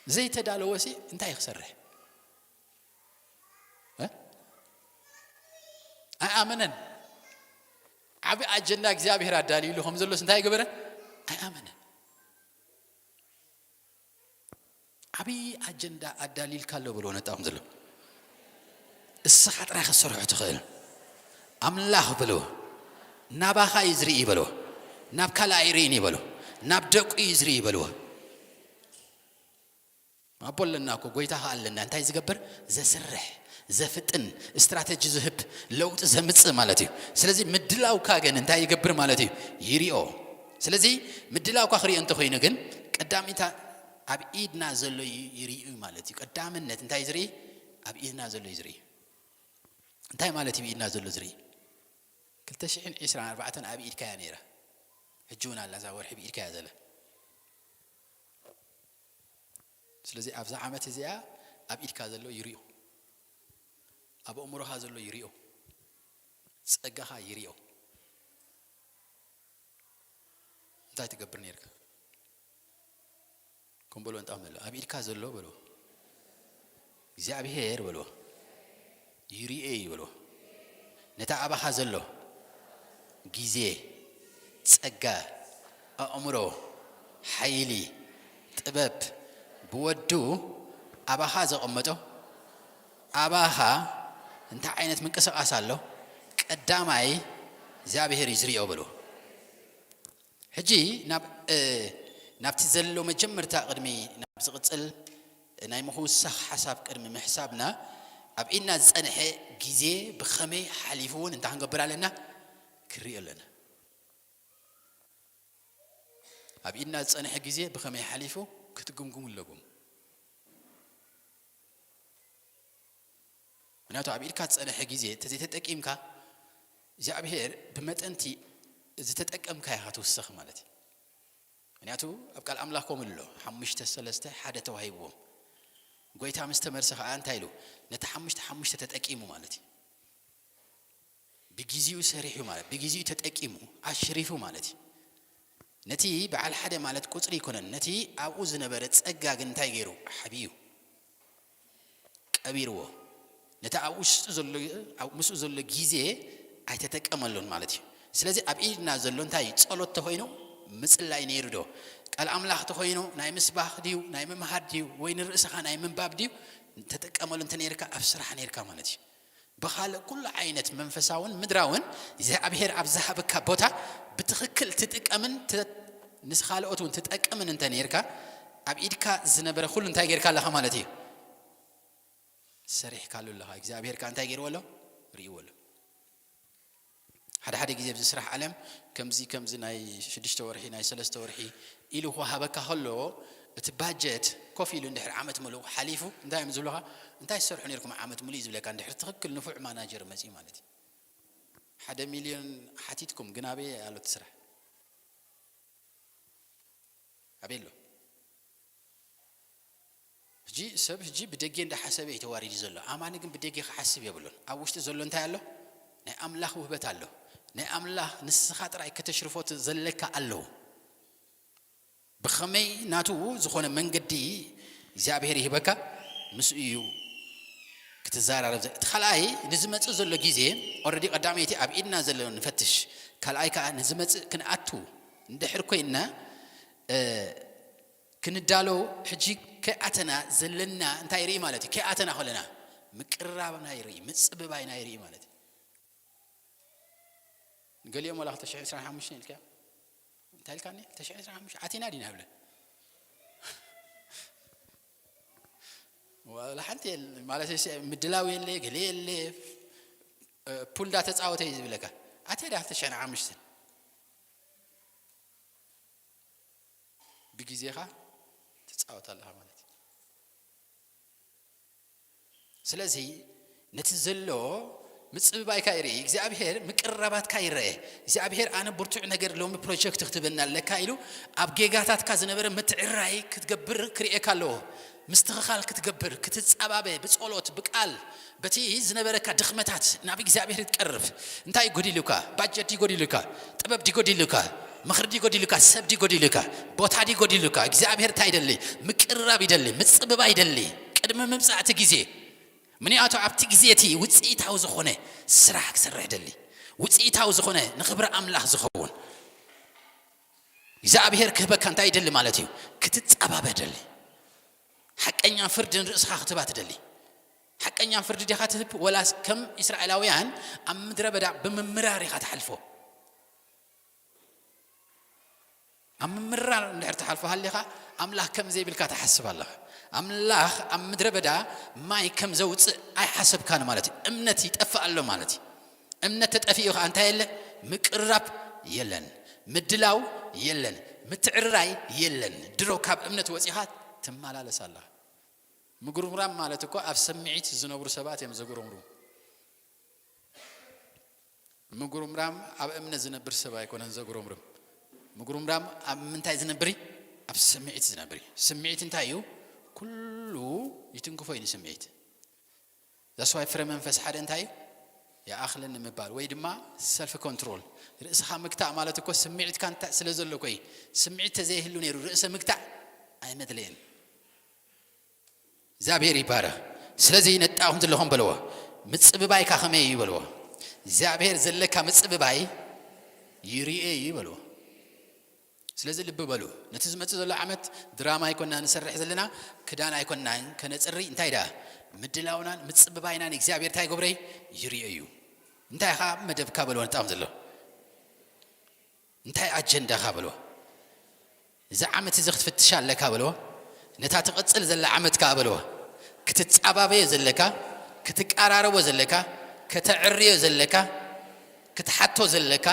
ዘይተዳለወ ሲ እንታይ ክሰርሕ? እ? ኣይኣመነን። ዓቢ ኣጀንዳ እግዚኣብሔር ኣዳልዩሉ ከም ዘሎስ እንታይ ገበረ? ኣይኣመነን። ዓቢ ኣጀንዳ ኣዳልዩልካ ኣሎ በልዎ ነጣ ከም ዘሎ። እስኻ ጥራይ ክትሰርሖ ትኽእል። ኣምላኽ በልዎ። ናባኻ እዩ ዝርኢ በልዎ። ናብ ካልእ ኣይርእን እዩ በልዎ። ናብ ደቁ እዩ ዝርኢ በልዎ። ኣቦ ኣለና እኮ፣ ጎይታ ኸኣ ኣለና። እንታይ ዝገብር? ዘስርሕ፣ ዘፍጥን፣ ስትራተጂ ዝህብ፣ ለውጢ ዘምጽእ ማለት እዩ። ስለዚ ምድላውካ ግን እንታይ ይገብር ማለት እዩ? ይሪኦ። ስለዚ ምድላውካ ክሪኦ እንተኾይኑ ግን ቀዳሚታ ኣብ ኢድና ዘሎ ዩ-፣ ይሪኡ ማለት እዩ። ቀዳምነት እንታይ ዝርኢ? ኣብ ኢድና ዘሎ እዩ ዝርኢ። እንታይ ማለት እዩ ኢድና ዘሎ ዝርኢ? ክልተ ሽሕን ዕስራን ኣርባዕተን ኣብ ኢድካ እያ ነይራ። ሕጂ እውን ኣላ እዛ ወርሒ ብኢድካ እያ ዘላ። ስለዚ ኣብዛ ዓመት እዚኣ ኣብ ኢድካ ዘሎ ይሪኦ፣ ኣብ ኣእምሮኻ ዘሎ ይሪኦ፣ ጸጋኻ ይሪኦ። እንታይ ትገብር ነርካ? ከም በሎ እንጣም በሎ፣ ኣብ ኢድካ ዘሎ በሎ፣ እግዚኣብሔር በሎ፣ ይሪኤ እዩ በሎ። ነታ ኣባኻ ዘሎ ግዜ፣ ጸጋ፣ ኣእምሮ፣ ሓይሊ፣ ጥበብ ብወዱ ኣባኻ ዘቐመጦ፣ ኣባኻ እንታይ ዓይነት ምንቅስቓስ ኣሎ? ቀዳማይ እግዚኣብሔር እዩ ዝሪኦ በሎ። ሕጂ ናብ፣ እ፣ ናብቲ ዘሎ መጀመርታ ቅድሚ ናብ ዝቕጽል ናይ ምውሳኽ ሓሳብ ቅድሚ ምሕሳብና፣ ኣብ ኢድና ዝጸንሐ ግዜ ብኸመይ ሓሊፉ እውን እንታይ ክንገብር ኣለና? ክሪኦ ኣለና። ኣብ ኢድና ዝጸንሐ ግዜ ብኸመይ ሓሊፉ ክትግምግሙ ኣለኩም። ምክንያቱ ኣብ ኢድካ ዝጸንሐ ግዜ እንተዘይተጠቂምካ፣ እግዚኣብሔር ብመጠንቲ ዝተጠቀምካ ኢኻ ትውሰኽ ማለት እዩ። ምክንያቱ ኣብ ቃል ኣምላኽ ከምኡ ኣሎ፣ ሓሙሽተ ሰለስተ ሓደ ተዋሂብዎም። ጎይታ ምስ ተመልሰ ኸኣ እንታይ ኢሉ? ነቲ ሓሙሽተ ሓሙሽተ ተጠቂሙ ማለት እዩ። ብግዜኡ ሰሪሑ ማለት፣ ብግዜኡ ተጠቂሙ፣ ኣሽሪፉ ማለት እዩ። ነቲ በዓል ሓደ ማለት ቁጽሪ ኣይኮነን፣ ነቲ ኣብኡ ዝነበረ ጸጋ ግን እንታይ ገይሩ? ሓቢኡ፣ ቀቢርዎ። ነቲ ኣብ ውሽጡ ዘሎ፣ ኣብ ምስኡ ዘሎ ግዜ ኣይተጠቀመሉን ማለት እዩ። ስለዚ ኣብ ኢድና ዘሎ እንታይ እዩ? ጸሎት ተኾይኑ ምጽላይ ነይሩ ዶ? ቃል ኣምላኽ ተኾይኑ ናይ ምስባኽ ድዩ? ናይ ምምሃር ድዩ? ወይ ንርእስኻ ናይ ምንባብ ድዩ? ተጠቀመሉ እንተ ነይርካ፣ ኣብ ስራሕ ነይርካ ማለት እዩ። ብኻልእ ኩሉ ዓይነት መንፈሳውን ምድራውን እግዚኣብሔር ኣብ ዝሃበካ ቦታ ብትኽክል ትጥቀምን ት-፣ ንስ ካልኦት እውን ትጠቅምን እንተ ነይርካ፣ ኣብ ኢድካ ዝነበረ ኩሉ እንታይ ጌርካ ኣለኻ ማለት እዩ? ሰሪሕካሉ ኣለኻ። እግዚኣብሔር ከኣ እንታይ ገይርዎ ኣሎ? ርእይዎ ኣሎ። ሓደ ሓደ ግዜ ኣብዚ ስራሕ ዓለም ከምዚ፣ ከምዚ ናይ ሽዱሽተ ወርሒ፣ ናይ ሰለስተ ወርሒ ኢሉ ክወሃበካ ከሎ፣ እቲ ባጀት ኮፍ ኢሉ እንድሕር ዓመት ምሉእ ሓሊፉ፣ እንታይ እዮም ዝብሉኻ? "እንታይ ትሰርሑ ነይርኩም ዓመት ምሉእ?" እዩ ዝብለካ፣ እንድሕር ትኽክል ንፉዕ ማናጀር መጺኡ ማለት እዩ። ሓደ ሚልዮን ሓቲትኩም፣ ግን ኣበይ ኣሎ እቲ ስራሕ? ኣበይ ኣሎ? ሕጂ ሰብ ሕጂ ብደጌ እንዳሓሰበ እዩ ተዋሪዱ ዘሎ። ኣማኒ ግን ብደጌ ክሓስብ የብሉን። ኣብ ውሽጢ ዘሎ እንታይ ኣሎ? ናይ ኣምላኽ ውህበት ኣሎ። ናይ ኣምላኽ ንስኻ ጥራይ ከተሽርፎ ዘለካ ኣሎ። ብኸመይ ናቱ ዝኾነ መንገዲ እግዚኣብሔር ይህበካ፣ ምስኡ እዩ ክትዘራረብ ዘ-፣ እቲ ካልኣይ ንዝመጽእ ዘሎ ግዜ፣ ኦረዲ ቀዳመይቲ ኣብ ኢድና ዘሎ ንፈትሽ። ካልኣይ ከኣ ንዝመጽእ ክንኣቱ እንድሕር ኮይንና፣ እ፣ ክንዳሎ ሕጂ ከይኣተና ዘለና እንታይ ይርኢ ማለት እዩ? ከይኣተና ከለና ምቅርራብና ይርኢ፣ ምጽብባይና ይርኢ ማለት እዩ። ገሊኦም ዋላ ክልተ ሽሕ ዕስራን ሓሙሽተን ኢልካ፣ እንታይ ኢልካኒ? ክልተ ሽሕ ዕስራን ሓሙሽተ ኣቲና ዲና ይብለ። ዋላ ሓንቲ የለ፣ ማለት ሲ-፣ ምድላው የለ፣ ገለ የለ፣ እ፣ ፑል ዳ ተጻወተ እዩ ዝብለካ። ኣትየ ዳ ክልተ ሽሕን ሓሙሽተን ብግዜኻ ትጻወት ኣለኻ ማለት እዩ። ስለዚ ነቲ ዘሎ ምጽብባይካ ይርኢ፣ እግዚኣብሔር ምቅርራባትካ ይረአ። እግዚኣብሔር ኣነ ብርቱዕ ነገር ሎሚ ፕሮጀክት ክትበና ኣለካ ኢሉ ኣብ ጌጋታትካ ዝነበረ ምትዕራይ ክትገብር ክርእየካ ኣለዎ። ምስትኽኻል ክትገብር፣ ክትጸባበ ብጸሎት፣ ብቃል፣ በቲ ዝነበረካ ድኽመታት ናብ እግዚኣብሔር ትቀርብ። እንታይ ጎዲሉካ? ባጀት ድዩ ጎዲሉካ? ጥበብ ድዩ ጎዲሉካ? ምኽሪ ድዩ ጎዲሉካ? ሰብ ድዩ ጎዲሉካ? ቦታ ድዩ ጎዲሉካ? እግዚኣብሔር እንታይ ይደሊ? ምቅርራብ ይደሊ፣ ምጽብባ ይደሊ። ቅድሚ ምምጻእ እቲ ግዜ። ምኽንያቱ ኣብቲ ግዜ እቲ ውጽኢታዊ ዝኾነ ስራሕ ክሰርሕ ደሊ። ውጽኢታዊ ዝኾነ ንኽብሪ ኣምላኽ ዝኸውን። እግዚኣብሔር ክህበካ እንታይ ይደሊ ማለት እዩ? ክትጸባበ ደሊ። ሓቀኛ ፍርዲ ንርእስኻ ክትህባ ትደሊ። ሓቀኛ ፍርዲ ዲኻ ትህብ? ወላስ ከም እስራኤላውያን ኣብ ምድረ በዳ ብምምራር ኢኻ ትሓልፎ? ኣብ ምምራር እንድሕር ትሓልፎ ሃሊኻ፣ ኣምላኽ ከም ዘይብልካ ትሓስብ ኣለኻ። ኣምላኽ ኣብ ምድረ በዳ ማይ ከም ዘውጽእ ኣይሓሰብካን ማለት እዩ። እምነት ይጠፍእ ኣሎ ማለት እዩ። እምነት ተጠፊኡ ኸኣ እንታይ የለ? ምቅርራብ የለን፣ ምድላው የለን፣ ምትዕርራይ የለን። ድሮ ካብ እምነት ወጺኻ ትመላለስ ኣለኻ። ምጉርምራም ማለት እኮ ኣብ ስምዒት ዝነብሩ ሰባት እዮም ዘጉረምርሙ። ምጉርምራም ኣብ እምነት ዝነብር ሰብ ኣይኮነን ዘጉረምርም። ምጉርምራም ኣብ ምንታይ ዝነብር እዩ? ኣብ ስምዒት ዝነብር እዩ። ስምዒት እንታይ እዩ? ኩሉ ይትንክፎ እዩ ንስምዒት። That's why ፍረ መንፈስ ሓደ እንታይ እዩ? ይኣኽለኒ ምባል ወይ ድማ ሰልፍ ኮንትሮል። ርእስኻ ምግታእ ማለት እኮ ስምዒትካ እንታይ ስለ ዘሎ እኮ እዩ። ስምዒት ተዘይህሉ ነይሩ ርእሰ ምግታእ ኣይመድለየን። እግዚኣብሔር ይባረኽ። ስለዚ ነጣኹም ዘለኹም በልዎ፣ ምጽብባይካ ከመይ እዩ በልዎ። እግዚኣብሔር ዘለካ ምጽብባይ ይርኤ እዩ በልዎ። ስለዚ ልቢ በሉ፣ ነቲ ዝመጽእ ዘሎ ዓመት ድራማ ኣይኮና ንሰርሕ ዘለና፣ ክዳን ኣይኮናን ከነጽሪ፣ እንታይ ደኣ ምድላውናን ምጽብባይናን እግዚኣብሔር እንታይ ይገብሮ እዩ? ይርኤ እዩ። እንታይ ኢኻ መደብካ በልዎ፣ ነጣኹም ዘሎ እንታይ ኣጀንዳኻ በልዎ። እዚ ዓመት እዚ ክትፍትሽ ኣለካ በልዎ። ነታ ትቕጽል ዘላ ዓመት ከኣ በልዎ። ክትጻባበዮ ዘለካ፣ ክትቀራረቦ ዘለካ፣ ከተዕርዮ ዘለካ፣ ክትሓቶ ዘለካ፣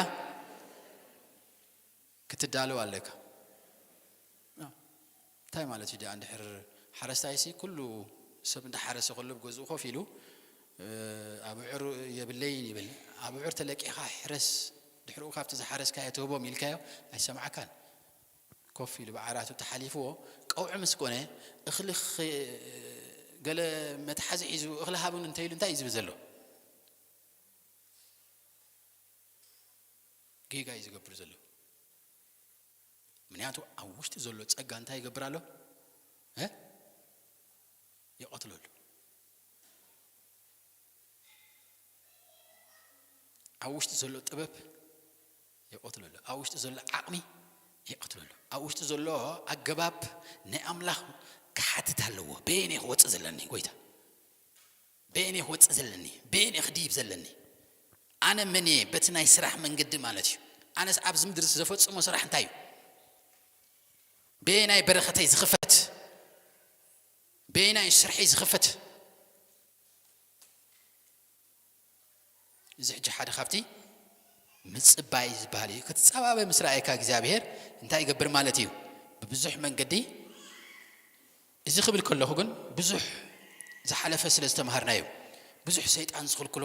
ክትዳለው ኣለካ። እንታይ ማለት እዩ ደኣ? እንድሕር ሓረስታይሲ ኩሉ ሰብ እንዳሓረሰ ከሎ ኣብ ገዝኡ ኮፍ ኢሉ፣ እ፣ ኣብዑር የብለይን ይብል። ኣብዑር ተለቂኻ ሕረስ፣ ድሕሪኡ ካብቲ ዝሓረስካዮ ትህቦም ኢልካዮ ኣይሰምዓካን። ኮፍ ኢሉ ብዓራቱ ተሓሊፍዎ፣ ቀውዒ ምስ ኮነ፣ እኽሊ ኽ-፣ ገለ መትሓዚ ሒዙ፣ "እኽሊ ሃቡኒ" እንተ ኢሉ እንታይ እዩ ዝብል ዘሎ? ጌጋ እዩ ዝገብር ዘሎ። ምክንያቱ ኣብ ውሽጢ ዘሎ ጸጋ እንታይ ይገብር ኣሎ? እ? ይቐትለሉ። ኣብ ውሽጢ ዘሎ ጥበብ ይቐትለሉ። ኣብ ውሽጢ ዘሎ ዓቕሚ ይቐትለሉ። ኣብ ውሽጢ ዘሎ ኣገባብ ናይ ኣምላኽ ክሓትት ኣለዎ። በየነይ ክወፅእ ዘለኒ ጎይታ? በየነይ ክወፅእ ዘለኒ? በየነይ ክድይብ ዘለኒ? ኣነ መን እየ? በቲ ናይ ስራሕ መንገዲ ማለት እዩ። ኣነስ ኣብዚ ምድሪ ዘፈፅሞ ስራሕ እንታይ እዩ? በየናይ በረኸተይ ዝኽፈት? በየናይ ስርሐይ ዝኽፈት? እዚ ሕጂ ሓደ ካብቲ ምጽባይ ዝበሃል እዩ። ክትጸባበ ምስ ረኣየካ እግዚኣብሔር እንታይ ይገብር ማለት እዩ? ብብዙሕ መንገዲ፣ እዚ ክብል ከለኹ ግን ብዙሕ ዝሓለፈ ስለ ዝተምሃርና እዩ። ብዙሕ ሰይጣን ዝኽልክሎ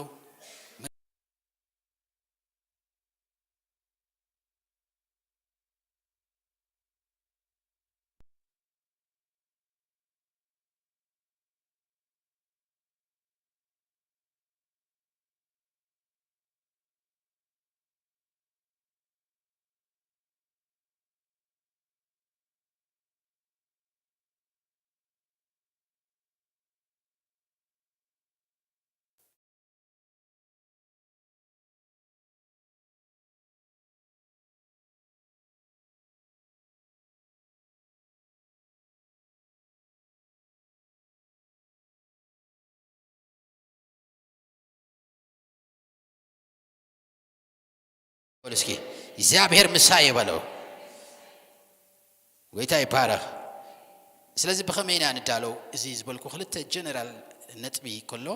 በሉ እስኪ፣ እግዚኣብሔር ምሳይ በለው። ጎይታ ይባረኽ። ስለዚ ብኸመይ ኢና ንዳለው? እዚ ዝበልኩ ክልተ ጀነራል ነጥቢ ከሎ፣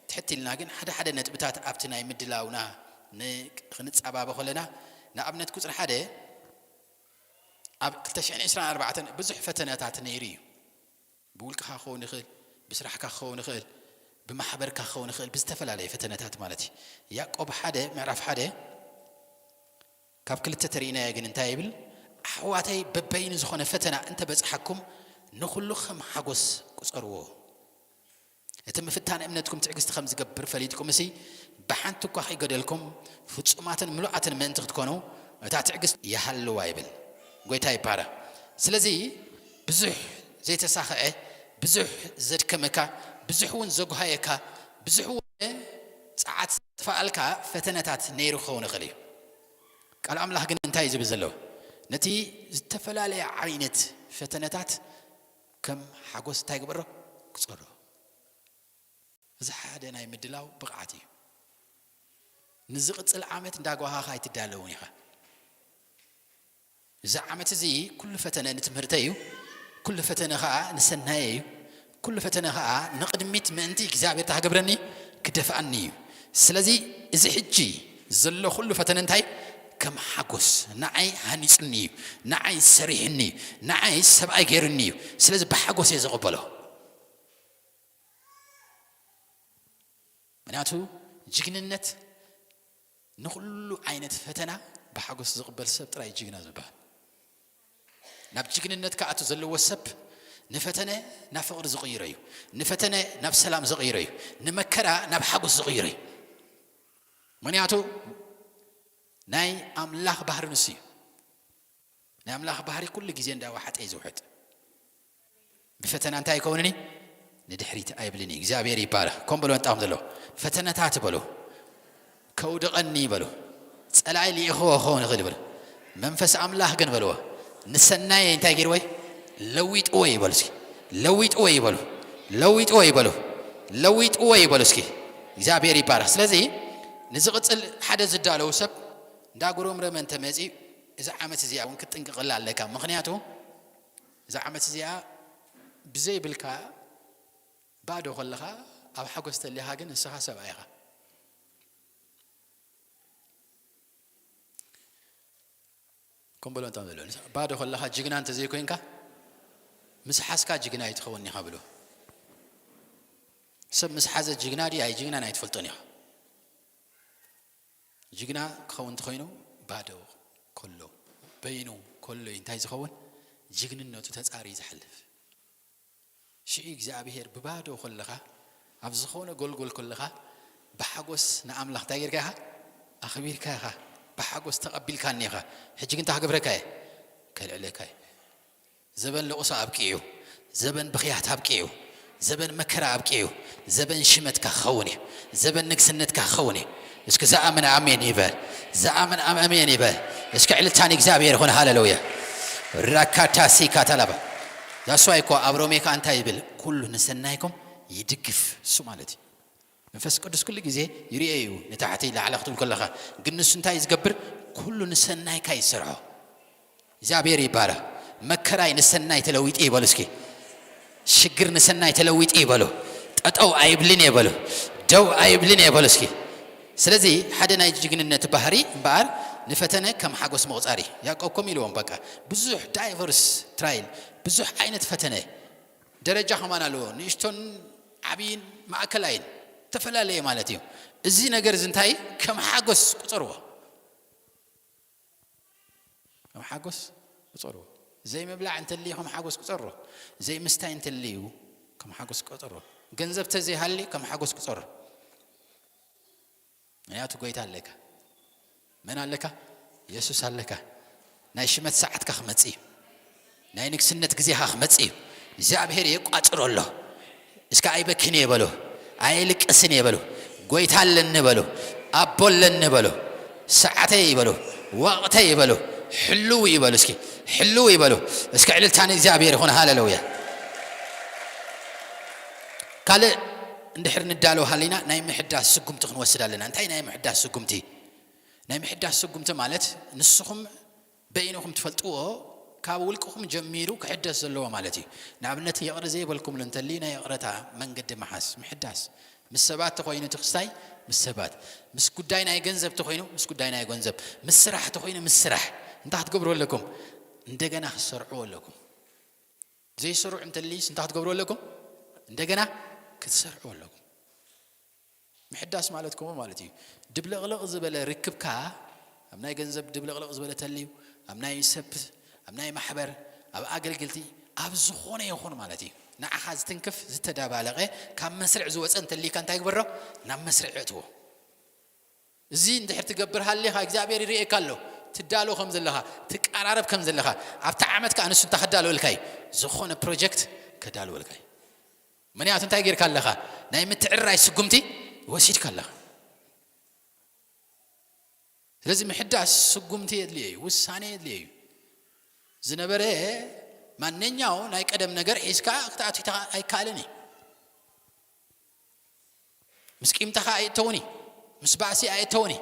ትሕት ኢልና ግን ሓደ ሓደ ነጥብታት ኣብቲ ናይ ምድላውና ን-፣ ክንጸባበ ከለና፣ ንኣብነት ቁጽሪ ሓደ፣ ኣብ ክልተ ሽሕን ዕስራን ኣርባዕተን ብዙሕ ፈተነታት ነይሩ እዩ። ብውልቅኻ ክኸውን ይኽእል፣ ብስራሕካ ክኸውን ይኽእል፣ ብማሕበርካ ክኸውን ይኽእል፣ ብዝተፈላለየ ፈተነታት ማለት እዩ። ያዕቆብ ሓደ ምዕራፍ ሓደ ካብ ክልተ ተርእይናዮ ግን እንታይ ይብል? ኣሕዋተይ በበይኑ ዝኾነ ፈተና እንተበጽሓኩም ንኹሉ ከም ሓጎስ ቁጸርዎ። እቲ ምፍታን እምነትኩም ትዕግስቲ ከም ዝገብር ፈሊጥኩም እሲ ብሓንቲ እኳ ከይገደልኩም ፍጹማትን ምሉኣትን ምእንቲ ክትኮኑ እታ ትዕግስት ይሃልዋ ይብል። ጎይታ ይባረኽ። ስለዚ ብዙሕ ዘይተሳኸዐ፣ ብዙሕ ዘድከመካ፣ ብዙሕ እውን ዘጉሃየካ፣ ብዙሕ እውን ጸዓት ዘጥፋኣልካ ፈተነታት ነይሩ ክኸውን ይኽእል እዩ። ቃል ኣምላኽ ግን እንታይ እዩ ዝብል ዘሎ? ነቲ ዝተፈላለየ ዓይነት ፈተነታት ከም ሓጎስ እንታይ ግበሮ? ቁጸሮ። እዚ ሓደ ናይ ምድላው ብቕዓት እዩ። ንዝቕጽል ዓመት እንዳጓሃኻ ኣይትዳለውን ኢኻ። እዚ ዓመት እዚ ኩሉ ፈተነ ንትምህርተይ እዩ፣ ኩሉ ፈተነ ኸኣ ንሰናየ እዩ፣ ኩሉ ፈተነ ኸኣ ንቕድሚት ምእንቲ እግዚኣብሔር ታክገብረኒ ክደፍኣኒ እዩ። ስለዚ እዚ ሕጂ ዘሎ ኩሉ ፈተነ እንታይ? ከም ሓጎስ ንዓይ ሃኒጽኒ እዩ፣ ንዓይ ሰሪሕኒ እዩ፣ ንዓይ ሰብኣይ ገይሩኒ እዩ። ስለዚ ብሓጎስ እየ ዝቕበሎ። ምክንያቱ ጅግንነት ንኹሉ ዓይነት ፈተና ብሓጎስ ዝቕበል ሰብ ጥራይ ጅግና ዝበሃል። ናብ ጅግንነት ክኣቱ ዘለዎ ሰብ ንፈተነ ናብ ፍቕሪ ዝቕይሮ እዩ፣ ንፈተነ ናብ ሰላም ዝቕይሮ እዩ፣ ንመከራ ናብ ሓጎስ ዝቕይሮ እዩ። ምክንያቱ ናይ ኣምላኽ ባህሪ ንሱ እዩ። ናይ ኣምላኽ ባህሪ ኩሉ ግዜ እንዳወሓጠ እዩ ዝውሕጥ። ብፈተና እንታይ ኣይከውንን እዩ? ንድሕሪት ኣይብልን እዩ። እግዚኣብሔር ይባረኽ። ከም በሉ መጣኹም ዘለዎ ፈተነታት በሉ፣ ከውድቐኒ በሉ፣ ጸላኢ ልኢኽዎ ክኸውን ይኽእል በሉ። መንፈስ ኣምላኽ ግን በልዎ፣ ንሰናየ እንታይ ገይርዎ እዩ? ለዊጥዎ እዩ በሉ እስኪ። ለዊጥዎ እዩ በሉ። ለዊጥዎ እዩ በሉ። ለዊጥዎ እዩ በሉ እስኪ። እግዚኣብሔር ይባረኽ። ስለዚ ንዝቕጽል ሓደ ዝዳለው ሰብ እንዳጉረምረመ እንተመጺኡ፣ እዚ ዓመት እዚኣ እውን ክትጥንቅቕላ ኣለካ። ምኽንያቱ እዛ ዓመት እዚኣ ብዘይብልካ ባዶ ከለኻ ኣብ ሓጎስ ተሊኻ ግን ንስኻ ሰብኣይ ኢኻ። ከም በሎ እንታም ዘሎ ባዶ ከለኻ ጅግና እንተዘይኮይንካ ምስ ሓዝካ ጅግና ኣይትኸውን ኢኻ ብሎ። ሰብ ምስ ሓዘ ጅግና ድዩ ኣይጅግናን ኣይትፈልጦን ኢኻ። ጅግና ክኸውን እንተኾይኑ ባዶ ከሎ በይኑ ከሎ እዩ እንታይ ዝኸውን? ጅግንነቱ ተጻርዩ ዝሓልፍ። ሽዑ እግዚኣብሔር ብባዶ ከለኻ ኣብ ዝኾነ ጎልጎል ከለኻ ብሓጎስ ንኣምላኽ እንታይ ጌርካ ኢኻ? ኣኽቢርካ ኢኻ። ብሓጎስ ተቐቢልካኒ ኢኻ። ሕጂ ግን እንታይ ክገብረካ እየ? ከልዕለካ እዩ። ዘበን ለቕሶ ኣብቂዑ፣ ዘበን ብኽያት ኣብቂዑ፣ ዘበን መከራ ኣብቂዑ፣ ዘበን ሽመትካ ክኸውን እዩ። ዘበን ንግስነትካ ክኸውን እዩ። እስኪ ዝኣምን ኣሜን ይበል። ዝኣምን ኣም- ኣሜን ይበል። እስኪ ዕልልታ ንእግዚኣብሔር ይኹን። ሃሌሉያ። ራካታ ሲካ ታላባ ዛስዋይ እኮ ኣብ ሮሜ ከኣ እንታይ ይብል? ኩሉ ንሰናይኩም ይድግፍ እሱ ማለት እዩ። መንፈስ ቅዱስ ኩሉ ግዜ ይርኤ እዩ። ንታሕቲ ላዕሊ ክትብል ከለኻ ግን ንሱ እንታይ እዩ ዝገብር? ኩሉ ንሰናይካ ይሰርሖ። እግዚኣብሔር ይባረኽ። መከራይ ንሰናይ ተለዊጡ ይበሉ እስኪ። ሽግር ንሰናይ ተለዊጡ ይበሉ። ጠጠው ኣይብልን ይበሉ። ደው ኣይብልን ይበሉ እስኪ። ስለዚ ሓደ ናይ ጅግንነት ባህሪ እምበኣር ንፈተነ ከም ሓጎስ ምቑጻር እዩ። ያዕቆብ ከምኡ ኢልዎም በቃ ብዙሕ ዳይቨርስ ትራይል ብዙሕ ዓይነት ፈተነ ደረጃ ከማን ኣለዎ። ንእሽቶን ዓብይን ማእከላይን ተፈላለየ ማለት እዩ። እዚ ነገር እዚ እንታይ ከም ሓጎስ ቁጸርዎ። ከም ሓጎስ ቁጸርዎ። ዘይምብላዕ እንተልዩ ከም ሓጎስ ቁጸሮ። ዘይምስታይ እንተልዩ ከም ሓጎስ ቁጸሮ። ገንዘብ ተዘይሃሊ ከም ሓጎስ ቁጸሮ። ምክንያቱ ጎይታ ኣለካ። መን ኣለካ? የሱስ ኣለካ። ናይ ሽመት ሰዓትካ ክመጽእ እዩ። ናይ ንግስነት ግዜኻ ክመጽእ እዩ። እግዚኣብሔር የቋጽሮ ኣሎ። እስከ ኣይበክን እየ በሉ፣ ኣይልቅስን እየ በሉ፣ ጎይታ ኣለኒ በሉ፣ ኣቦ ኣለኒ በሉ፣ ሰዓተይ ይበሉ፣ ወቕተይ ይበሉ፣ ሕልው ይበሉ። እስኪ ሕልው ይበሉ። እስከ ዕልልታ ንእግዚኣብሔር ይኹን። ሃሌሉያ። ካልእ እንድሕር ንዳሎ ሃሊና ናይ ምሕዳስ ስጉምቲ ክንወስድ ኣለና። እንታይ ናይ ምሕዳስ ስጉምቲ? ናይ ምሕዳስ ስጉምቲ ማለት ንስኹም በይንኹም ትፈልጥዎ ካብ ውልቅኹም ጀሚሩ ክሕደስ ዘለዎ ማለት እዩ። ንኣብነት ይቕረ ዘይበልኩምሉ እንተልዩ ናይ ይቕረታ መንገዲ ምሓዝ፣ ምሕዳስ። ምስ ሰባት ተኾይኑ እቲ ክስታይ ምስ ሰባት፣ ምስ ጉዳይ ናይ ገንዘብ ተኾይኑ ምስ ጉዳይ ናይ ገንዘብ፣ ምስ ስራሕ ተኾይኑ ምስ ስራሕ። እንታይ ክትገብሩ ኣለኩም? እንደገና ክትሰርዕዎ ኣለኩም። ዘይስሩዕ እንተልይስ እንታይ ክትገብሩ ኣለኩም? እንደገና ክትሰርዑ ኣለኩም። ምሕዳስ ማለት ከምኡ ማለት እዩ። ድብልቕልቕ ዝበለ ርክብካ ኣብ ናይ ገንዘብ ድብልቕልቕ ዝበለ ተልዩ ኣብ ናይ ሰብ ኣብ ናይ ማሕበር ኣብ ኣገልግልቲ ኣብ ዝኾነ ይኹን ማለት እዩ። ንዓኻ ዝትንክፍ ዝተደባለቐ ካብ መስርዕ ዝወፀ እንተልይካ እንታይ ግበሮ? ናብ መስርዕ እእትዎ። እዚ እንድሕር ትገብር ሃሊኻ እግዚኣብሔር ይርእየካ ኣሎ። ትዳሎ ከም ዘለኻ ትቀራረብ ከም ዘለኻ ኣብቲ ዓመት ከዓ ንሱ እንታይ ከዳልወልካ እዩ? ዝኾነ ፕሮጀክት ከዳልወልካ እዩ። ምክንያቱ እንታይ ጌርካ ኣለኻ? ናይ ምትዕርራይ ስጉምቲ ወሲድካ ኣለኻ። ስለዚ ምሕዳስ ስጉምቲ የድልዮ እዩ፣ ውሳኔ የድልዮ እዩ። ዝነበረ ማንኛው ናይ ቀደም ነገር ሒዝካ ክትኣትታ ኣይከኣልን እዩ። ምስ ቂምታኻ ኣይእተውን እዩ። ምስ ባእሲ ኣይእተውን እዩ።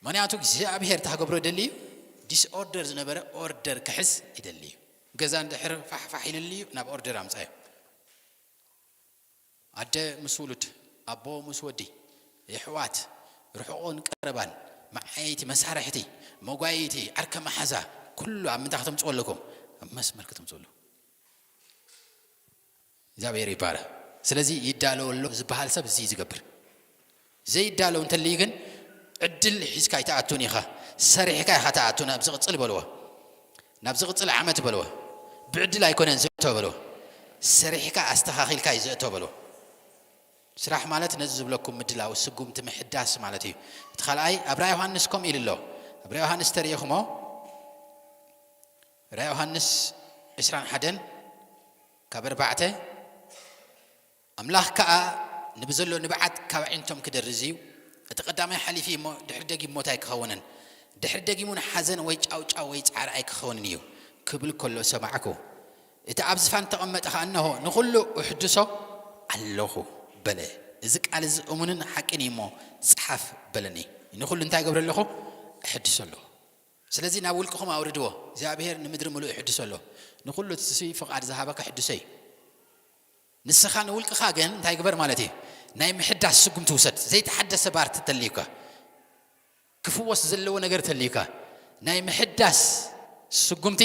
ምክንያቱ እግዚኣብሔር እንታይ ክገብሮ ይደሊ እዩ? ዲስኦርደር ዝነበረ ኦርደር ክሕዝ ይደሊ እዩ። ገዛ እንድሕር ፋሕፋሕ ኢልሉ እዩ ናብ ኦርደር ኣምፃዮ። ኣደ ምስ ውሉድ፣ ኣቦ ምስ ወዲ፣ የሕዋት፣ ርሑቕን ቀረባን፣ መዓየይቲ፣ መሳርሕቲ፣ መጓየይቲ፣ ዓርከ መሓዛ፣ ኩሉ ኣብ ምንታይ ከተምፅኡ ኣለኩም? ኣብ መስመር ከተምፅኡ ኣለኩም። እግዚኣብሔር ይባረ። ስለዚ ይዳለወ ኣሎ ዝበሃል ሰብ እዚ ዝገብር ዘይዳለው እንተልዩ ግን ዕድል ሒዝካ ኣይትኣቱን ኢኻ። ሰሪሕካ ኢኻ ትኣቱ። ናብ ዝቕፅል በልዎ፣ ናብ ዝቕፅል ዓመት በልዎ። ብዕድል ኣይኮነን ዝእቶ በልዎ፣ ሰሪሕካ ኣስተኻኺልካ እዩ ዝእቶ በልዎ። ስራሕ ማለት ነዚ ዝብለኩም ምድላው፣ ስጉምቲ ምሕዳስ ማለት እዩ። እቲ ካልኣይ ኣብ ራእይ ዮሃንስ ከምኡ ኢሉ ኣሎ። ኣብ ራእይ ዮሃንስ ተርእኹሞ ራእይ ዮሃንስ ዕስራን ሓደን ካብ ኣርባዕተ ኣምላኽ ከኣ ንብዘሎ ንብዓት ካብ ኣዒንቶም ክደርዝ እዩ። እቲ ቀዳማይ ሓሊፉ እሞ ድሕሪ ደጊም ሞት ኣይክኸውንን፣ ድሕሪ ደጊም እውን ሓዘን ወይ ጫውጫው ወይ ጻዕሪ ኣይክኸውንን እዩ ክብል ከሎ ሰማዕኩ። እቲ ኣብ ዝፋን እተቐመጠ ኸኣ እንሆ ንኹሉ እሕድሶ ኣለኹ በለ። እዚ ቃል እዚ እሙንን ሓቅን እዩ እሞ ጽሓፍ በለኒ። ንኹሉ እንታይ ገብረ ኣለኹ? እሕድሶ ኣለኹ። ስለዚ ናብ ውልቅኹም ኣውርድዎ። እግዚኣብሔር ንምድሪ ምሉእ ይሕድሶ ኣሎ። ንኹሉ እቲ ፍቓድ ዝሃበካ ሕድሶ እዩ። ንስኻ ንውልቅኻ ግን እንታይ ግበር ማለት እዩ? ናይ ምሕዳስ ስጉምቲ ውሰድ። ዘይተሓደሰ ባርቲ ተልዩካ፣ ክፍወስ ዘለዎ ነገር ተልዩካ፣ ናይ ምሕዳስ ስጉምቲ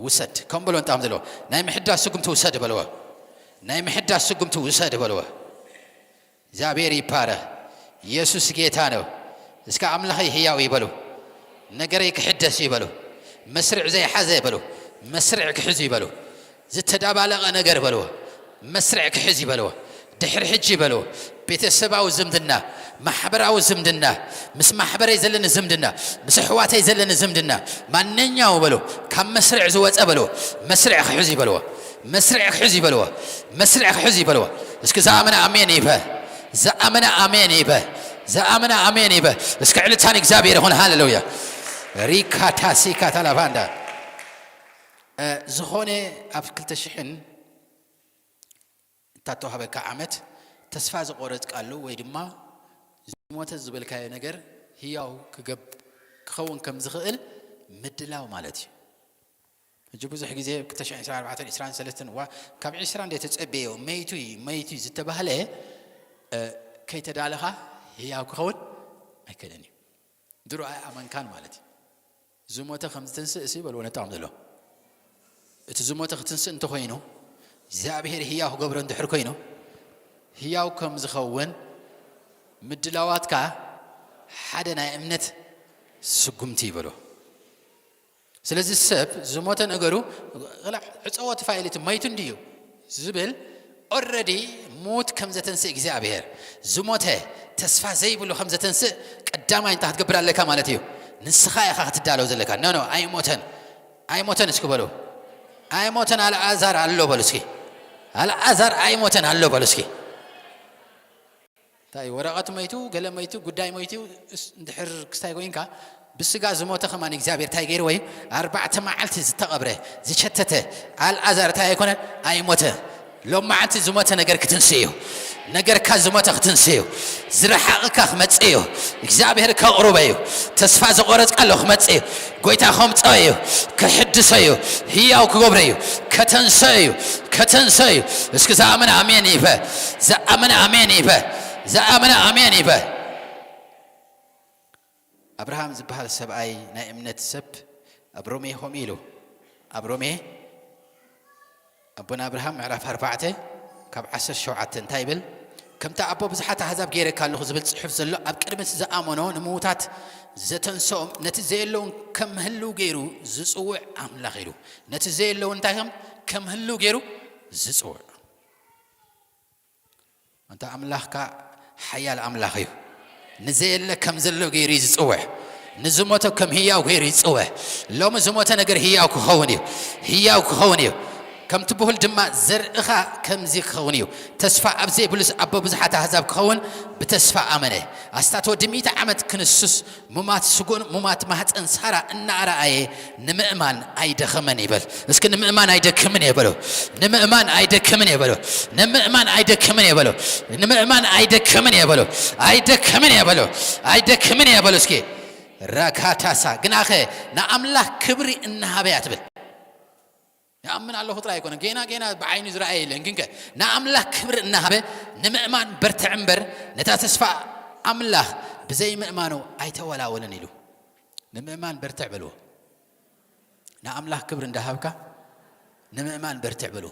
ውሰድ። ከም በሎ እንጣም ዘለዎ ናይ ምሕዳስ ስጉምቲ ውሰድ በልዎ። ናይ ምሕዳስ ስጉምቲ ውሰድ በልዎ። እግዚኣብሔር ይባረኽ። ኢየሱስ ጌታ ነው። እስከ ኣምላኸይ ህያው ይበሉ። ነገረይ ክሕደስ ይበሉ። መስርዕ ዘይሓዘ በሉ። መስርዕ ክሕዝ ይበሉ። ዝተዳባለቐ ነገር በልዎ። መስርዕ ክሕዝ ይበልዎ። ድሕሪ ሕጂ በልዎ፣ ቤተሰባዊ ዝምድና፣ ማሕበራዊ ዝምድና፣ ምስ ማሕበረይ ዘለኒ ዝምድና፣ ምስ ኣሕዋተይ ዘለኒ ዝምድና፣ ማንኛው በልዎ፣ ካብ መስርዕ ዝወፀ በልዎ፣ መስርዕ ክሕዝ ይበልዎ፣ መስርዕ ክሕዝ ይበልዎ፣ መስርዕ ክሕዝ ይበልዎ። እስኪ ዝኣመነ ኣሜን ይበ፣ ዝኣመነ ኣሜን ይበ፣ ዝኣመነ ኣሜን ይበ። እስኪ ዕልልታን እግዚኣብሔር ይኹን። ሃሌሉያ። ሪካታሲካታላባንዳ ዝኾነ ኣብ ክልተ ሽሕን እታተዋህበካ ዓመት ተስፋ ዝቆረጽካሉ ወይ ድማ ዝሞተ ዝበልካዮ ነገር ህያው ክገብ-፣ ክኸውን ከም ዝኽእል ምድላው ማለት እዩ። ሕጂ ብዙሕ ግዜ ክልተ ሽሕን ዕስራን ኣርባዕተን ዕስራን ሰለስተን እዋ ካብ ዕስራ እንደ ተጸበዮ መይቱ እዩ፣ መይቱ እዩ ዝተባህለ፣ እ፣ ከይተዳለኻ ህያው ክኸውን ኣይክእልን እዩ። ድሮ ኣይኣመንካን ማለት እዩ። ዝሞተ ከም ዝትንስእ እሲ በልዎ ነታኦም ዘሎ። እቲ ዝሞተ ክትንስእ እንተኾይኑ፣ እግዚኣብሔር ህያው ክገብሮ እንድሕር ኮይኑ፣ ህያው ከም ዝኸውን ምድላዋትካ ሓደ ናይ እምነት ስጉምቲ ይበሎ። ስለዚ ሰብ ዝሞተ ነገሩ፣ "ቕላዕ ዕፀዎ እቲ ፋይል እቲ መይቱ እንድዩ" ዝብል፣ ኦረዲ ሙት ከም ዘተንስእ እግዚኣብሔር፣ ዝሞተ ተስፋ ዘይብሉ ከም ዘተንስእ ቀዳማይ እንታይ ክትገብር ኣለካ ማለት እዩ? ንስኻ ኢኻ ክትዳለው ዘለካ። ኖ፣ ኖ፣ ኣይሞተን፣ ኣይሞተን እስኪ በሉ። ኣይሞተን፣ ኣልኣዛር ኣሎ በሉ እስኪ። ኣልኣዛር ኣይሞተን ኣሎ በሉ እስኪ። እንታይ ወረቐት መይቱ፣ ገለ መይቱ፣ ጉዳይ መይቱ፣ እስ-፣ እንድሕር ክስታይ ኮይንካ፣ ብስጋ ዝሞተ ከማን እግዚኣብሔር እንታይ ገይርዎ እዩ? ኣርባዕተ መዓልቲ ዝተቐብረ፣ ዝሸተተ ኣልኣዛር እንታይ ኣይኮነን? ኣይሞተ። ሎም መዓልቲ ዝሞተ ነገር ክትንስእ እዩ። ነገርካ ዝሞተ ክትንስእ እዩ። ዝረሓቕካ ክመጽእ እዩ። እግዚኣብሔር ከቕርቦ እዩ። ተስፋ ዝቆረጽካሉ ክመጽእ እዩ። ጎይታ ከምጽኦ እዩ። ክሕድሶ እዩ። ህያው ክገብሮ እዩ። ከተንስኦ እዩ። ከተንስኦ እዩ። እስኪ ዝኣመነ ኣሜን ይበ። ዝኣመነ ኣሜን ይበ። ዝኣመነ ኣሜን ይበ። ኣብርሃም ዝበሃል ሰብኣይ ናይ እምነት ሰብ ኣብ ሮሜ ከምኡ ኢሉ፣ ኣብ ሮሜ ኣቦና ኣብርሃም ምዕራፍ ኣርባዕተ ካብ ዓሰርተ ሸውዓተ እንታይ ይብል? "ከምቲ ኣቦ ብዙሓት ኣህዛብ ገይረካ ኣለኹ" ዝብል ጽሑፍ ዘሎ፣ ኣብ ቅድሚ እቲ ዝኣመኖ ንምዉታት ዘተንስኦም፣ ነቲ ዘየለውን ከም ህልው ገይሩ ዝጽውዕ ኣምላኽ ኢሉ። ነቲ ዘየለውን እንታይ ከም፣ ከም ህልው ገይሩ ዝጽውዕ። ኣንታ ኣምላኽካ ሓያል ኣምላኽ እዩ። ንዘየለ ከም ዘሎ ገይሩ እዩ ዝጽውዕ። ንዝሞተ ከም ህያው ገይሩ ይጽውዕ። ሎሚ ዝሞተ ነገር ህያው ክኸውን እዩ። ህያው ክኸውን እዩ። ከምቲ ብሁል ድማ ዘርእኻ ከምዚ ክኸውን እዩ። ተስፋ ኣብ ዘይብሉስ ኣቦ ብዙሓት ኣህዛብ ክኸውን ብተስፋ ኣመነ። ኣስታት ወዲ ሚእቲ ዓመት ክንሱስ ሙማት ስጉን ሙማት ማህፀን ሳራ እናኣረኣየ ንምእማን ኣይደኸመን ይበል። እስኪ ንምእማን ኣይደክምን እየ በሎ። ንምእማን ኣይደክምን እየ በሎ። ንምእማን ኣይደክምን እየ በሎ። ንምእማን ኣይደክምን እየ በሎ። ኣይደክምን እየ በሎ። ኣይደክምን እየ በሎ። እስኪ ራካታሳ ግናኸ ንኣምላኽ ክብሪ እናሃበያ ትብል። ይኣምን ኣለኹ ጥራይ ኣይኮነን፣ ጌና ጌና ብዓይኑ ዝረኣየ የለን። ግንከ ንኣምላኽ ክብሪ እናሃበ ንምእማን በርትዕ እምበር፣ ነታ ተስፋ ኣምላኽ ብዘይምእማኑ ኣይተወላወለን ኢሉ። ንምእማን በርትዕ በልዎ። ንኣምላኽ ክብሪ እንዳሃብካ ንምእማን በርትዕ በልዎ።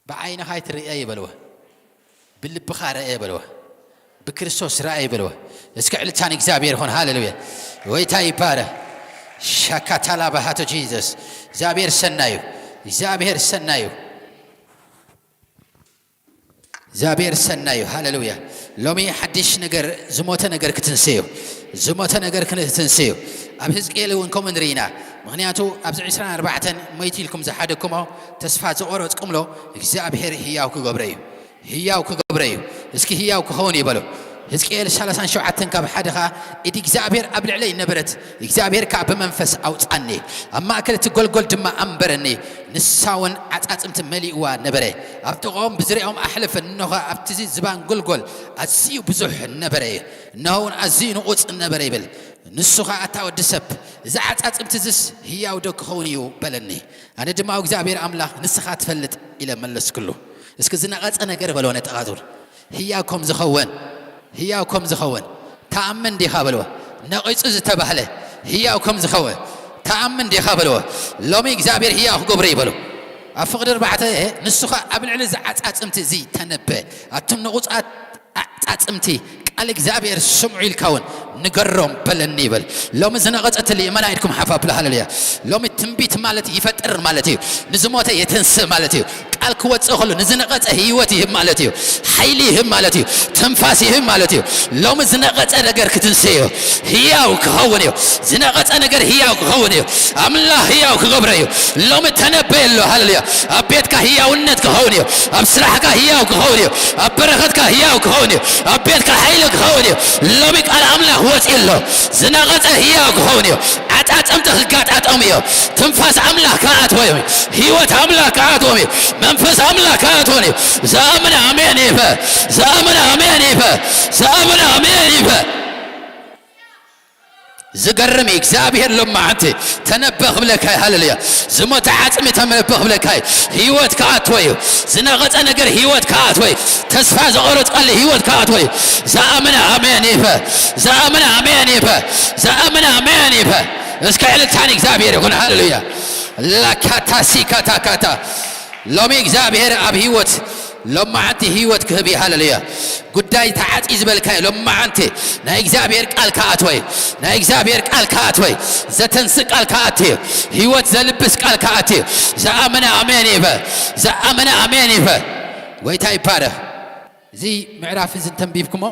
ብዓይንኻ ኣይትርእየ ይበልዎ። ብልብኻ ረእየ በልዎ። ብክርስቶስ ረኣየ በልዎ። እስኪ ዕልልታን እግዚኣብሔር ይኹን። ሃሌሉያ። ጎይታ ይባረክ። ሻካታላ ባሃቶ ጂሰስ። እግዚኣብሔር ሰናዩ። እግዚኣብሔር ሰናዩ። እግዚኣብሔር ሰናዩ። ሃሌሉያ። ሎሚ ሓድሽ ነገር፣ ዝሞተ ነገር ክትንስእ እዩ። ዝሞተ ነገር ክትንስእ እዩ። ኣብ ህዝቅኤል እውን ከምኡ ንርኢ ኢና። ምኽንያቱ ኣብዚ ዕስራን ኣርባዕተን መይቱ ኢልኩም ዝሓደግኩሞ ተስፋ ዝቆረጽኩምሎ እግዚኣብሔር ህያው ክገብሮ እዩ። ህያው ክገብሮ እዩ። እስኪ ህያው ክኸውን እዩ በሉ። ህዝቅኤል ሰላሳን ሸውዓተን ካብ ሓደ ኸኣ፣ ኢድ እግዚኣብሔር ኣብ ልዕለይ ነበረት፣ እግዚኣብሔር ከኣ ብመንፈስ ኣውጻኒ። ኣብ ማእከል እቲ ጎልጎል ድማ ኣንበረኒ። ንሳ እውን ዓጻጽምቲ መሊእዋ ነበረ። ኣብ ጥቓኦም ብዙርያኦም ኣሕለፈ። እንሆ ኣብቲ ዝባን ጎልጎል ኣዝዩ ብዙሕ ነበረ። እንሆ እውን ኣዝዩ ንቑጽ ነበረ ይብል። ንሱ ኸኣ፣ ኣታ ወዲ ሰብ፣ እዚ ዓጻጽምቲ እዝስ ህያው ዶ ክኸውን እዩ? በለኒ። ኣነ ድማ፣ እግዚኣብሔር ኣምላኽ፣ ንስኻ ትፈልጥ ኢለ መለስክሉ። እስኪ ዝነቐጸ ነገር በልዎ ነጠቓጹር። ህያው ከም ዝኸውን፣ ህያው ከም ዝኸውን ትኣምን ዲኻ በልዎ። ነቒጹ ዝተባህለ ህያው ከም ዝኸውን ትኣምን ዲኻ በልዎ። ሎሚ እግዚኣብሔር ህያው ክገብሮ እዩ በሉ። ኣብ ፍቕዲ ኣርባዕተ፣ ንሱ ኸኣ ኣብ ልዕሊ እዚ ዓጻጽምቲ እዚ ተነበ። ኣቱም ንቑጻት ዓጻጽምቲ ቃል እግዚኣብሔር ስምዑ ኢልካ እውን ንገሮም በለኒ ይበል። ሎሚ ዝነቐጸትሊ እመና ኢድኩም ሓፍ ኣብሉ። ሃሌሉያ። ሎሚ ትንቢት ማለት ይፈጥር ማለት እዩ። ንዝሞተ የተንስእ ማለት እዩ። ቃል ክወጽእ ከሎ ንዝነቐጸ ህይወት ይህብ ማለት እዩ። ሓይሊ ይህብ ማለት እዩ። ትንፋስ ይህብ ማለት እዩ። ሎሚ ዝነቐጸ ነገር ክትንስእ እዩ። ህያው ክኸውን እዩ። ዝነቐጸ ነገር ህያው ክኸውን እዩ። ኣምላኽ ህያው ክገብሮ እዩ። ሎሚ ተነበየሉ። ሃሌሉያ። ኣብ ቤትካ ህያውነት ክኸውን እዩ። ኣብ ስራሕካ ህያው ክኸውን እዩ። ኣብ በረኸትካ ህያው ክኸውን እዩ። ኣብ ቤትካ ሓይሊ ክኸውን እዩ። ሎሚ ቃል ኣምላኽ ወፂኡ ኣሎ። ዝነቐጸ ህያው ክኸውን እዩ። ዓጻጸምቲ ክጋጣጠሙ እዩ። ትንፋስ ኣምላኽ ክኣትዎም እዩ። ህይወት ኣምላኽ ክኣትዎም እዩ። መንፈስ ኣምላኽ ክኣትዎም እዩ። ዝኣምን ኣሜን ይበ። ዝኣምን ኣሜን ይበ። ዝኣምን ኣሜን ይበ። ዝገርም እዩ። እግዚኣብሔር ሎማዓንቲ ተነበ ክብለካ እዩ። ሃሌሉያ። ዝሞተ ዓጽሚ ተነበ ክብለካ እዩ። ህይወት ክኣትዎ እዩ። ዝነቐጸ ነገር ህይወት ክኣትዎ እዩ። ተስፋ ዝቖረጽካሉ ህይወት ክኣትዎ እዩ። ዝኣምን ኣሜን ይበ። ዝኣምን ኣሜን ይበ። ዝኣምን ኣሜን ይበ። እስከ ዕልልታን እግዚኣብሔር ይኹን። ሃሌሉያ። ላካታ ሲካታ ካታ። ሎሚ እግዚኣብሔር ኣብ ህይወት ሎማዓንቲ ህይወት ክህብ እዩ። ሃሌሉያ። ጉዳይ ተዓጽዩ ዝበልካዮ ሎማዓንቲ ናይ እግዚኣብሔር ቃል ክኣትዎ እዩ። ናይ እግዚኣብሔር ቃል ክኣትዎ እዩ። ዘተንስእ ቃል ክኣቲ እዩ። ህይወት ዘልብስ ቃል ክኣቲ እዩ። ዝኣመነ ኣሜን ይበ። ዝኣመነ ኣሜን ይበ። ጎይታ ይባረኽ። እዚ ምዕራፍ እዚ እንተንቢብኩሞ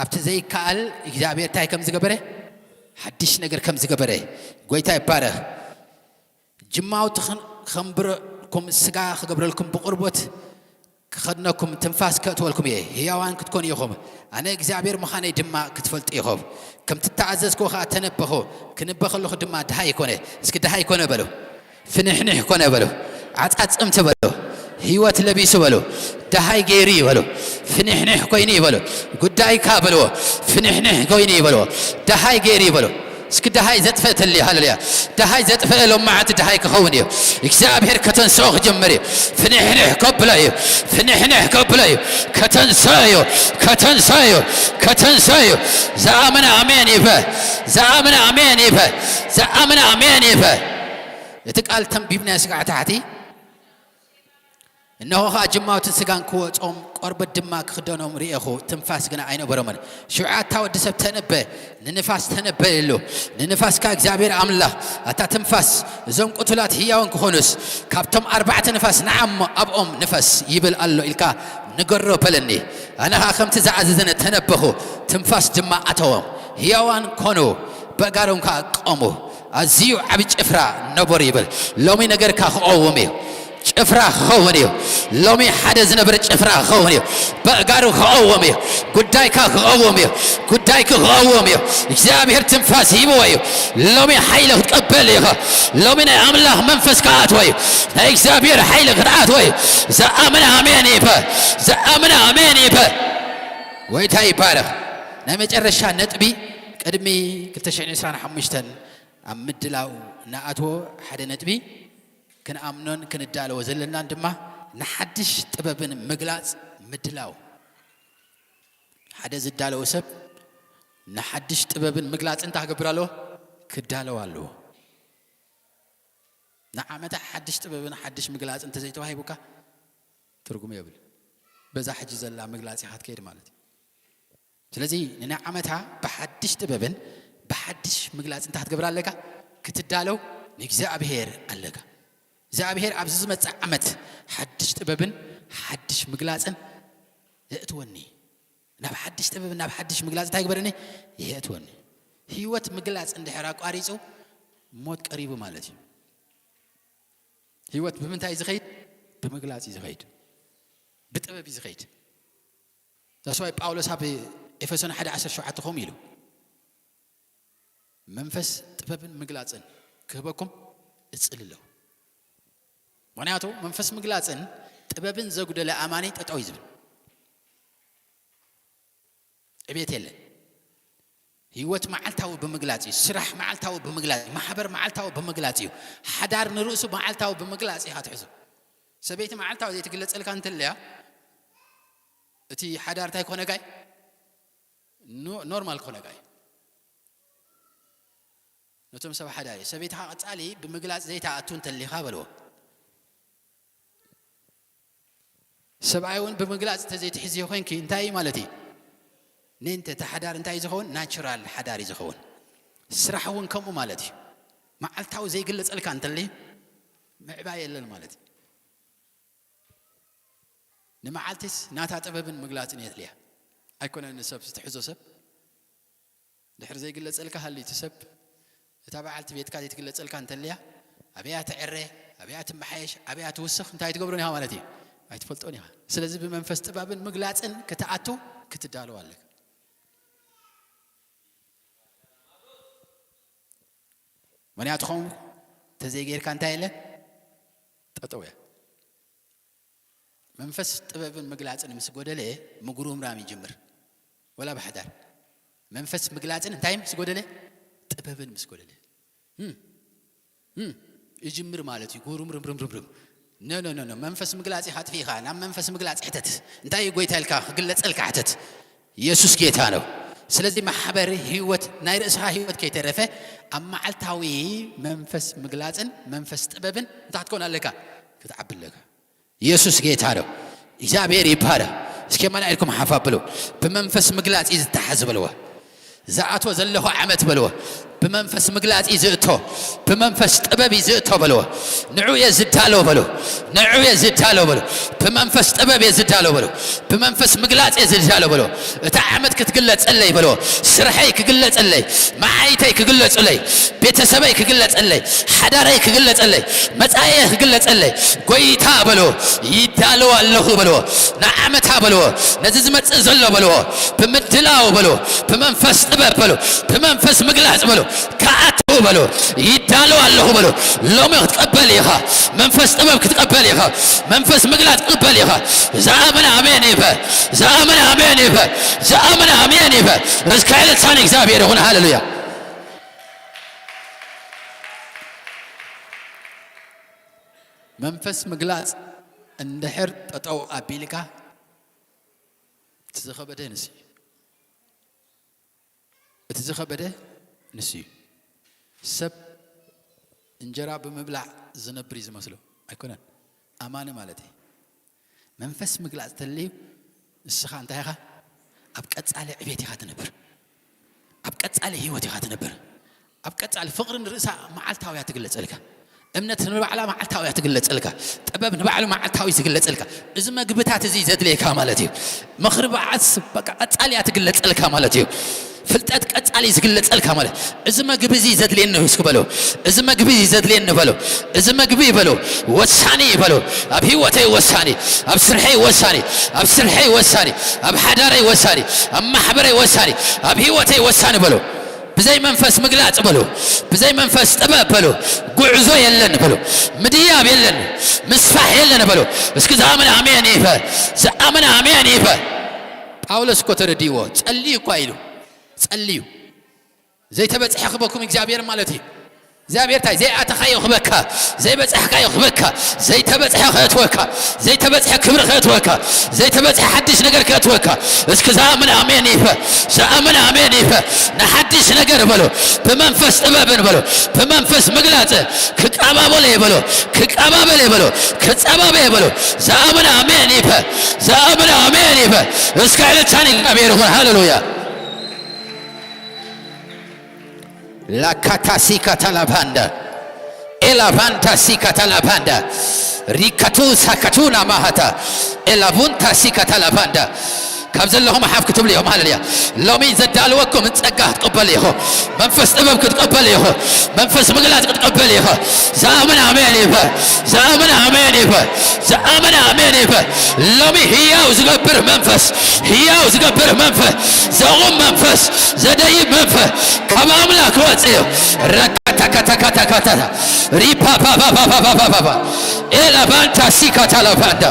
ኣብቲ ዘይከኣል እግዚኣብሔር እንታይ ከም ዝገበረ፣ ሓድሽ ነገር ከም ዝገበረ። ጎይታ ይባረኽ። ጅማውቲ ክን-፣ ከንብረኩም፣ ስጋ ክገብረልኩም፣ ብቑርቦት ክኸድነኩም፣ ትንፋስ ከእትወልኩም እየ። ህያዋን ክትኮኑ ኢኹም። ኣነ እግዚኣብሔር ምዃነይ ድማ ክትፈልጡ ኢኹም። ከም ትተኣዘዝክዎ ኸኣ ተነበኹ። ክንበ ከለኹ ድማ ደሃይ ኮነ። እስኪ ደሃይ ኮነ በሉ። ፍንሕንሕ ኮነ በሉ። ዓጻጽምቲ በሉ። ህይወት ለቢሱ በሉ። ደሃይ ገይሩ እዩ በሉ። ፍንሕንሕ ኮይኑ እዩ በሉ። ጉዳይካ በልዎ። ፍንሕንሕ ኮይኑ እዩ በልዎ። ደሃይ ገይሩ እዩ በሉ። እስኪ ደሃይ ዘጥፍእ ተልዩ። ሃሌሉያ። ደሃይ ዘጥፍእ ሎማዓንቲ ደሃይ ክኸውን እዩ። እግዚኣብሔር ከተንስኦ ክጅምር እዩ። ፍንሕንሕ ከብሎ እዩ። ፍንሕንሕ ከብሎ እዩ። ከተንስኦ እዩ። ከተንስኦ እዩ። ከተንስኦ እዩ። ዝኣመነ ኣሜን ይበ። ዝኣመነ ኣሜን ይበ። ዝኣመነ ኣሜን ይበ። እቲ ቃል ተንቢብናዮ ስጋዕ ታሕቲ። እነሆ ኸኣ ጅማውትን ስጋን ክወጾም፣ ቆርበት ድማ ክኽደኖም ርኤኹ፣ ትንፋስ ግና ኣይነበሮምን። ሽዑ ኣታ ወዲ ሰብ ተነበ፣ ንንፋስ ተነበየሉ። ንንፋስ ከኣ እግዚኣብሔር ኣምላኽ፣ ኣታ ትንፋስ፣ እዞም ቅቱላት ህያውን ክኾኑስ፣ ካብቶም ኣርባዕተ ንፋስ ንዓ እሞ ኣብኦም ንፈስ ይብል ኣሎ ኢልካ ንገሮ በለኒ። ኣነ ኸኣ ከምቲ ዝኣዘዘነ ተነበኹ፣ ትንፋስ ድማ ኣተዎም። ህያዋን ኮኑ፣ በእጋሮም ከኣ ቀሙ። ኣዝዩ ዓቢ ጭፍራ ነበሩ ይብል። ሎሚ ነገርካ ክቐውም እዩ። ጭፍራ ክኸውን እዩ። ሎሚ ሓደ ዝነብር ጭፍራ ክኸውን እዩ። በእጋሩ ክቐውም እዩ። ጉዳይካ ክቐውም እዩ። ጉዳይኪ ክቐውም እዩ። እግዚኣብሔር ትንፋስ ሂብዎ እዩ። ሎሚ ሓይሊ ክትቀበል ኢኻ። ሎሚ ናይ ኣምላኽ መንፈስ ክኣትዎ እዩ። ናይ እግዚኣብሔር ሓይሊ ክትኣትዎ እዩ። ዝኣምን ኣሜን ይበ። ዝኣምን ኣሜን ይበ። ጎይታ ይባረኽ። ናይ መጨረሻ ነጥቢ፣ ቅድሚ ክልተ ሽሕን ዕስራን ሓሙሽተን ኣብ ምድላው ንኣትዎ ሓደ ነጥቢ፣ ክንኣምኖን ክንዳለዎ ዘለናን ድማ ንሓድሽ ጥበብን ምግላጽ ምድላው። ሓደ ዝዳለወ ሰብ ንሓድሽ ጥበብን ምግላጽን እንታይ ክገብር ኣለዎ? ክዳለው ኣለዎ። ንዓመታ ሓድሽ ጥበብን ሓድሽ ምግላጽን እንተዘይተዋሂቡካ ትርጉም የብል። በዛ ሕጂ ዘላ ምግላጽ ኢኻ ትከይድ ማለት እዩ። ስለዚ ንንዓመታ ብሓድሽ ጥበብን ብሓድሽ ምግላጽ እንታይ ክትገብር ኣለካ? ክትዳለው ንእግዚኣብሔር ኣለካ። እግዚኣብሔር ኣብዚ ዝመጽእ ዓመት ሓድሽ ጥበብን ሓድሽ ምግላጽን የእትወኒ። ናብ ሓድሽ ጥበብን ናብ ሓድሽ ምግላጽ እንታይ ግበረኒ? የእትወኒ። ህይወት ምግላጽ እንድሕር ኣቋሪጹ ሞት ቀሪቡ ማለት እዩ። ህይወት ብምንታይ እዩ ዝኸይድ? ብምግላጽ እዩ ዝኸይድ። ብጥበብ እዩ ዝኸይድ። ዳስዋይ ጳውሎስ ኣብ ኤፌሶን ሓደ ዓሰርተ ሸውዓተ ከምኡ ኢሉ፣ መንፈስ ጥበብን ምግላጽን ክህበኩም እጽሊ ኣለኹ። ምኽንያቱ መንፈስ ምግላጽን ጥበብን ዘጉደለ ኣማኒ ጠጠው እዩ ዝብል። ዕቤት የለን። ህይወት መዓልታዊ ብምግላጽ እዩ። ስራሕ መዓልታዊ ብምግላጽ እዩ። ማሕበር መዓልታዊ ብምግላጽ እዩ። ሓዳር ንርእሱ መዓልታዊ ብምግላጽ ኢኻ ትሕዞ። ሰበይቲ መዓልታዊ ዘይትግለጸልካ እንተለያ፣ እቲ ሓዳር እንታይ ክኾነካ እዩ? ኖ-፣ ኖርማል ክኾነካ እዩ። ነቶም ሰብ ሓዳር እዩ። ሰበይትኻ ቀጻሊ ብምግላጽ ዘይትኣቱ እንተሊኻ በልዎ። ሰብኣይ እውን ብምግላጽ እንተዘይትሕዝዮ ኮይንኪ እንታይ እዩ ማለት እዩ? ነንተ እቲ ሓዳር እንታይ ዝኸውን? ናቹራል ሓዳር እዩ ዝኸውን። ስራሕ እውን ከምኡ ማለት እዩ። መዓልታዊ ዘይግለጸልካ እንተለዩ ምዕባይ የለን ማለት እዩ። ንመዓልቲስ ናታ ጥበብን ምግላጽን የድልያ። ኣይኮነን ንሰብ ዝትሕዞ ሰብ ድሕር ዘይግለጸልካ ሃልዩ እቲ ሰብ፣ እታ በዓልቲ ቤትካ ዘይትግለጸልካ እንተልያ፣ ኣበያ ትዕረ፣ ኣበያ ትመሓየሽ፣ ኣበያ ትውስኽ፣ እንታይ ትገብሮን ኢኻ ማለት እዩ? ኣይትፈልጦን ኢኻ። ስለዚ ብመንፈስ ጥበብን ምግላጽን ክትኣቱ ክትዳለዋ ኣለካ። ምኽንያቱ ኸም ተዘይጌርካ እንታይ የለን? ጠጠው እያ። መንፈስ ጥበብን ምግላጽን ምስ ጎደለ ምጉርምራም ይጅምር። ወላ ብሓዳር መንፈስ ምግላጽን እንታይ ምስ ጎደለ? ጥበብን ምስ ጎደለ። እም፣ እም፣ ይጅምር ማለት እዩ። ጉርምርምርምርም። ኖ፣ ኖ፣ ኖ፣ ኖ። መንፈስ ምግላጽ ኢኻ ኣጥፊእኻ። ናብ መንፈስ ምግላጽ ሕተት። እንታይ እዩ ጎይታ ኢልካ ክግለጸልካ ሕተት። ኢየሱስ ጌታ ነው። ስለዚ ማሕበር ህይወት፣ ናይ ርእስኻ ህይወት ከይተረፈ ኣብ መዓልታዊ መንፈስ ምግላጽን መንፈስ ጥበብን እንታይ ክትከውን ኣለካ? ክትዓቢ ኣለካ። ኢየሱስ ጌታ ነው። እግዚኣብሔር ይባረክ። እስኪ ማና ኢልኩም ሓፍ ኣብሉ። ብመንፈስ ምግላጽ እዩ ዝተሓዝ በልዎ። ዝኣትዎ ዘለኹ ዓመት በልዎ። ብመንፈስ ምግላጽ እዩ ዝእቶ። ብመንፈስ ጥበብ እዩ ዝእቶ በልዎ። ንዑ እየ ዝዳሎ በሉ። ንዑ እየ ዝዳሎ በሉ። ብመንፈስ ጥበብ እየ ዝዳሎ በሉ። ብመንፈስ ምግላጽ እየ ዝዳሎ በሉ። እታ ዓመት ክትግለጸለይ በልዎ። ስርሐይ ክግለጸለይ፣ መዓይተይ ክግለጹለይ፣ ቤተሰበይ ክግለጸለይ፣ ሓዳረይ ክግለጸለይ፣ መጻኤ ክግለጸለይ፣ ጎይታ በልዎ። ይዳሎ ኣለኹ በልዎ። ንዓመታ በልዎ። ነዚ ዝመጽእ ዘሎ በልዎ። ብምድላው በልዎ። ብመንፈስ ጥበብ በልዎ። ብመንፈስ ምግላጽ በልዎ። ክኣትዉ በልዎ። ይዳሎ ኣለኹ በልዎ። ሎሚ ክትቀበል ኢኻ። መንፈስ ጥበብ ክትቀበል ኢኻ። መንፈስ ምግላጽ ክትቀበል ኢኻ። ዝኣምን ኣሜን ይበል። ዝኣምን ኣሜን ይበል። ዝኣምን ኣሜን ይበል። እስከ ዕልልታ ንእግዚኣብሔር ይኹን። ሃሌሉያ። መንፈስ ምግላጽ እንድሕር ጠጠው ኣቢልካ፣ እቲ ዝኸበደ ንሱ እዩ። እቲ ዝኸበደ ንሱ እዩ። ሰብ እንጀራ ብምብላዕ ዝነብር እዩ ዝመስሎ። ኣይኮነን። ኣማኒ ማለት እዩ። መንፈስ ምግላጽ ተለዩ፣ ንስኻ እንታይ ኢኻ? ኣብ ቀጻሊ ዕቤት ኢኻ ትነብር። ኣብ ቀጻሊ ህይወት ኢኻ ትነብር። ኣብ ቀጻሊ ፍቕሪ ንርእሳ መዓልታዊ እያ ትግለጸልካ። እምነት ንባዕላ መዓልታዊ እያ ትግለጸልካ። ጥበብ ንባዕሉ መዓልታዊ እዩ ዝግለጸልካ። እዚ መግብታት እዚ ዘድልየካ ማለት እዩ። ምኽሪ በዓስ በቃ ቀጻሊ እያ ትግለጸልካ ማለት እዩ። ፍልጠት ቀጻሊ እዩ ዝግለጸልካ ማለት። እዚ መግቢ እዚ ዘድልየኒ እስኪ በሉ። እዚ መግቢ እዚ ዘድልየኒ በሉ። እዚ መግቢ በሉ። ወሳኒ በሉ። ኣብ ህይወተይ ወሳኒ፣ ኣብ ስርሐይ ወሳኒ፣ ኣብ ስርሐይ ወሳኒ፣ ኣብ ሓዳረይ ወሳኒ፣ ኣብ ማሕበረይ ወሳኒ፣ ኣብ ህይወተይ ወሳኒ በሉ። ብዘይ መንፈስ ምግላጽ በሉ። ብዘይ መንፈስ ጥበብ በሉ። ጉዕዞ የለን በሉ። ምድያብ የለን። ምስፋሕ የለን በሉ። እስኪ ዝኣምን ኣሜን ይበል። ዝኣምን ኣሜን ይበል። ጳውሎስ እኮ ተረዲእዎ። ጸልዩ እኳ ኢሉ። ጸልዩ። ዘይተበጽሐ ክበኩም እግዚኣብሔር ማለት እዩ። እግዚኣብሔር እንታይ? ዘይኣተኻዮ ክበካ፣ ዘይበጻሕካዮ ክበካ፣ ዘይተበጽሐ ከእትወካ፣ ዘይተበጽሐ ክብሪ ከእትወካ፣ ዘይተበጽሐ ሓድሽ ነገር ከእትወካ። እስኪ ዝኣምን ኣሜን ይበል። ዝኣምን ኣሜን ይበል። ንሓድሽ ነገር በሎ። ብመንፈስ ጥበብን በሎ። ብመንፈስ ምግላጽ ክቃባበለ በሎ። ክቃባበለ በሎ። ክጸባበ በሎ። ዝኣምን ኣሜን ይበል። ዝኣምን ኣሜን ይበል። እስከ ዕልልታን እግዚኣብሔር ይኹን። ሃሌሉያ። ላካታሲካ ታላባንዳ ኤላቫንታ ሲካ ታላባንዳ ሪካቱ ሳካቱና ማሃታ ኤላቡንታ ሲካ ታላባንዳ ካብ ዘለኹም ሓፍ ክትብሉ እዮም። ሃሌሉያ። ሎሚ ዘዳልወኩም ጸጋ ክትቀበል ኢኹ። መንፈስ ጥበብ ክትቀበል ኢኹ። መንፈስ ምግላጽ ክትቀበል ኢኹ። ዝኣምን ኣሜን ይበል። ዝኣምን ኣሜን ይበል። ዝኣምን ኣሜን ይበል። ሎሚ ህያው ዝገብር መንፈስ፣ ህያው ዝገብር መንፈስ፣ ዘቑም መንፈስ፣ ዘደይብ መንፈስ ካብ ኣምላኽ ክወጽእ እዩ። ረካታካታካታካታ ሪፓፓፓፓፓፓፓ ኤላባንታ ሲካታላባንዳ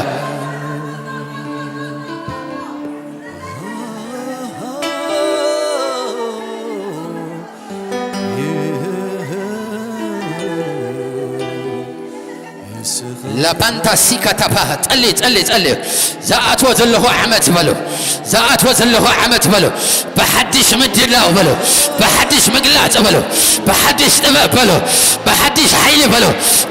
ፓንታ ሲካታፓ ጸሊ ጸሊ ጸሊ። ዝኣትዎ ዘለኹ ዓመት በሉ። ዝኣትዎ ዘለኹ ዓመት በሉ። ብሓድሽ ምድላው በሉ። ብሓድሽ ምግላጽ በሉ። ብሓድሽ ጥበብ በሉ። ብሓድሽ ሓይሊ በሉ።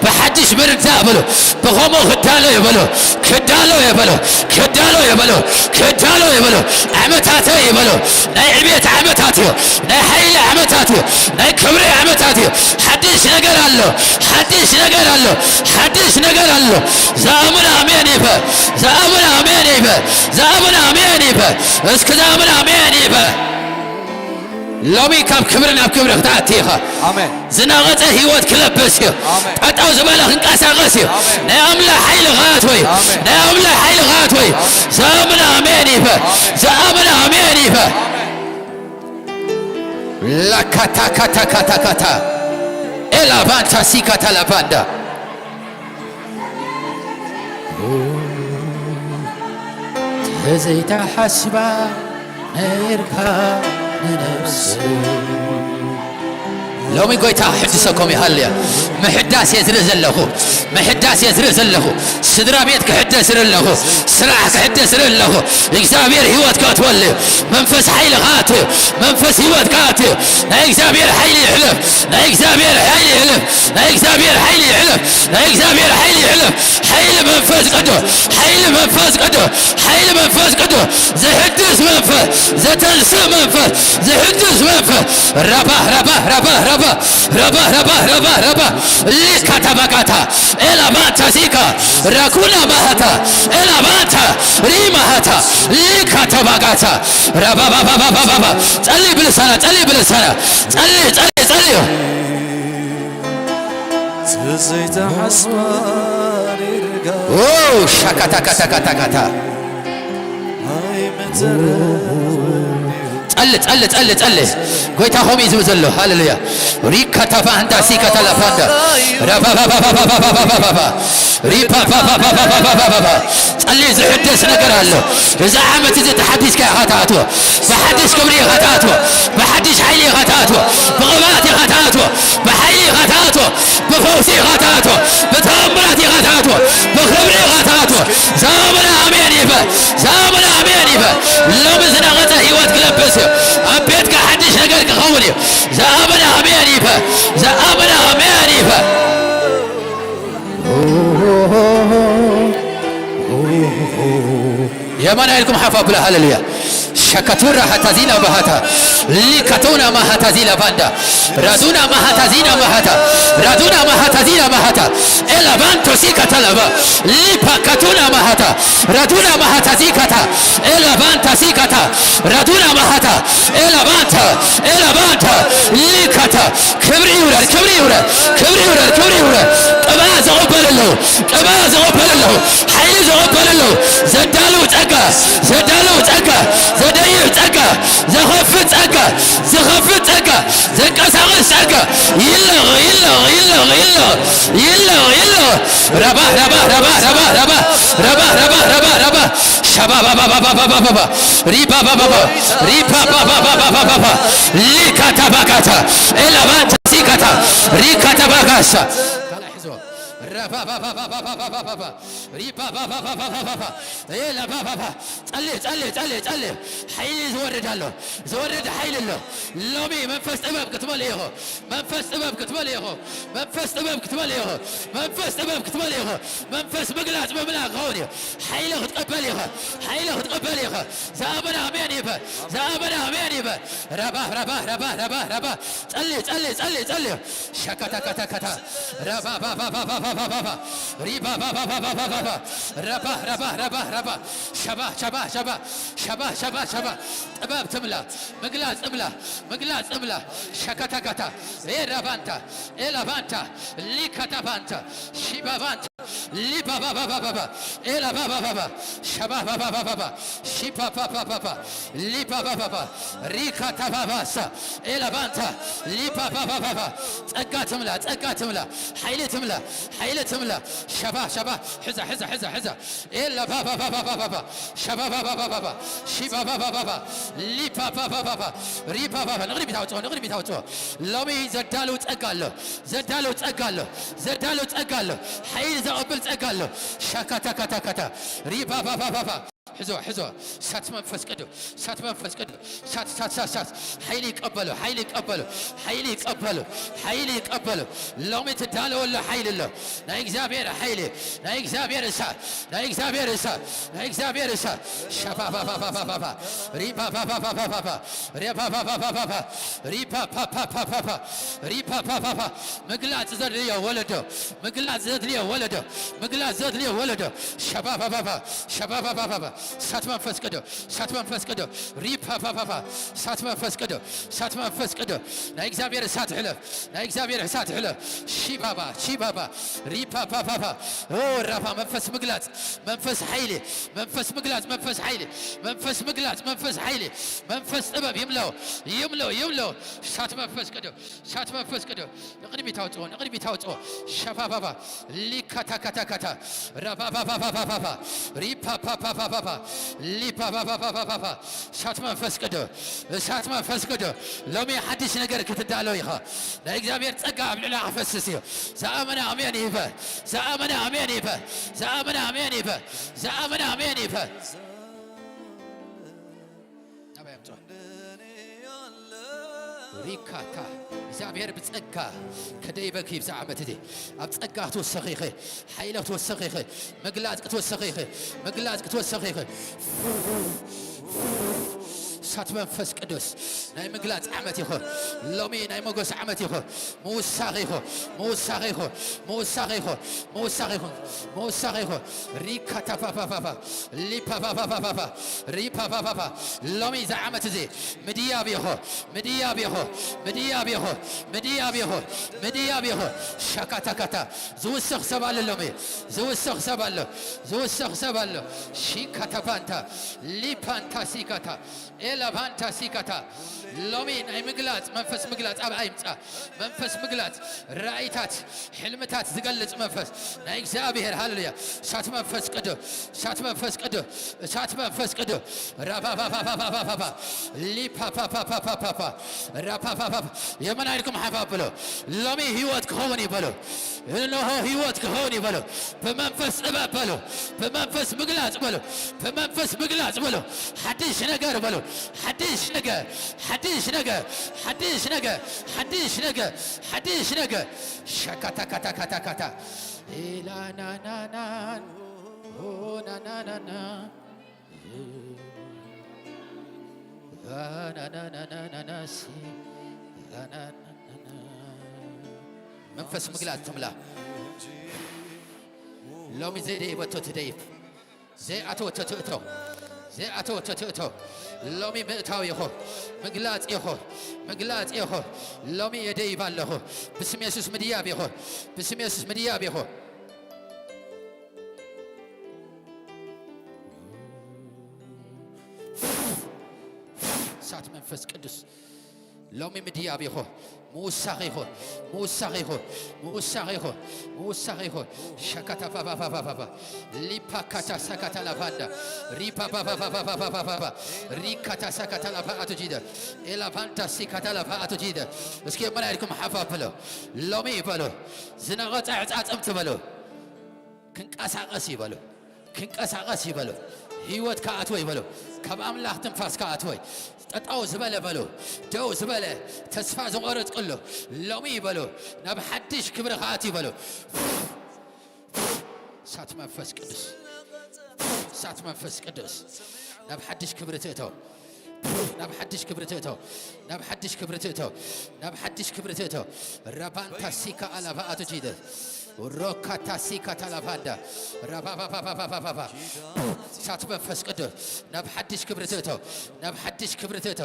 ብሓድሽ ምርዳእ በሉ። ብኸምኡ ክዳሎ እየ በሉ። ክዳሎ እየ በሉ። ክዳሎ እየ በሉ። ክዳሎ እየ በሉ። ዓመታተይ እየ በሉ። ናይ ዕቤት ዓመታት እዩ። ናይ ሓይሊ ዓመታት እዩ። ናይ ክብሪ ዓመታት እዩ። ሓድሽ ነገር ኣሎ። ሓድሽ ነገር ኣሎ። ሓድሽ ነገር ኣሎ። ዝኣምን ኣሜን ይበል። ዝኣምን ኣሜን ይበል። ዝኣምን ኣሜን ይበል። እስኪ ዝኣምን ኣሜን ይበል። ሎሚ ካብ ክብሪ ናብ ክብሪ ክትኣቲ ኢኻ። ኣሜን። ዝነቐጸ ህይወት ክለብስ እዩ። ኣሜን። ጠጠው ዝበለ ክንቀሳቐስ እዩ። ኣሜን። ናይ ኣምላኽ ሓይሊ ክኣትዎ እዩ። ኣሜን። ናይ ኣምላኽ ሓይሊ ክኣትዎ እዩ። ኣሜን። ዝኣምን ኣሜን ይበል። ኣሜን። ዝኣምን ኣሜን ይበል። ኣሜን። ላካታ ካታ ካታ ካታ ኤላባንታ ሲካታ ላባንዳ ተዘይተሓስባ ነርካ ንነብስ ሎሚ ጎይታ ሕድሰኩም ይሃልያ። ምሕዳስ እየ ዝርኢ ዘለኹ። ምሕዳስ እየ ዝርኢ ዘለኹ። ስድራ ቤት ክሕደስ ዝርኢ ኣለኹ። ስራሕ ክሕደስ ዝርኢ ኣለኹ። እግዚኣብሔር ህይወት ክኣትወሉ እዩ። መንፈስ ሓይሊ ክኣቱ እዩ። መንፈስ ህይወት ክኣቱ እዩ። ናይ እግዚኣብሔር ሓይሊ ይሕለፍ። ናይ እግዚኣብሔር ሓይሊ ይሕለፍ። ናይ እግዚኣብሔር ሓይሊ ይሕለፍ። ናይ እግዚኣብሔር ሓይሊ ይሕለፍ። ሓይሊ መንፈስ ቅዱስ። ሓይሊ መንፈስ ቅዱስ። ሓይሊ መንፈስ ቅዱስ። ዝሕድስ መንፈስ። ዘተንስእ መንፈስ። ዝሕድስ መንፈስ። ረባ ረባ ረባ ረባ ረባ ረባ ረባ ረባ ሊካ ተባጋታ ኤላባንታ ዚካ ራኩና ማሃታ ኤላባንታ ሪማሃታ ሊካ ተባጋታ ረባባባባባባ ጸሊ ብልሳና ጸሊ ብልሳና ጸሊ ጸሊ ጸሊ ተዘይተሓስባ ኔርጋ ሻካታካታካታካታ ኣይምትረፍ ጸሊ ጸሊ ጸሊ ጸሊ ጎይታ ኾም እዩ ዝብል ዘሎ ሃሌሉያ ሪካታፋ እንዳ ሲካታላፋንዳ ራባባባባባባባባባ ሪፓፓፓፓፓፓፓፓ ጸሊ ዝሕደስ ነገር ኣሎ። እዚ ዓመት እዚ ተሓዲስካ ኢኻ ትኣትዎ። ብሓድሽ ክብሪ ኢኻ ትኣትዎ። ብሓድሽ ሓይሊ ኢኻ ትኣትዎ። ብቕብኣት ኢኻ ትኣትዎ። ብሓይሊ ኢኻ ትኣትዎ። ብፈውሲ ኢኻ ትኣትዎ። ብተኣምራት ኢኻ ትኣትዎ። ብኽብሪ ኢኻ ትኣትዎ። ዝኣመነ ኣሜን ይበል። ዝኣመነ ኣሜን ይበል። ሎሚ ዝነቐጸ ህይወት ክለብስ እዩ። ኣብ ቤትካ ሓድሽ ነገር ክኸውን እዩ። ዝኣመነ ኣሜን ይበል። ዝኣመነ ኣሜን ይበል። የማና ኢልኩም ሓፍ ኣብላ ሃሌሉያ ሸከቱራ ሃታዚና ባሃታ ሊካቶና ማሃታዚላ ባንዳ ራዱና ማሃታዚና ማሃታ ራዱና ማሃታዚና ማሃታ ኤላ ባንቶ ሲካታላባ ሊፓካቱና ማሃታ ራዱና ማሃታ ዚካታ ኤላ ባንታ ሲካታ ራዱና ማሃታ ኤላ ባንታ ኤላ ባንታ ሊካታ ክብሪ ይውረድ፣ ክብሪ ይውረድ፣ ክብሪ ይውረድ፣ ክብሪ ይውረድ። ቅብኣ ዝቕበል ኣለኹ፣ ቅብኣ ዝቕበል ኣለኹ፣ ሓይሊ ዝቕበል ኣለኹ። ዘዳልው ጸጋ፣ ዘዳልው ጸጋ፣ ዘደይብ ጸጋ፣ ዘኸፍት ጸጋ፣ ዝኸፍት ጸጋ፣ ዘንቀሳቕስ ጸጋ ይለቕ፣ ይለቕ፣ ይለቕ፣ ይለቕ፣ ይለቕ፣ ይለቕ። ረባ፣ ረባ፣ ረባ፣ ረባ፣ ረባ፣ ረባ፣ ረባ፣ ረባ፣ ረባ። ሸባባባባባባባባ ሪባባባባ ሪባባባባባባባ ሊካታባጋታ ኤላባንታ ሲካታ ሪካታባጋሳ ካልእ ሕዝቦ ረባባባባባባባባ ሪባባባባባባባ ኤላባባባ ጸልይ ጸልይ ጸልይ ጸልይ ሓይሊ ዝወርድ ኣሎ ዝወርድ ሓይሊ ኣሎ ሎሚ መንፈስ ጥበብ ክትመልእ ኢኹ መንፈስ ጥበብ ክትመልእ ኢኹ መንፈስ ጥበብ ክትመልእ ኢኹ መንፈስ ጥበብ ክትመልእ ኢኹ መንፈስ ምግላጽ ምምላእ ክኸውን እዩ ሓይሊ ክትቀበል ኢኸ ሓይሊ ክትቀበል ኢኸ ዝኣመነ ኣሜን ይበል ዝኣመነ ኣሜን ይበል ረባ ረባ ረባ ረባ ረባ ጸሊ ጸሊ ጸሊ ጸሊ ሸከተከተከተ ረባ ባባባባባባባ ሪባ ባባባባባባ ረባ ረባ ረባ ረባ ሸባ ሸባ ሸባ ሸባ ሸባ ሸባ ጥበብ ትምላ ምግላጽ ትምላ ምግላጽ ትምላ ሸከተከተ ኤራባንታ ኤላባንታ ሊከተባንታ ሺባባንታ ሊባባባባባ ኤላባባባባ ሸባባባባባ ሺፓፓፓፓ ሊፓፓፓፓ ሪካታፓፓሳ ኤላባንታ ሊፓፓፓፓ ጸጋ ትምላ፣ ጸጋ ትምላ፣ ሓይሊ ትምላ፣ ሓይሊ ትምላ። ሸባ ሸባ ሕዛ ሕዛ ሕዛ ሕዛ ኤላፓፓፓፓፓ ሸባባባባባ ሺባባባባባ ሊፓፓፓፓፓ ሪፓፓፓ ንቕድሚት ኣውጽኦ፣ ንቕድሚት ኣውጽኦ። ሎሚ ዘዳልው ጸጋ ኣሎ፣ ዘዳልው ጸጋ ኣሎ፣ ዘዳልው ጸጋ ኣሎ። ሓይሊ ዘቐብል ጸጋ ኣሎ። ሻካታካታካታ ሪፓፓፓፓፓ ሕዞ፣ ሕዞ። እሳት መንፈስ ቅዱስ፣ እሳት መንፈስ ቅዱስ፣ እሳት፣ እሳት፣ እሳት፣ እሳት። ሓይሊ ይቀበሉ፣ ሓይሊ ይቀበሉ፣ ሓይሊ ይቀበሉ፣ ሓይሊ ይቀበሉ። ሎሚ ትዳለወሉ ሓይሊ ኣሎ። ናይ እግዚኣብሔር ሓይሊ፣ ናይ እግዚኣብሔር እሳት፣ ናይ እግዚኣብሔር እሳት፣ ናይ እግዚኣብሔር እሳት። ሸፋፋፋፋፋፋፋ፣ ሪፋፋፋፋፋፋፋ፣ ሪፋፋፋፋፋፋ፣ ሪፋፋፋፋፋፋ፣ ሪፋፋፋፋ። ምግላጽ ዘድልዮ ወለዶ፣ ምግላጽ ዘድልዮ ወለዶ፣ ምግላጽ ዘድልዮ ወለዶ። ሸፋፋፋፋ፣ ሸፋፋፋፋፋ። እሳት መንፈስ ቅዱስ፣ እሳት መንፈስ ቅዱስ፣ ሪፓፓፓፓ፣ እሳት መንፈስ ቅዱስ፣ እሳት መንፈስ ቅዱስ፣ ናይ እግዚኣብሔር እሳት ሕለፍ፣ ናይ እግዚኣብሔር እሳት ሕለፍ። ሺባባ፣ ሺባባ፣ ሪፓፓፓፓ፣ ኦ፣ ራፋ፣ መንፈስ ምግላጽ፣ መንፈስ ሓይሊ፣ መንፈስ ምግላጽ፣ መንፈስ ሓይሊ፣ መንፈስ ምግላጽ፣ መንፈስ ሓይሊ፣ መንፈስ ጥበብ ይምለው፣ ይምለው፣ ይምለው። እሳት መንፈስ ቅዱስ፣ እሳት መንፈስ ቅዱስ፣ ንቕድሚት ኣውጽኦ፣ ንቕድሚት ኣውጽኦ። ሸፋፋፋ፣ ሊካታካታካታ፣ ራፋፋፋፋፋፋፋ፣ ሪፓፓፓፓፓፓ፣ ሊፓፓፓፓፓፓ። እሳት መንፈስ ቅዱስ፣ እሳት መንፈስ ቅዱስ። ሎሚ ሓድሽ ነገር ክትዳሎ ኢኻ። ናይ እግዚኣብሔር ጸጋ ኣብ ልዕላ ክፈስስ እዩ። ዝኣመነ ኣሜን ይበል። ዝኣመነ ኣሜን ይበል። ዝኣመነ ኣሜን ይበል። ዝኣመነ ኣሜን ይበል። ናባይ ኣምጽኦ። ሪካታ እግዚኣብሔር ብጸጋ ከደይበኪ ብዛ ዓመት እዚ ኣብ ጸጋ ክትወሰኺ ኢኺ፣ ሓይለ ክትወሰኺ ኢኺ፣ ምግላጽ ክትወሰኺ ኢኺ፣ ምግላጽ ክትወሰኺ ኢኺ። እሳት መንፈስ ቅዱስ ናይ ምግላጽ ዓመት ይኹን። ሎሚ ናይ ሞገስ ዓመት ይኹን። ምውሳኽ ይኹን፣ ምውሳኽ ይኹን፣ ምውሳኽ ይኹን፣ ምውሳኽ ይኹን፣ ምውሳኽ ይኹን። ሪካታፋፋፋፋ ሊፓፋፋፋፋፋ ሪፓፋፋፋ። ሎሚ እዚ ዓመት እዚ ምድያብ ይኹ፣ ምድያብ ይኹ፣ ምድያብ ይኹ፣ ምድያብ ይኹ፣ ምድያብ ይኹ። ሻካታካታ ዝውስኽ ሰብ ኣለ ሎሚ፣ ዝውስኽ ሰብ ኣሎ፣ ዝውስኽ ሰብ ኣሎ። ሺካታፋንታ ሊፓንታ ሲካታ ኤላባንታ ሲካታ። ሎሚ ናይ ምግላጽ መንፈስ፣ ምግላጽ ኣብ ኣይምጻ መንፈስ፣ ምግላጽ ራእይታት፣ ሕልምታት ዝገልጽ መንፈስ ናይ እግዚኣብሔር። ሃሌሉያ። እሳት መንፈስ ቅዱስ፣ እሳት መንፈስ ቅዱስ፣ እሳት መንፈስ ቅዱስ። ራፓፓፓፓፓፓፓ ሊፓፓፓፓፓፓ ራፓፓፓ። የመን ኢልኩም ሓፍ ኣብሎ። ሎሚ ህይወት ክኸውን እዩ በሎ። እነሆ ህይወት ክኸውን እዩ በሎ። ብመንፈስ ጥበብ በሎ። ብመንፈስ ምግላጽ በሎ። ብመንፈስ ምግላጽ በሎ። ሓድሽ ነገር በሎ። ሓድሽ ነገር፣ ሓድሽ ነገር፣ ሓድሽ ነገር፣ ሓድሽ ነገር፣ ሓድሽ ነገር። ሻካታካታካታካታ ኢላናናናን ሆናናናና ቫናናናናናሲ ቫናናናና። መንፈስ ምግላጽ ትምላ። ሎሚ ዘይደይበቶ ትደይብ፣ ዘይኣተወቶ ትእቶ፣ ዘይኣተወቶ ትእቶ። ሎሚ ምእታው ይኹ፣ ምግላጽ ይኹ፣ ምግላጽ ይኹ። ሎሚ የደይብ ኣለኹ። ብስም የሱስ ምድያብ ይኹ፣ ብስም የሱስ ምድያብ ይኹ። እሳት መንፈስ ቅዱስ ሎሚ ምድያብ ይኹ፣ ምውሳኽ ይኹ፣ ምውሳኽ ይኹ፣ ምውሳኽ ይኹ፣ ምውሳኽ ይኹ። ሸካታፋፋፋፋፋፋ ሊፓካታ ሳካታ ላፋንዳ ሪፓፓፋፋፋፋፋፋ ሪካታ ሳካታ ላፋ ኣቶ ጂደ ኤላፋንታ ሲካታ ላፋ ኣቶ ጂደ። እስኪ መላእክትኩም ሓፋፍሎ ሎሚ ይበሉ፣ ዝነቐጸ ዕጻጽም ትበሉ። ክንቀሳቐስ ይበሉ፣ ክንቀሳቐስ ይበሉ። ህይወት ከኣትዎ ይበሉ። ካብ ኣምላኽ ትንፋስ ከኣትዎ። ጠጠው ዝበለ በሉ፣ ደው ዝበለ፣ ተስፋ ዝቖረጽኩሉ ሎሚ ይበሉ፣ ናብ ሓድሽ ክብሪ ከኣት ይበሉ። እሳት መንፈስ ቅዱስ፣ እሳት መንፈስ ቅዱስ ናብ ሓድሽ ክብሪ ትእተው። ናብ ሓድሽ ክብሪ ትእቶ፣ ናብ ሓድሽ ክብሪ ትእቶ፣ ናብ ሓድሽ ክብሪ ትእቶ። ራባንታ ሲካ ኣላባ ኣቶ ጂደ ሮካታ ሲካ ታላባንዳ ራባባባባባባ። እሳት መንፈስ ቅዱስ ናብ ሓድሽ ክብሪ ትእቶ፣ ናብ ሓድሽ ክብሪ ትእቶ።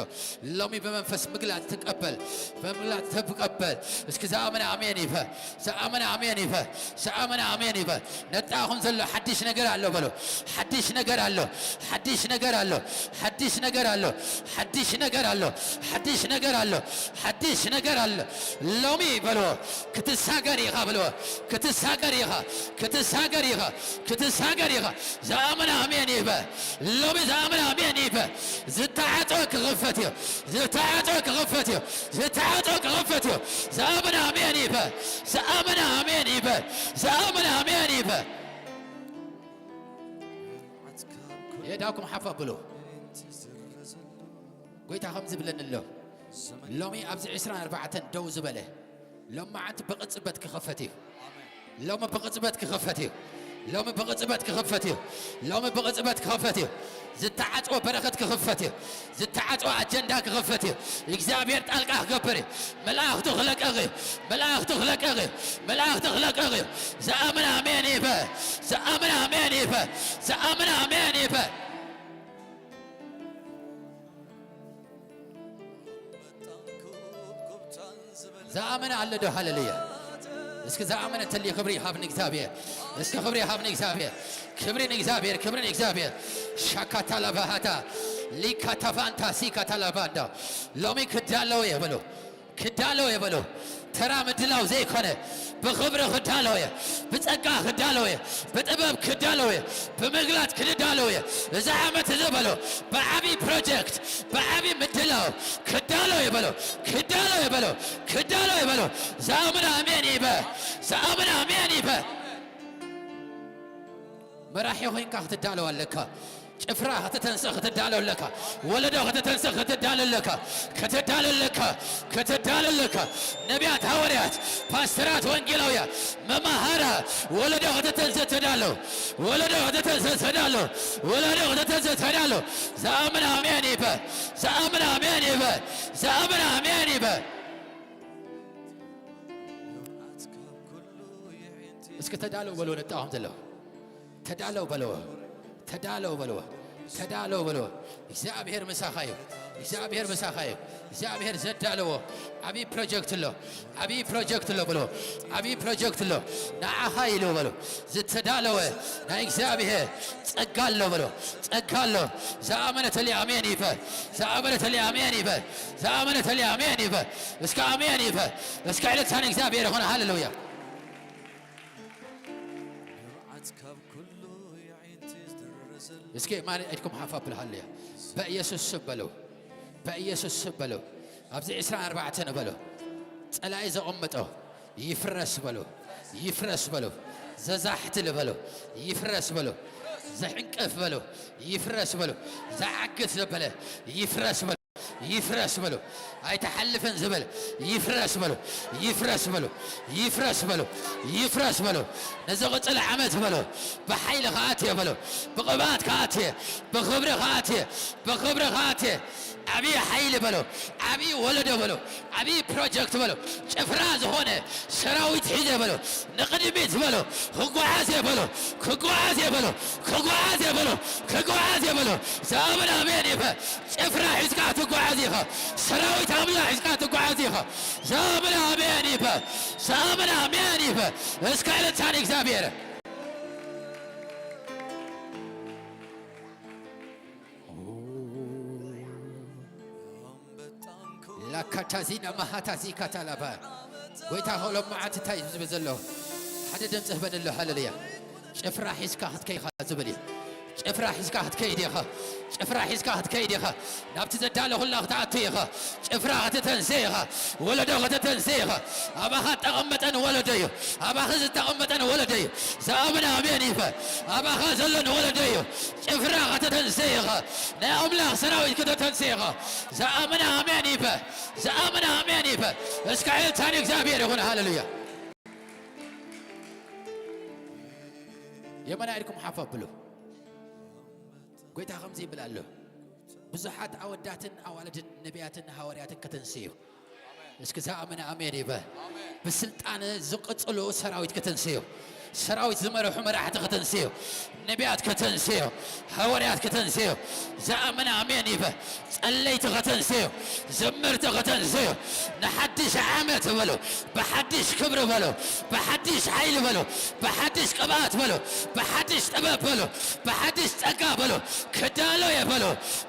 ሎሚ ብመንፈስ ምግላጽ ትቀበል፣ ብምግላጽ ትቀበል። እስኪ ዝኣመነ ኣሜን ይበል፣ ዝኣመነ ኣሜን ይበል፣ ዝኣመነ ኣሜን ይበል። ነጣኹም ዘሎ ሓድሽ ነገር ኣሎ በሎ። ሓድሽ ነገር ኣሎ፣ ሓድሽ ነገር ኣሎ፣ ሓድሽ ነገር ኣሎ፣ ሓድሽ ነገር ኣሎ፣ ሓድሽ ነገር ኣሎ፣ ሓድሽ ነገር ኣሎ። ሎሚ በሎ ክትሳገር ኢኻ በሎ። ክትሳገር ኢኻ፣ ክትሳገር ኢኻ፣ ክትሳገር ኢኻ። ዝኣምን ኣሜን ይበል። ሎሚ ዝኣምን ኣሜን ይበል። ዝተዓጽወ ክኽፈት እዩ። ዝተዓጽወ ክኽፈት እዩ። ዝተዓጽወ ክኽፈት እዩ። ዝኣምን ኣሜን ይበል። ዝኣምን ኣሜን ይበል። ዝኣምን ኣሜን ይበል። የዳኩም ሓፍ ኣብሉ። ጎይታ ከምዚ ብለኒ ኣሎ። ሎሚ ኣብዚ ዕስራን ኣርባዕተን ደው ዝበለ ሎማዓንቲ ብቕጽበት ክኸፈት እዩ። ሎሚ ብቕጽበት ክኸፈት እዩ። ሎሚ ብቕጽበት ክኸፈት እዩ። ሎሚ ብቕጽበት ክኸፈት እዩ። ዝተዓጽወ በረኸት ክኸፈት እዩ። ዝተዓጽወ ኣጀንዳ ክኸፈት እዩ። እግዚኣብሔር ጣልቃ ክገብር እዩ። መላእኽቱ ክለቀቕ እዩ። መላእኽቱ ክለቀቕ እዩ። መላእኽቱ ክለቀቕ እዩ። ዝኣምን ኣሜን ይበል። ዝኣምን ኣሜን ይበል። ዝኣምን ኣሜን ይበል። ዝኣመነ ኣሎ ዶ? ሃሌሉያ። እስኪ ዝኣመነ ተሊ ክብሪ ይሃብ ንእግዚኣብሔር። እስኪ ክብሪ ይሃብ ንእግዚኣብሔር። ክብሪ ንእግዚኣብሔር፣ ክብሪ ንእግዚኣብሔር። ሻካታላባሃታ ሊካታፋንታ ሲካታላባንዳ ሎሚ ክዳለው እየ በሉ። ክዳለው እየ በሉ። ተራ ምድላው ዘይኮነ ብኽብሪ ክዳለው እየ፣ ብጸጋ ክዳለው እየ፣ ብጥበብ ክዳለው እየ፣ ብምግላጽ ክዳለው እየ። እዚ ዓመት እዚ በሎ ብዓቢ ፕሮጀክት፣ ብዓቢ ምድላው ክዳለው እየ በሎ፣ ክዳለው እየ በሎ፣ ክዳለው እየ በሎ። ዝኣምን ኣሜን ይበል። ዝኣምን ኣሜን ይበል። መራሒ ኮይንካ ክትዳለው ኣለካ። ጭፍራ ከተተንስእ ክትዳሎ ኣለካ። ወለዶ ከተተንስእ ክትዳሎ ኣለካ። ክትዳሎ ኣለካ። ክትዳሎ ኣለካ። ነቢያት፣ ሃዋርያት፣ ፓስተራት፣ ወንጌላውያን፣ መማሃራ፣ ወለዶ ከተተንስእ ተዳሎ። ወለዶ ከተተንስእ ተዳሎ። ወለዶ ከተተንስእ ተዳሎ። ዝኣምን ኣሜን ይበል። ዝኣምን ኣሜን ይበል። ዝኣምን ኣሜን ይበል። እስኪ ተዳሎ በሎ። ነጣኹም ዘለኹ ተዳለው በለዎ። ተዳለው በለዎ። ተዳለው በለዎ። እግዚኣብሔር ምሳኻ እዩ። እግዚኣብሔር ምሳኻ እዩ። እግዚኣብሔር ዘዳለዎ ዓብዪ ፕሮጀክት ኣሎ። ዓብዪ ፕሮጀክት ኣሎ በለዎ። ዓብዪ ፕሮጀክት ኣሎ። ንዓኻ ኢሉ በሎ። ዝተዳለወ ናይ እግዚኣብሔር ጸጋ ኣሎ በሎ። ጸጋ ኣሎ። ዝኣመነ ተሊ ኣሜን ይበል። ዝኣመነ ተሊ ኣሜን ይበል። ዝኣመነ ተሊ ኣሜን ይበል። እስከ ኣሜን ይበል። እስከ ዕልልታ ንእግዚኣብሔር ይኹን። ሃሌሉያ። እስኪ ማን ኢድኩም ሓፍ ኣብሉ። ሃሌሉያ። በኢየሱስ ስም በሉ። በኢየሱስ ስም በሉ። ኣብዚ ዕስራን ኣርባዕተን በሉ። ጸላኢ ዘቐመጦ ይፍረስ በሉ። ይፍረስ በሉ። ዘዛሕትል በሉ። ይፍረስ በሉ። ዘዕንቅፍ በሉ። ይፍረስ በሉ። ዘዓግት ዘበለ ይፍረስ በሉ። ይፍረስ በሉ። ኣይትሓልፍን ዝብል ይፍረስ በሉ። ይፍረስ በሉ። ይፍረስ በሉ። ይፍረስ በሉ። ንዝቕጽል ዓመት በሉ። ብሓይሊ ከኣትየ በሉ። ብቕብኣት ከኣትየ። ብኽብሪ ከኣትየ። ብኽብሪ ከኣትየ። ዓብዪ ሓይሊ በሉ። ዓብዪ ወለዶ በሉ። ዓብዪ ፕሮጀክት በሉ። ጭፍራ ዝኾነ ሰራዊት ሒዘ በሉ። ንቕድሚት በሉ። ክጓዓዝ እየ በሉ። ክጓዓዝ እየ በሉ። ክጓዓዝ እየ በሉ። ክጓዓዝ እየ በሉ። ዝኣምን ኣሜን ይበል። ጭፍራ ሒዝካ ትጓዓዝ ኢኻ። ሰራዊት ኣምላኽ ሒዝካ ትጓዓዝ ኢኻ። ዝኣምን ኣሜን ይበል። ዝኣምን ኣሜን ይበል። እስከ ዕልልታ ንእግዚኣብሔር። ላካታዚና ማሃታዚ ካታላባ ጎይታ ሎም መዓልቲ እንታይ እዩ ዝብል ዘሎ? ሓደ ድምፂ ህበኒ ኣሎ። ሃሌሉያ። ጭፍራ ሒዝካ ክትከይድ ኢኻ ዝብል እዩ። ጭፍራ ሒዝካ ክትከይድ ኢኻ። ጭፍራ ሒዝካ ክትከይድ ኢኻ። ናብቲ ዘዳለኹላ ክትኣቱ ኢኻ። ጭፍራ ከተተንስእ ኢኻ። ወለዶ ከተተንስእ ኢኻ። ኣባኻ ዝተቐመጠን ወለዶ እዩ። ኣባኺ ዝተቐመጠን ወለዶ እዩ። ዝኣምን ኣሜን ይበል። ኣባኻ ዘሎን ወለዶ እዩ። ጭፍራ ከተተንስእ ኢኻ። ናይ ኣምላኽ ሰራዊት ከተተንስእ ኢኻ። ዝኣምን ኣሜን ይበል። ዝኣምን ኣሜን ይበል። እስከ ዕልልታ ንእግዚኣብሔር ይኹን። ሃሌሉያ። የመና ኢድኩም ሓፍ ኣብሉ። ጎይታ ከምዚ ይብል ኣሎ። ብዙሓት ኣወዳትን ኣዋልድን ነቢያትን ሃዋርያትን ከተንስእ እዩ። እስኪ ዝኣመነ ኣሜን ይበል። ብስልጣን ዝቕጽሉ ሰራዊት ከተንስእ እዩ። ሰራዊት ዝመርሑ መራሕቲ ከተንስእ እዩ። ነቢያት ከተንስእ እዩ። ሃዋርያት ከተንስእ እዩ። ዝኣመነ ኣሜን ይበል። ጸለይቲ ከተንስእ እዩ። ዘመርቲ ከተንስእ እዩ። ንሓድሽ ዓመት በሉ። ብሓድሽ ክብሪ በሉ። ብሓድሽ ሓይሊ በሉ። ብሓድሽ ቅብኣት በሉ። ብሓድሽ ጥበብ በሉ። ብሓድሽ ጸጋ በሉ። ክዳሎ እየ በሉ።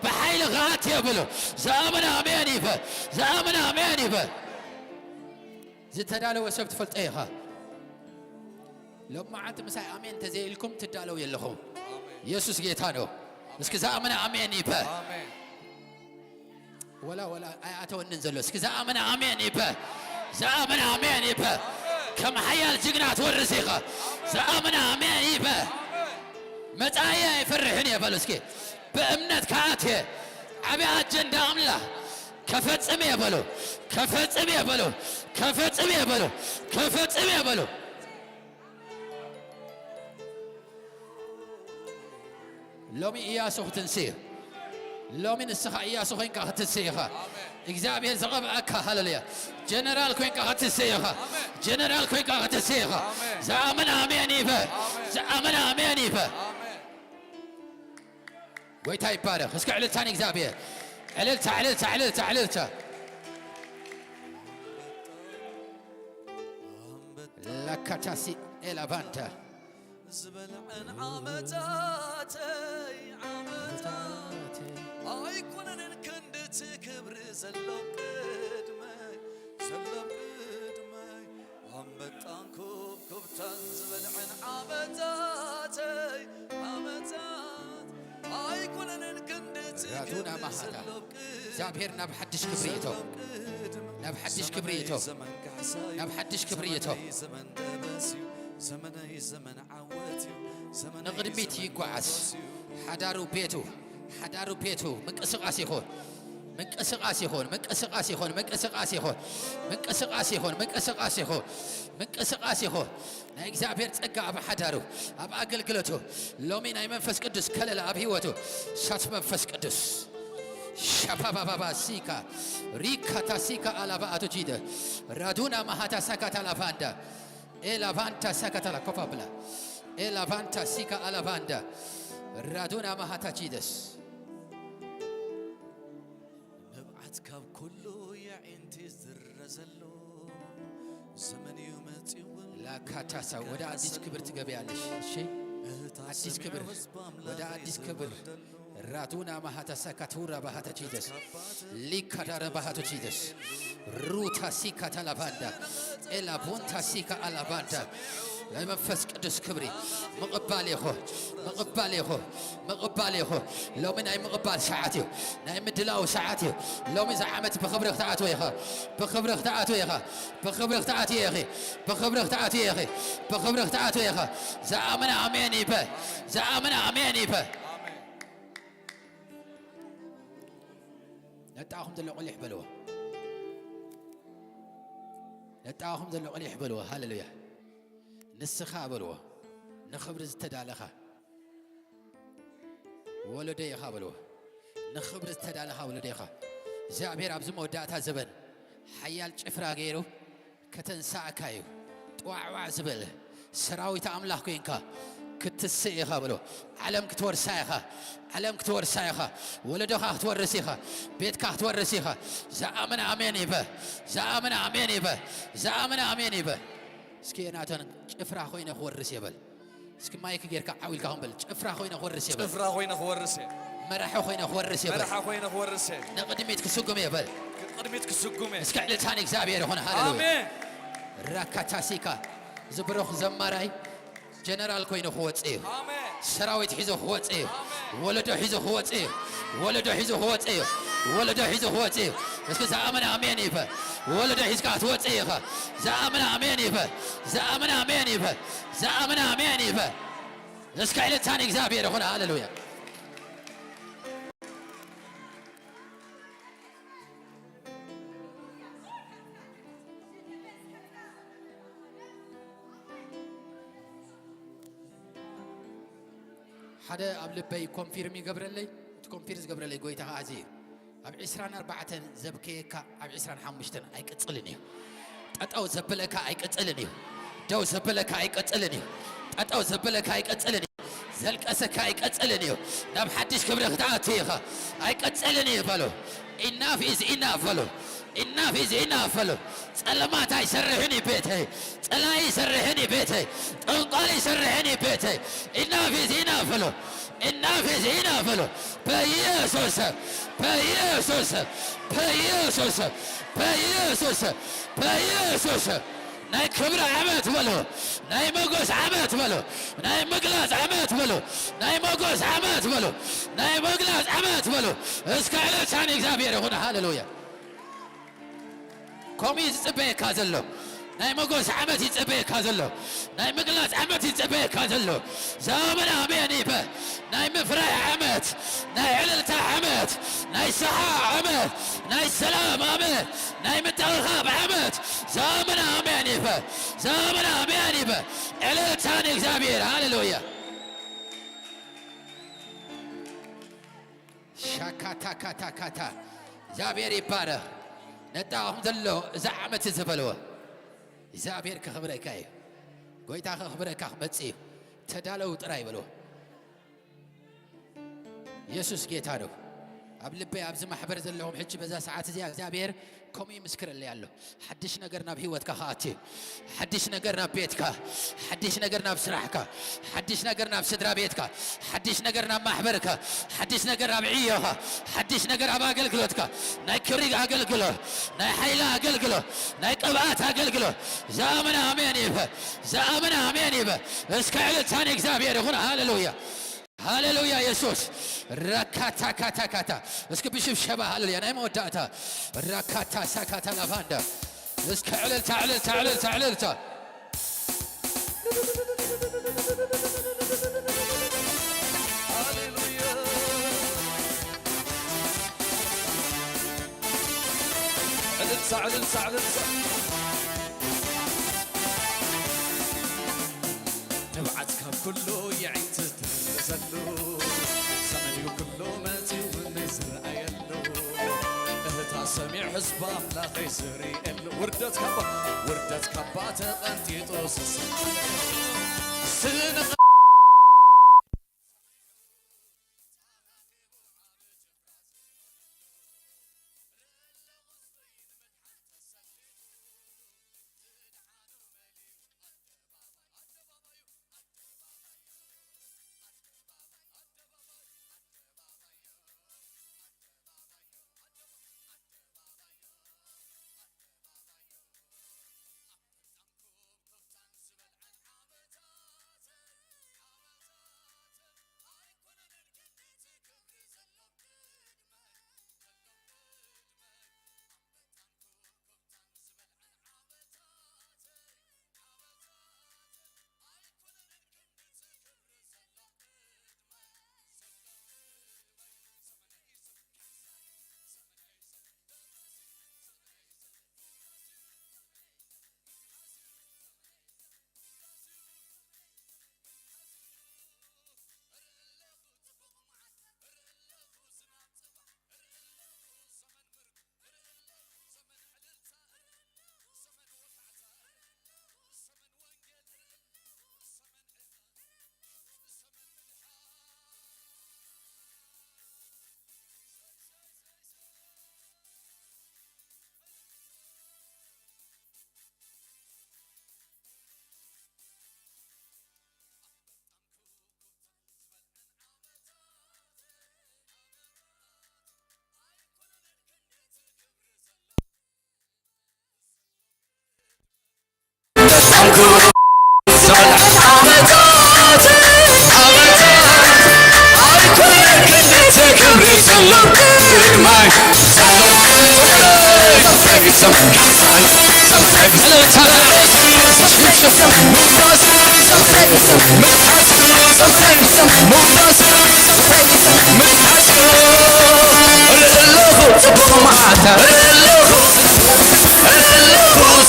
ብሓይሊ ክኣቲ እየ በሉ። ዝኣመነ ኣሜን ይበል። ዝኣመነ ኣሜን ይበል። ዝተዳለወ ሰብ ትፈልጦ ኢኻ። ሎም መዓልቲ ምሳይ ኣሜን እንተዘይኢልኩም ትዳለዉ የለኹም። የሱስ ጌታ ነው። እስኪ ዝኣመነ ኣሜን ይበል። ወላ፣ ወላ ኣይኣተወንን ዘሎ። እስኪ ዝኣመነ ኣሜን ይበል። ዝኣመነ ኣሜን ይበል። ከም ሓያል ጅግና ትወርስ ኢኻ። ዝኣመነ ኣሜን ይበል። መጻኢ ኣይፈርሕን እየ በሉ እስኪ። ብእምነት ክኣት እየ። ዓቢ ኣጀንዳ ኣምላኽ ከፈጽም እየ በሉ። ከፈጽም እየ በሉ። ከፈጽም እየ በሉ። ከፈጽም እየ በሉ። ሎሚ ኢያሱ ክትንስእ እዩ። ሎሚ ንስኻ ኢያሱ ኮይንካ ክትንስእ ኢኻ። እግዚኣብሔር ዝቐብኣካ፣ ሃሌሉያ፣ ጀነራል ኮይንካ ክትንስእ ኢኻ። ጀነራል ኮይንካ ክትንስእ ኢኻ። ዝኣምን ኣሜን ይበል። ዝኣምን ኣሜን ይበል። ጎይታ ይባረኽ። እስኪ ዕልልታ ንእግዚኣብሔር። ዕልልታ፣ ዕልልታ፣ ዕልልታ፣ ዕልልታ። ላካታሲ ኤላባንታ ዝበልዐን ዓመታተይ ዓመታት ኣይኮነንን ክንድቲ ክብሪ ዘሎ ቅድመይ ዘሎ ቅድመይ ኣንበጣን ኩብኩብታን ዝበልዐን ዓመታተይ ዓመታት ኣይኮነንን ክንድቲ ራዱና ክብሪ ማሃታ ዘሎ ቅድመይ እግዚኣብሔር ናብ ሓድሽ ክብሪ ይእቶ። ናብ ሓድሽ ክብሪ ይእቶ። ናብ ሓድሽ ክብሪ ይእቶ። ንቕድሚት ይጓዓዝ። ሓዳሩ ቤቱ፣ ሓዳሩ ቤቱ ምንቅስቓስ ይኹን። ምንቅስቓስ ይኹን። ምንቅስቓስ ይኹን። ምንቅስቓስ ይኹን። ምንቅስቓስ ይኹን። ምንቅስቓስ ይኹን። ምንቅስቓስ ይኹን። ናይ እግዚኣብሔር ጸጋ ኣብ ሓዳሩ፣ ኣብ ኣገልግሎቱ፣ ሎሚ ናይ መንፈስ ቅዱስ ከለላ ኣብ ህይወቱ። እሳት መንፈስ ቅዱስ ሻፓባባባ ሲካ ሪካታ ሲካ ኣላባ ኣቶ ጂደ ራዱና ማሃታ ሳካታ ላፋንዳ ኤላቫንታ ሳካታላ ኮፋ ብላ ኤላቫንታ ሲካ ኣላቫንዳ ራዱና ማሃታ ጂደስ ንብዓት ካብ ኩሉ የዒንቲ ዝረ ዘሎ ዘመን እዩ መጺእውን ላካታሳ ወደ አዲስ ክብር ትገቢያለሽ። እሺ አዲስ ክብር ወደ አዲስ ክብር ራቱና ማሃታሳ ካቱራ ባሃታ ጂደስ ሊካዳረ ባሃቶ ጂደስ ሩታ ሲካ ታላባንዳ ኤላ ቡንታ ሲካ ኣላባንዳ ናይ መንፈስ ቅዱስ ክብሪ ምቕባል ኢኹ፣ ምቕባል ኢኹ፣ ምቕባል ኢኹ። ሎሚ ናይ ምቕባል ሰዓት እዩ፣ ናይ ምድላው ሰዓት እዩ። ሎሚ እዚ ዓመት ብኽብሪ ክትኣትዎ ኢኻ፣ ብኽብሪ ክትኣትዎ ኢኻ፣ ብኽብሪ ክትኣትዎ ኢኺ፣ ብኽብሪ ክትኣትዎ ኢኺ፣ ብኽብሪ ክትኣትዎ ኢኻ። ዝኣምን ኣሜን ይበል፣ ዝኣምን ኣሜን ይበል። ነጣኹም ዘሎ ቆሊሕ በልዎ፣ ነጣኹም ዘሎ ቆሊሕ በልዎ። ሃሌሉያ። ንስኻ በልዎ፣ ንኽብሪ ዝተዳለኻ ወለዶ ኢኻ በልዎ። ንኽብሪ ዝተዳለኻ ወለዶ ኢኻ። እግዚኣብሔር ኣብዚ መወዳእታ ዘበን ሓያል ጭፍራ ገይሩ ከተንሳእካ እዩ። ጥዋዕዋዕ ዝበለ ሰራዊት ኣምላኽ ኮይንካ ክትስእ ኢኻ በሎ። ዓለም ክትወርሳ ኢኻ። ዓለም ክትወርሳ ኢኻ። ወለዶኻ ክትወርስ ኢኻ። ቤትካ ክትወርስ ኢኻ። ዝኣምን ኣሜን ይበ። ዝኣምን ኣሜን ይበ። ዝኣምን ኣሜን ይበ። እስኪ ናተን ጭፍራ ኮይነ ክወርስ ይበል። እስኪ ማይክ ጌርካ ዓው ኢልካ ከም በል። ጭፍራ ኮይነ ክወርስ እየ በል። ጭፍራ ኮይነ ክወርስ እየ። መራሒ ኮይነ ክወርስ እየ በል። መራሒ ኮይነ ክወርስ እየ። ንቕድሚት ክስጉም እየ በል። ቅድሚት ክስጉም እየ። እስኪ ዕልልታ ንእግዚኣብሔር ይኹን። ሃሌሉያ። ኣሜን። ራካታሲካ ዝብሩኽ ዘማራይ ጀነራል ኮይኑ ክወጽእ እዩ። ኣሜን። ሰራዊት ሒዞ ክወጽእ እዩ። ኣሜን። ወለዶ ሒዞ ክወጽእ እዩ። ወለዶ ሒዞ ክወጽእ እዩ። ወለዶ ሒዞ ክወጽእ እዩ። እስኪ ዝኣመነ ኣሜን ይበል። ወለዶ ሒዝካ ክትወጽእ ኢኻ። ዝኣመነ ኣሜን ይበል። ዝኣመነ ኣሜን ይበል። ዝኣመነ ኣሜን ይበል። እስከ ዕልልታ ንእግዚኣብሔር ይኹን። ሃሌሉያ። ሓደ ኣብ ልበይ ኮንፊርም ይገብረለይ። ኮምፒር ዝገብረለይ ጎይታ ኸዓ እዚ እዩ። ኣብ ዕስራን ኣርባዕተን ዘብከየካ ኣብ ዕስራን ሓሙሽተን ኣይቅጽልን እዩ። ጠጠው ዘብለካ ኣይቅጽልን እዩ። ደው ዘብለካ ኣይቅጽልን እዩ። ጠጠው ዘብለካ ኣይቅጽልን እዩ። ዘልቀሰካ ኣይቅጽልን እዩ። ናብ ሓድሽ ክብሪ ክትኣቱ ኢኻ። ኣይቅጽልን እዩ በሉ። ኢናፍ ኢዝ ኢናፍ በሉ። ኢናፍ ኢዝ ኢናፍ በሉ። ጸለማት ኣይሰርሕን እዩ ቤተይ። ጸላይ ይሰርሕን እዩ ቤተይ። ጠንቋል ይሰርሕን እዩ ቤተይ። ኢናፍ ኢዝ ኢናፍ በሉ። ኢናፍ ኢዝ ኢናፍ በሉ። በኢየሱስ፣ በኢየሱስ፣ በኢየሱስ፣ በኢየሱስ፣ በኢየሱስ። ናይ ክብሪ ዓመት በሉ። ናይ መጎስ ዓመት በሉ። ናይ ምግላጽ ዓመት በሉ። ናይ መጎስ ዓመት በሉ። ናይ ምግላጽ ዓመት በሉ። እስከ ዕለታ ንእግዚኣብሔር ይኹን። ሃሌሉያ። ከምኡ እዩ ዝጽበየካ ዘሎ። ናይ መጎስ ዓመት ይጽበየካ ዘሎ። ናይ ምግላጽ ዓመት ይጽበየካ ዘሎ። ዘመን ኣሜን ይበ። ናይ ምፍራይ ዓመት፣ ናይ ዕልልታ ዓመት፣ ናይ ሰሓ ዓመት፣ ናይ ሰላም ዓመት፣ ናይ ምትእኻብ ዓመት። ዘመን ኣሜን ይበ። ዘመን ኣሜን ይበ። ዕልልታ ንእግዚኣብሔር። ሃሌሉያ። ሻካታካታካታ። እግዚኣብሔር ይባረኽ። ነጣኹም ዘሎ እዛ ዓመት እዚ በልዎ። እግዚኣብሔር ከኽብረካ እዩ። ጎይታ ከኽብረካ ክመጽእ እዩ። ተዳለው ጥራይ በልዎ። ኢየሱስ ጌታ ነው። ኣብ ልበይ ኣብዚ ማሕበር ዘለኹም ሕጂ በዛ ሰዓት እዚኣ እግዚኣብሔር ከምኡ ይምስክረለይ ኣሎ። ሓድሽ ነገር ናብ ህይወትካ ክኣቱ እዩ። ሓድሽ ነገር ናብ ቤትካ፣ ሓድሽ ነገር ናብ ስራሕካ፣ ሓድሽ ነገር ናብ ስድራ ቤትካ፣ ሓድሽ ነገር ናብ ማሕበርካ፣ ሓድሽ ነገር ኣብ ዕዮኻ፣ ሓድሽ ነገር ኣብ ኣገልግሎትካ። ናይ ክብሪ ኣገልግሎ፣ ናይ ሓይሊ ኣገልግሎ፣ ናይ ቅብኣት ኣገልግሎ። ዝኣምን ኣሜን ይበል። ዝኣምን ኣሜን ይበል። እስከ ዕልልታ ንእግዚኣብሔር ይኹን። ሃሌሉያ። ሃሌሉያ የሱስ። ራካታካታካታ። እስኪ ብሽብሸባ ሃሌሉያ ናይ መወዳእታ። ራካታ ሳካታ ላቫንዳ። እስከ ዕልልታ፣ ዕልልታ፣ ዕልልታ፣ ዕልልታ። ሃሌሉያ። ዕልልታ፣ ዕልልታ፣ ዕልልታ። ንብዓት ካብ ኩሉ የዒንቲ ትብዘሉ፣ ዘመንዩ ኩሉ መጺኡ ንዝረኣየሉ፣ እህታ ሰሚዕ ህዝባ ኣምላኸይ ዝርእየሉ፣ ውርደት ካባ፣ ውርደት ካባ ተቐንጢጡ ዝስቀለሉ፣ ስንቕ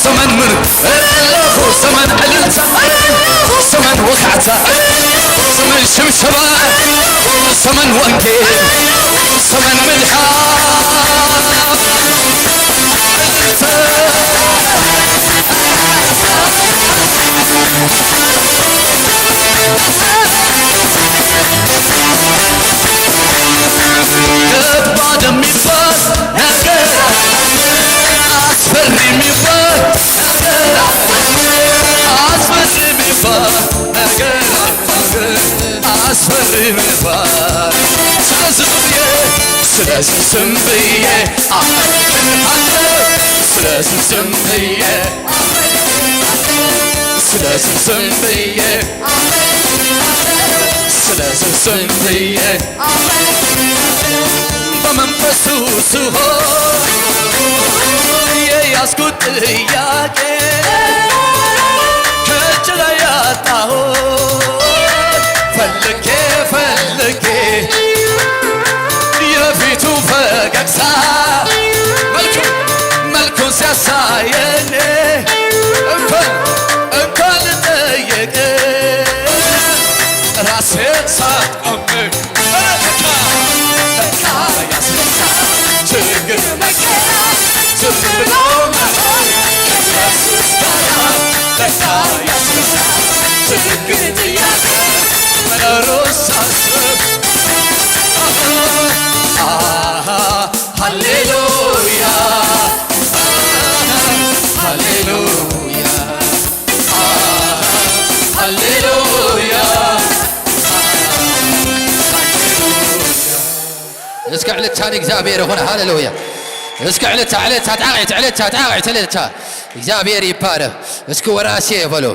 ዘመን ምር፣ ዘመን ዕልልታ፣ ዘመን ወጋዕታ፣ ዘመን ሽብሸባ፣ ሰመን ወንጌል፣ ሰመን ምድሓን። ከባድ የሚባል ነገር፣ አስፈሪ የሚባል ነገር፣ አስፈሪ የሚባል ነገር፣ አስፈሪ የሚባል። ስለዚህ ዝም ብዬ፣ ስለዚህ ዝም ብዬ አመልክሃለሁ። ስለዚህ ዝም ብዬ፣ ስለዚህ ዝም ብዬ፣ ስለዚህ ዝም ብዬ በመንፈሱ ስሆን የያዝኩት ጥያቄ ከእጅ ላይ ያጣሁት ፈልጌ ፈልጌ የፊቱ ፈገግታ መልኩ መልኩን ሲያሳየን እንኳን እንኳን ልጠየቅ ራሴን ሳምር ለካ ለካ ያስነሳ ችግር መከራ ዝም ብሎ መኖር ከኢየሱስ ጋራ ለካ ያስነሳ ችግር ጥያቄ መኖሩን ሳስብ አሃ ሃሌሉያ ሃሌሉያ ሃሌሉያ። እስከ ዕልልታ ንእግዚኣብሔር ይኹን። ሃሌሉያ። እስከ ዕልልታ፣ ዕልልታ፣ ጣቕዒት፣ ዕልልታ፣ ጣቕዒት፣ ዕልልታ። እግዚኣብሔር ይባረኽ። እስኪ ወራሲ እየ በሉ።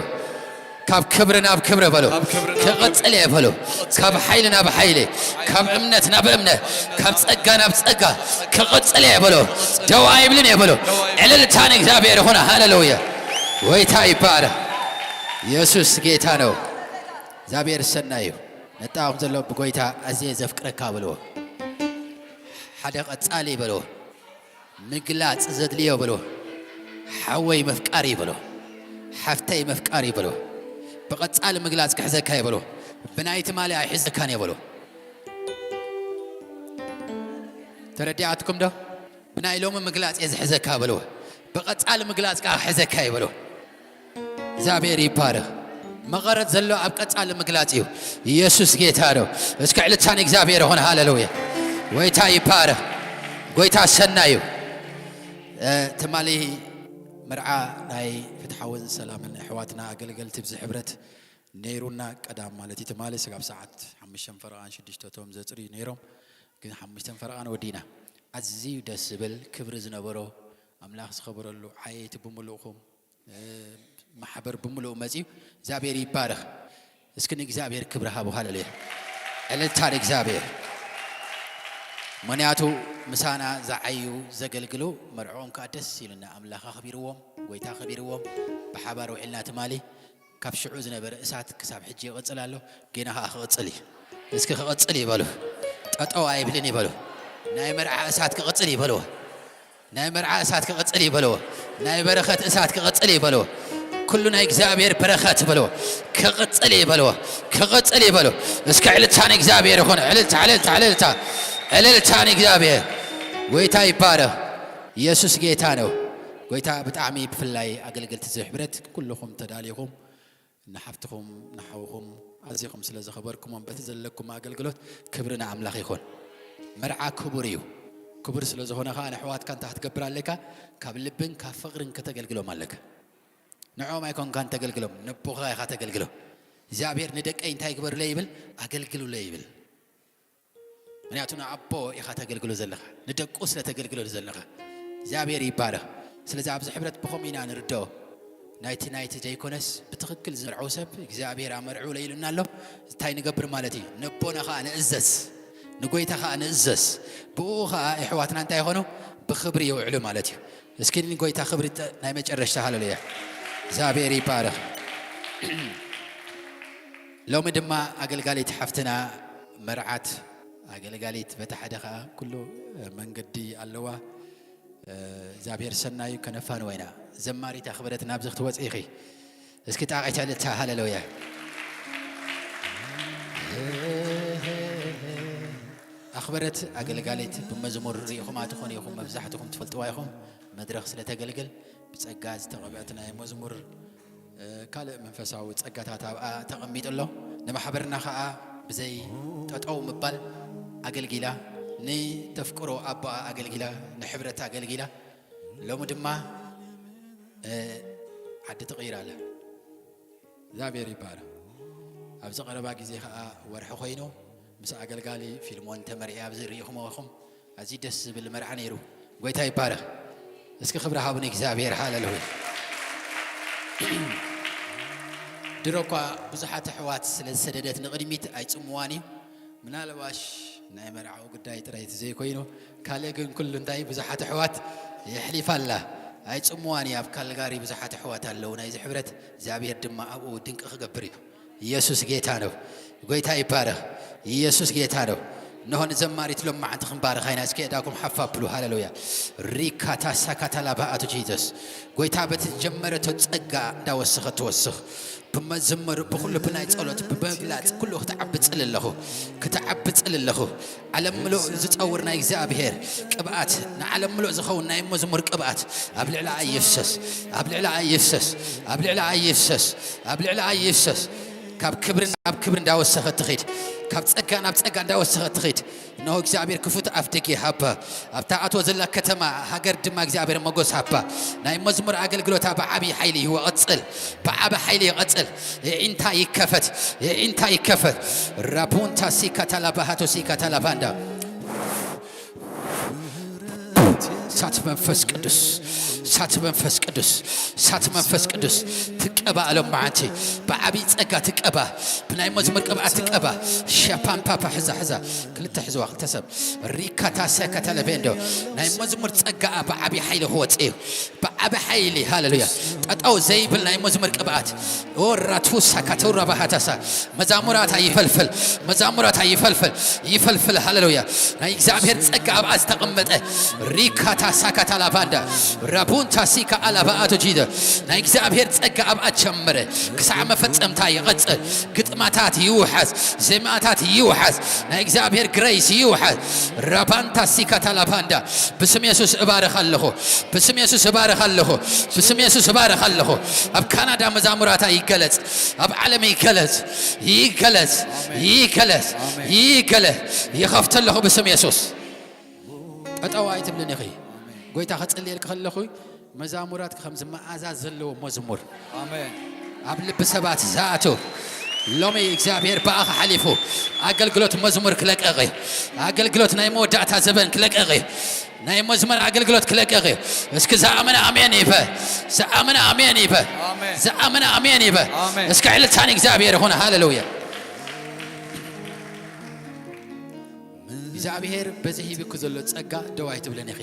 ካብ ክብሪ ናብ ክብሪ በሉ። ካብ ክብሪ ናብ ክብሪ። ክቕጽል እየ በሉ። ካብ ሓይሊ ናብ ሓይሊ፣ ካብ እምነት ናብ እምነት፣ ካብ ጸጋ ናብ ጸጋ ክቕጽል እየ በሉ። ደው ኣይብልን እየ በሉ። ዕልልታ ንእግዚኣብሔር ይኹን። ሃሌሉያ። ጎይታ ይባረኽ። ኢየሱስ ጌታ ነው። እግዚኣብሔር ሰናይ እዩ። ነጣኹም ዘሎ ብጎይታ ኣዝየ ዘፍቅረካ በልዎ። ሓደ ቀጻሊ በልዎ። ምግላጽ ዘድልዮ በልዎ። ሓወይ መፍቃሪ በልዎ። ሓፍተይ መፍቃሪ በልዎ። ብቐጻሊ ምግላጽ ክሕዘካ እየ በልዎ። ብናይ ትማሊ ኣይሕዘካን እየ በልዎ። ተረዲኣትኩም ዶ? ብናይ ሎሚ ምግላጽ እየ ዝሕዘካ በልዎ። ብቐጻሊ ምግላጽ ከኣ ክሕዘካ እየ በልዎ። እግዚኣብሔር ይባረኽ። መቐረት ዘሎ ኣብ ቀጻሊ ምግላጽ እዩ። ኢየሱስ ጌታ ነው። እስከ ዕልልታ ንእግዚኣብሔር ይኹን። ሃሌሉያ። ጎይታ ይባረኽ። ጎይታ ሰናይ እዩ። እ፣ ትማሊ መርዓ ናይ ፍትሓውን ሰላምን ኣሕዋትና ኣገልገልቲ ብዚ ሕብረት ነይሩና ቀዳም ማለት እዩ። ትማሊ ስጋብ ሰዓት ሓሙሽተ ፈረቓን ሽዱሽተ እቶም ዘጽርዩ ነይሮም፣ ግን ሓሙሽተ ፈረቓን ወዲና። ኣዝዩ ደስ ዝብል ክብሪ ዝነበሮ ኣምላኽ ዝኸበረሉ ዓየይቲ ብምሉእኹም፣ እ፣ ማሕበር ብምሉእ መጺኡ። እግዚኣብሔር ይባረኽ። እስኪ ንእግዚኣብሔር ክብሪ ሃቡ። ሃሌሉያ። ዕልልታ ንእግዚኣብሔር። ምኽንያቱ ምሳና ዝዓዩ ዘገልግሉ መርዕኦም ከኣ ደስ ኢሉና። ኣምላኽ ኣኽቢርዎም፣ ጎይታ ኣኽቢርዎም። ብሓባር ውዒልና ትማሊ። ካብ ሽዑ ዝነበረ እሳት ክሳብ ሕጂ ይቕጽል ኣሎ። ጌና ከኣ ክቕጽል እዩ። እስኪ ክቕጽል እዩ በሉ። ጠጠው ኣይብልን እዩ በሉ። ናይ መርዓ እሳት ክቕጽል እዩ በልዎ። ናይ መርዓ እሳት ክቕጽል እዩ በልዎ። ናይ በረኸት እሳት ክቕጽል እዩ በልዎ። ኩሉ ናይ እግዚኣብሔር በረኸት በልዎ። ክቕጽል እዩ በልዎ። ክቕጽል እዩ በልዎ። እስከ ዕልልታ ንእግዚኣብሔር ይኹን። ዕልልታ፣ ዕልልታ፣ ዕልልታ። ዕልልታ ንእግዚኣብሔር። ጎይታ ይባረኽ። ኢየሱስ ጌታ ነው። ጎይታ ብጣዕሚ ብፍላይ ኣገልገልቲ እዚ ሕብረት ኩልኹም ተዳሊኹም ንሓፍትኹም ንሓውኹም ኣዚኹም ስለ ዘኸበርኩሞም በቲ ዘለኩም ኣገልግሎት ክብሪ ንኣምላኽ ይኹን። መርዓ ክቡር እዩ። ክቡር ስለ ዝኾነ ኸኣ ንኣሕዋትካ እንታይ ክትገብር ኣለካ? ካብ ልብን ካብ ፍቕርን ከተገልግሎም ኣለካ። ንዕኦም ኣይኮንካን ተገልግሎም፣ ነቦኻ ኢኻ ተገልግሎ። እግዚኣብሔር ንደቀይ እንታይ ግበሩለይ ይብል? ኣገልግሉለይ ይብል። ምኽንያቱ ንኣቦ ኢኻ ተገልግሎ ዘለኻ፣ ንደቁ ስለ ተገልግለሉ ዘለኻ። እግዚኣብሔር ይባረኽ። ስለዚ ኣብዚ ሕብረት ብኸምኡ ኢና ንርድኦ። ናይቲ ናይቲ ዘይኮነስ ብትኽክል ዝመርዐው ሰብ እግዚኣብሔር ኣመርዕውለይ ኢሉና ኣሎ። እንታይ ንገብር ማለት እዩ? ነቦና ኸዓ ንእዘዝ፣ ንጎይታ ኸዓ ንእዘዝ። ብኡ ኸዓ የሕዋትና እንታይ ይኾኑ? ብኽብሪ ይውዕሉ ማለት እዩ። እስኪ ንጎይታ ክብሪ ጥ-፣ ናይ መጨረሽታ ሃሌሉያ። እግዚኣብሔር ይባረኽ። ሎሚ ድማ ኣገልጋሊት ሓፍትና መርዓት ኣገልጋሊት በታ ሓደ ኸዓ ኩሉ መንገዲ ኣለዋ። እግዚኣብሔር ሰናዩ ከነፋንወ ኢና። ዘማሪት ኣኽብረት ናብዚ ክትወፂ ኢኺ። እስኪ ጣቒ ተልታ ሃሌሉያ። ኣኽበረት ኣገልጋሊት ብመዝሙር ርኢኹማ ትኾኑ ኢኹም፣ መብዛሕትኹም ትፈልጥዋ ኢኹም። መድረኽ ስለ ተገልግል ብጸጋ ዝተቐብአት ናይ መዝሙር፣ እ፣ ካልእ መንፈሳዊ ጸጋታት ኣብኣ ተቐሚጡ ኣሎ። ንማሕበርና ኸኣ ብዘይ ጠጠው ምባል ኣገልጊላ፣ ንተፍቅሮ ኣቦኣ ኣገልጊላ፣ ንሕብረት ኣገልጊላ። ሎሚ ድማ፣ እ፣ ዓዲ ትቕይር ኣላ። እግዚኣብሔር ይባረክ። ኣብዚ ቀረባ ግዜ ኸዓ ወርሒ ኮይኑ ምስ ኣገልጋሊ ፊልሞን ተመርዒ ኣብዚ ርኢኹሞ ኢኹም። ኣዝዩ ደስ ዝብል መርዓ ነይሩ። ጎይታ ይባረክ። እስኪ ክብሪ ሃቡ ንእግዚኣብሔር። ሃሌሉያ። ድሮ እኳ ብዙሓት ኣሕዋት ስለ ዝሰደደት ንቕድሚት ኣይጽምዋን እዩ። ምናልባሽ ናይ መርዓዊ ጉዳይ ጥራይ እቲ ዘይኮይኑ፣ ካልእ ግን ኩሉ እንታይ ብዙሓት ኣሕዋት የሕሊፋ ኣላ። ኣይጽምዋን እዩ። ኣብ ካልጋሪ ብዙሓት ኣሕዋት ኣለዉ ናይዚ ሕብረት። እግዚኣብሔር ድማ ኣብኡ ድንቂ ክገብር እዩ። ኢየሱስ ጌታ ነው። ጎይታ ይባረክ። ኢየሱስ ጌታ ነው። እንሆ ንዘማሪት ሎም መዓንቲ ክንባርኻ ኢና። እስኪ እዳኩም ሓፍ ኣብሉ። ሃሌሉያ። ሪካታ ሳካታ ላባኣቱ ጂሰስ። ጎይታ በቲ ዝጀመረቶ ጸጋ እንዳወሰኸ ትወስኽ። ብመዝሙር፣ ብኹሉ ብናይ ጸሎት፣ ብምግላጽ፣ ኩሉ ክትዓቢ ጽል ኣለኹ። ክትዓቢ ጽል ኣለኹ። ዓለም ምሉእ ዝጸውር ናይ እግዚኣብሔር ቅብኣት፣ ንዓለም ምሉእ ዝኸውን ናይ መዝሙር ቅብኣት ኣብ ልዕሊ ኣይፍሰስ፣ ኣብ ልዕሊ ኣይፍሰስ፣ ኣብ ልዕሊ ኣይፍሰስ፣ ኣብ ልዕሊ ኣይፍሰስ። ካብ ክብሪ ናብ ክብሪ እንዳወሰኸ ትኸይድ፣ ካብ ጸጋ ናብ ጸጋ እንዳወሰኸ ትኸይድ። እነሆ እግዚኣብሔር ክፉት ኣፍ ደገ ሃባ፣ ኣብታ ኣትዎ ዘላ ከተማ ሃገር ድማ እግዚኣብሔር ሞገስ ሃባ። ናይ መዝሙር ኣገልግሎታ ብዓብዪ ሓይሊ ይወቕጽል፣ ብዓቢ ሓይሊ ይቐጽል። የዒንታ ይከፈት፣ የዒንታ ይከፈት። ራቡንታ ሲካታላ ባሃቶ ሲካታላ ባንዳ። እሳት መንፈስ ቅዱስ፣ እሳት መንፈስ ቅዱስ፣ እሳት መንፈስ ቅዱስ ትቀባ ኣሎም መዓንቲ። ብዓብዪ ጸጋ ትቀባ፣ ብናይ መዝሙር ቅብኣት ትቀባ። ሸፓምፓፓ ሕዛ፣ ሕዛ፣ ክልተ ሕዝዋ፣ ክልተ ሰብ። ሪካታ ሰከተለ ቤንዶ። ናይ መዝሙር ጸጋ ብዓብዪ ሓይሊ ክወጽእ እዩ። ብዓቢ ሓይሊ፣ ሃሌሉያ። ጠጠው ዘይብል ናይ መዝሙር ቅብኣት። ኦ ራቱሳ ካተውራ ባሃታሳ። መዛሙራታ ይፈልፍል፣ መዛሙራታ ይፈልፍል፣ ይፈልፍል። ሃሌሉያ። ናይ እግዚኣብሔር ጸጋ ኣብኣ ዝተቐመጠ። ሪካታ ሳካታ ላባንዳ፣ ራቡንታ ሲካ ኣላባኣቶ ጂደ። ናይ እግዚኣብሔር ጸጋ ኣብኣ ጀመረ። ክሳዕ መፈጸምታ ይቐጽል። ግጥማታት ይውሓዝ፣ ዜማታት ይውሓዝ። ናይ እግዚኣብሔር ግሬስ ይውሓዝ። ራባንታ ሲካታ ላባንዳ። ብስም የሱስ እባርኽ ኣለኹ። ብስም የሱስ እባርኽ ኣለኹ። ብስም የሱስ እባርኽ ኣለኹ። ኣብ ካናዳ መዛሙራታ ይገለጽ። ኣብ ዓለም ይገለጽ። ይገለጽ። ኣሜን። ይገለጽ። ኣሜን። ይገለጽ። ይኸፍት ኣለኹ ብስም የሱስ። ጠጠው ኣይትብልን ኢኺ። ኣሜን። ጎይታ ከጽልየልኪ ከለኹ መዛሙራት ከም ዝመኣዛ ዘለዎ መዝሙር ኣሜን። ኣብ ልቢ ሰባት ዝኣቱ ሎሚ እግዚኣብሔር ብኣኻ ሓሊፉ ኣገልግሎት መዝሙር ክለቀቕ እዩ። ኣገልግሎት ናይ መወዳእታ ዘበን ክለቀቕ እዩ። ናይ መዝሙር ኣገልግሎት ክለቀቕ እዩ። እስኪ ዝኣመነ ኣሜን ይበል። ዝኣመነ ኣሜን ይበል። ኣሜን። ዝኣመነ ኣሜን ይበል። ኣሜን። እስኪ ዕልልታ ንእግዚኣብሔር ይኹን። ሃሌሉያ። እግዚኣብሔር በዚ ሂብኩ ዘሎ ጸጋ ደው ኣይትብልን ኢኺ።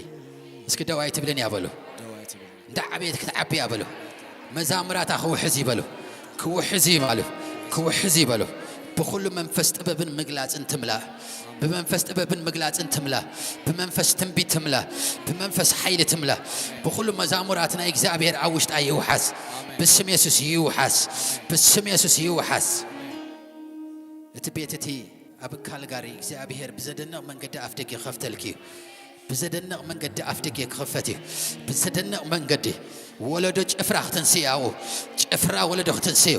እስኪ ደው ኣይትብልን እያ በሉ። ደው ኣይትብልን። እንዳ ዓበየት ክትዓቢ እያ በሉ። መዛሙራታ ክውሕዝ ይበሉ። ክውሕዝ ይበሉ። ክውሕዝ ይበሉ። ብኹሉ መንፈስ ጥበብን ምግላጽን ትምላእ። ብመንፈስ ጥበብን ምግላጽን ትምላእ። ብመንፈስ ትንቢት ትምላእ። ብመንፈስ ሓይሊ ትምላእ። ብኹሉ መዛሙራት ናይ እግዚኣብሔር ኣብ ውሽጣ ይውሓዝ። ብስም የሱስ ይውሓዝ። ብስም የሱስ ይውሓዝ። እቲ ቤት እቲ ኣብ ካልጋሪ እግዚኣብሔር ብዘደንቕ መንገዲ ኣፍ ደገ ክኸፍተልኪ እዩ። ብዘደንቕ መንገዲ ኣፍ ደገ ክኸፈት እዩ። ብዘደንቕ መንገዲ ወለዶ ጭፍራ ክትንስእ ኣብኡ። ጭፍራ ወለዶ ክትንስእ እዩ።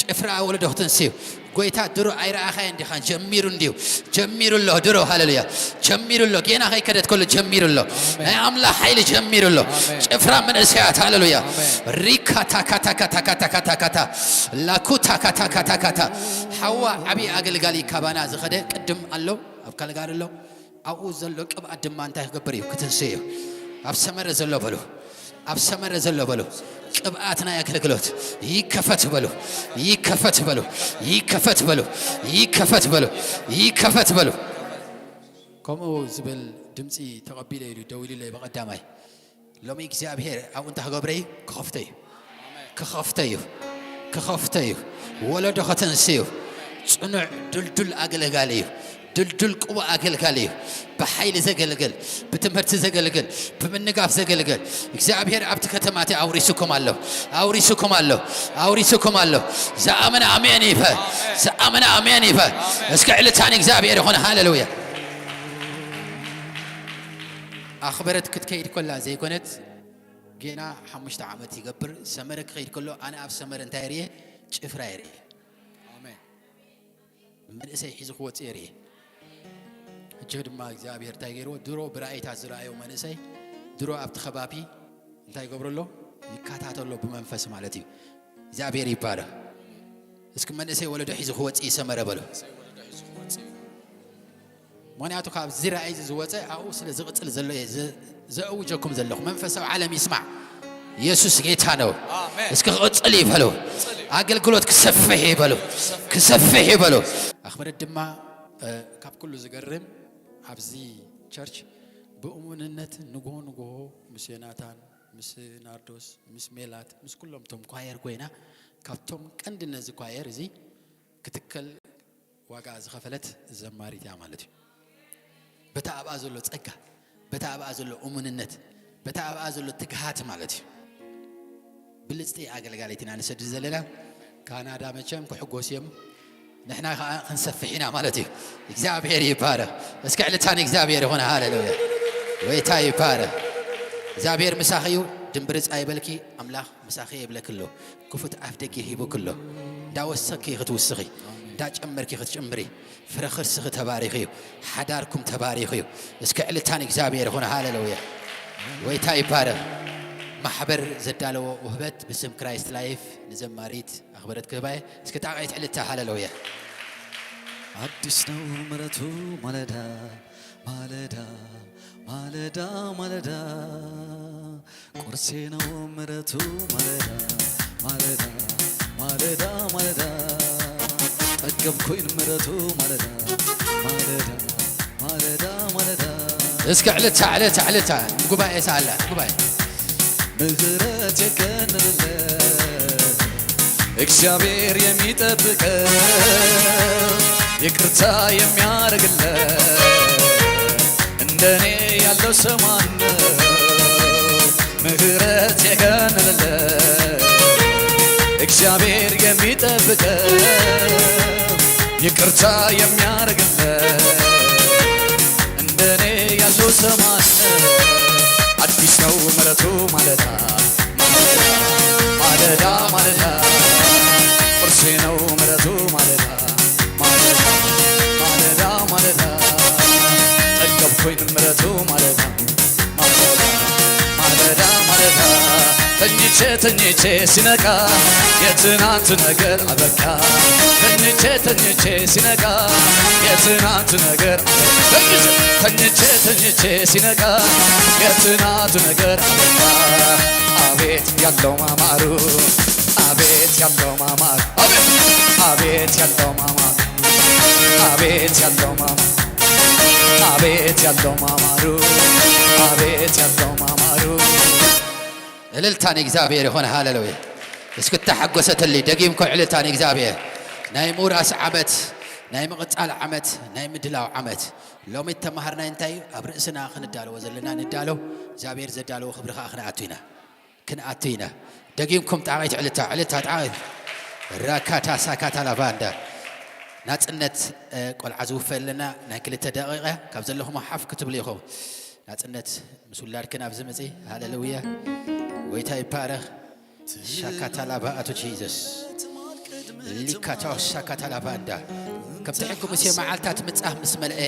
ጭፍራ ወለዶ ክትንስእ እዩ። ጎይታ ድሮ ኣይረኣኻዮን ዲኻ? ጀሚሩ እንድዩ። ጀሚሩ ኣሎ ድሮ። ሃሌሉያ። ጀሚሩ ኣሎ። ጌና ከይከደት ከሎ ጀሚሩ ኣሎ። ኣሜን። ናይ ኣምላኽ ሓይሊ ጀሚሩ ኣሎ። ኣሜን። ጭፍራ መንእሰያት። ሃሌሉያ። ኣሜን። ሪካ ታካ ታካ ታካ ታካ ታካ ታ። ላኩ ታካ ታካ ታካ ታ። ሓዋ ዓብዪ ኣገልጋሊ ካባና ዝኸደ ቅድም ኣሎ። ኣብ ካልጋሪ ኣሎ። ኣብኡ ዘሎ ቅብኣት ድማ እንታይ ክገብር እዩ? ክትንስእ እዩ። ኣብ ሰመረ ዘሎ በሉ። ኣብ ሰመረ ዘሎ በሉ። ቅብኣት ናይ ኣገልግሎት ይከፈት በሉ። ይከፈት በሉ። ይከፈት በሉ። ይከፈት በሉ። ይከፈት በሉ። ከምኡ ዝብል ድምፂ ተቐቢለ ኢሉ ደዊሉለይ ብቐዳማይ። ሎሚ እግዚኣብሔር ኣብኡ እንታይ ክገብረ እዩ? ክኸፍተ እዩ። ክኸፍተ እዩ። ክኸፍተ እዩ። ወለዶ ከተንስ እዩ። ጽኑዕ ድልዱል ኣገልጋሊ እዩ። ድልዱል ቅቡእ ኣገልጋሊ እዩ። ብሓይሊ ዘገልግል፣ ብትምህርቲ ዘገልግል፣ ብምንጋፍ ዘገልግል እግዚኣብሔር ኣብቲ ከተማ እቲ ኣውሪስኩም ኣሎ። ኣውሪስኩም ኣሎ። ኣውሪስኩም ኣሎ። ዝኣመነ ኣሜን ይበል። ዝኣመነ ኣሜን ይበል። እስኪ ዕልልታ ንእግዚኣብሔር ይኹን። ሃሌሉያ። ኣኽበረት ክትከይድ ከላ ዘይኮነት፣ ጌና ሓሙሽተ ዓመት ይገብር ሰመረ ክኸይድ ከሎ፣ ኣነ ኣብ ሰመረ እንታይ ርእየ? ጭፍራ ይርእየ። ኣሜን። መንእሰይ ሒዙ ክወፅእ ይርእየ። ሕጂ ድማ እግዚኣብሔር እንታይ ገይርዎ? ድሮ ብራእይታት ዝረኣዮ መንእሰይ ድሮ ኣብቲ ከባቢ እንታይ ይገብሮ ኣሎ? ይከታተሎ ብመንፈስ ማለት እዩ። እግዚኣብሔር ይባረኽ። እስኪ መንእሰይ ወለዶ ሒዙ ክወፅእ ይሰመረ በሎ። ምኽንያቱ ካብዚ ራእይ እዚ ዝወፀ ኣብኡ ስለ ዝቕፅል ዘሎ እየ ዘ-፣ ዘእውጀኩም ዘለኹ። መንፈሳዊ ዓለም ይስማዕ። ኢየሱስ ጌታ ነው። ኣሜን። እስኪ ክቕፅል ይበሉ። ኣገልግሎት ክሰፍሕ ይበሉ። ክሰፍሕ ይበሉ። ኣኽብረት ድማ፣ እ፣ ካብ ኩሉ ዝገርም ኣብዚ ቸርች ብእሙንነት ንግሆ ንግሆ ምስ ዮናታን፣ ምስ ናርዶስ፣ ምስ ሜላት፣ ምስ ኩሎም ቶም ኳየር ኮይና ካብቶም ቀንዲ ነዚ ኳየር እዚ ክትከል ዋጋ ዝኸፈለት ዘማሪት እያ ማለት እዩ። በታ ኣብኣ ዘሎ ጸጋ፣ በታ ኣብኣ ዘሎ እሙንነት፣ በታ ኣብኣ ዘሎ ትግሃት ማለት እዩ። ብልጽቲ ኣገልጋሊት ኢና ንሰድድ ዘለና። ካናዳ መቸም ክሕጎስ እዮም፣ ንሕና ከኣ ክንሰፍሕ ኢና ማለት እዩ። እግዚኣብሔር ይባረኽ። እስኪ ዕልልታ ንእግዚኣብሔር ይኹን። ሃሌሉያ። ጎይታ ይባረኽ። እግዚኣብሔር ምሳኺ እዩ። ድምብርጽ ኣይበልኪ፣ ኣምላኽ ምሳኺ ይብለኪ ኣሎ። ክፉት ኣፍ ደገ ሂቡኪ ኣሎ። እንዳወሰኪ ክትውስኺ፣ እንዳጨመርኪ ክትጭምሪ፣ ፍረ ከርስኺ ተባሪኹ እዩ። ሓዳርኩም ተባሪኹ እዩ። እስኪ ዕልልታ ንእግዚኣብሔር ይኹን። ሃሌሉያ። ጎይታ ይባረኽ። ማሕበር ዘዳለዎ ውህበት ብስም ክራይስት ላይፍ ንዘማሪት ኣኽበረት ክህባየ። እስኪ ጣቕዒት ዕልልታ። ሃሌሉያ። ኣዲስ ነው ምሕረቱ ማለዳ ማለዳ ማለዳ ማለዳ፣ ቁርሴ ነው ምሕረቱ ማለዳ ማለዳ ማለዳ ማለዳ፣ ጠገብኩኝ ምሕረቱ ማለዳ ማለዳ ማለዳ ማለዳ። እስኪ ዕልልታ፣ ዕልልታ፣ ዕልልታ። ጉባኤ ሳላ፣ ጉባኤ። ምህረት የቀንልለት እግዚአብሔር የሚጠብቀው፣ ይቅርታ የሚያደርግለት እንደኔ ያለው ሰው ማን ነው? ምህረት የቀንልለት እግዚአብሔር የሚጠብቀው፣ ይቅርታ የሚያደርግለት እንደኔ ያለው ሰው ማን ነው? አዲስ ነው ምሕረቱ ማለዳ ማለዳ ማለዳ ማለዳ፣ ቁርሴ ነው ምሕረቱ ማለዳ ማለዳ ማለዳ ማለዳ፣ ጠገብኩኝ ምሕረቱ ማለዳ ማለዳ ማለዳ ማለዳ፣ ተኝቼ ተኝቼ ሲነቃ የትናንት ነገር አበቃ። ተኝቼ ተኝቼ ሲነቃ የትናንት ነገር፣ ተኝቼ ተኝቼ ተኝቼ ሲነቃ የትናንቱ ነገር አበቃ። አቤት ያለው ማማሩ፣ አቤት ያለው ማማሩ፣ አቤት፣ አቤት ያለው ማማሩ፣ አቤት ያለው ማማሩ፣ አቤት ያለው ማማሩ፣ አቤት ያለው ማማሩ። እልልታ ንእግዚኣብሔር ይኹን። ሃሌሉያ። እስኪ ተሓጎሰትሊ፣ ደጊምኩም ዕልልታ ንእግዚኣብሔር። ናይ ምውራስ ዓመት፣ ናይ ምቕጻል ዓመት፣ ናይ ምድላው ዓመት። ሎሚ እተማሃርናዮ እንታይ እዩ? ኣብ ርእስና ክንዳለዎ ዘለና ንዳሎ፣ እግዚኣብሔር ዘዳለዎ ክብሪ ከኣ ክንኣቱ ኢና። ክንኣቱ ኢና። ደጊምኩም ጣቒት ዕልታ፣ ዕልታ ጣቒት። ራካታ ሳካታ ላቫንዳ። ናጽነት፣ እ፣ ቆልዓ ዝውፈ ኣለና። ናይ ክልተ ደቂቃ ካብ ዘለኹም ሓፍ ክትብሉ ኢኹም። ናጽነት ምስ ውላድክን ኣብዚ ምጺ። ሃሌሉያ። ጎይታ ይባረኽ። ሻካታ ላባ ኣቶ ጂሰስ። ሊካታ ሻካታ ላባ እንዳ። ከምቲ ሕጊ ሙሴ መዓልታት ምጻፍ ምስ መልአ፣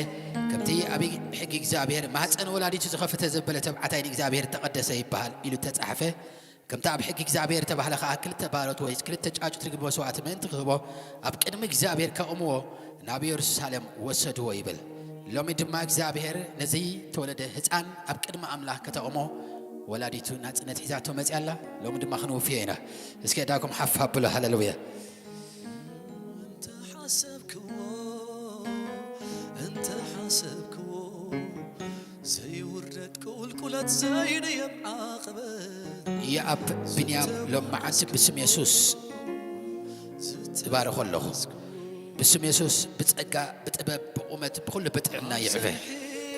ከምቲ ኣብ ሕጊ እግዚኣብሔር ማህፀን ወላዲቱ ዝኸፈተ ዘበለ ተብዓታይ ንእግዚኣብሔር ተቐደሰ ይበሃል ኢሉ ተጻሕፈ፣ ከምቲ ኣብ ሕጊ እግዚኣብሔር ተባህለ ከኣ ክልተ ባሮት ወይ ክልተ ጫጩት ርግቢ መስዋዕቲ ምእንቲ ክህቦ ኣብ ቅድሚ እግዚኣብሔር ከቕምዎ ናብ የሩሳሌም ወሰድዎ ይብል። ሎሚ ድማ እግዚኣብሔር ነዚ ተወለደ ህፃን ኣብ ቅድሚ ኣምላኽ ከተቕሞ ወላዲቱ ናጽነት ሒዛቶ መጽያ ኣላ። ሎሚ ድማ ክንውፍዮ ኢና። እስኪ እዳኩም ሓፍ ኣብሉ። ሃሌሉያ። እንተ ሓሰብክዎ፣ እንተ ሓሰብክዎ፣ ዘይውርደት ቁልቁለት ዘይንየም ዓቐበት። የኣብ ብንያም ሎም መዓልቲ ብስም የሱስ እባርኾ ኣለኹ። ብስም የሱስ ብጸጋ፣ ብጥበብ፣ ብቑመት፣ ብኹሉ ብጥዕና ይዕበ።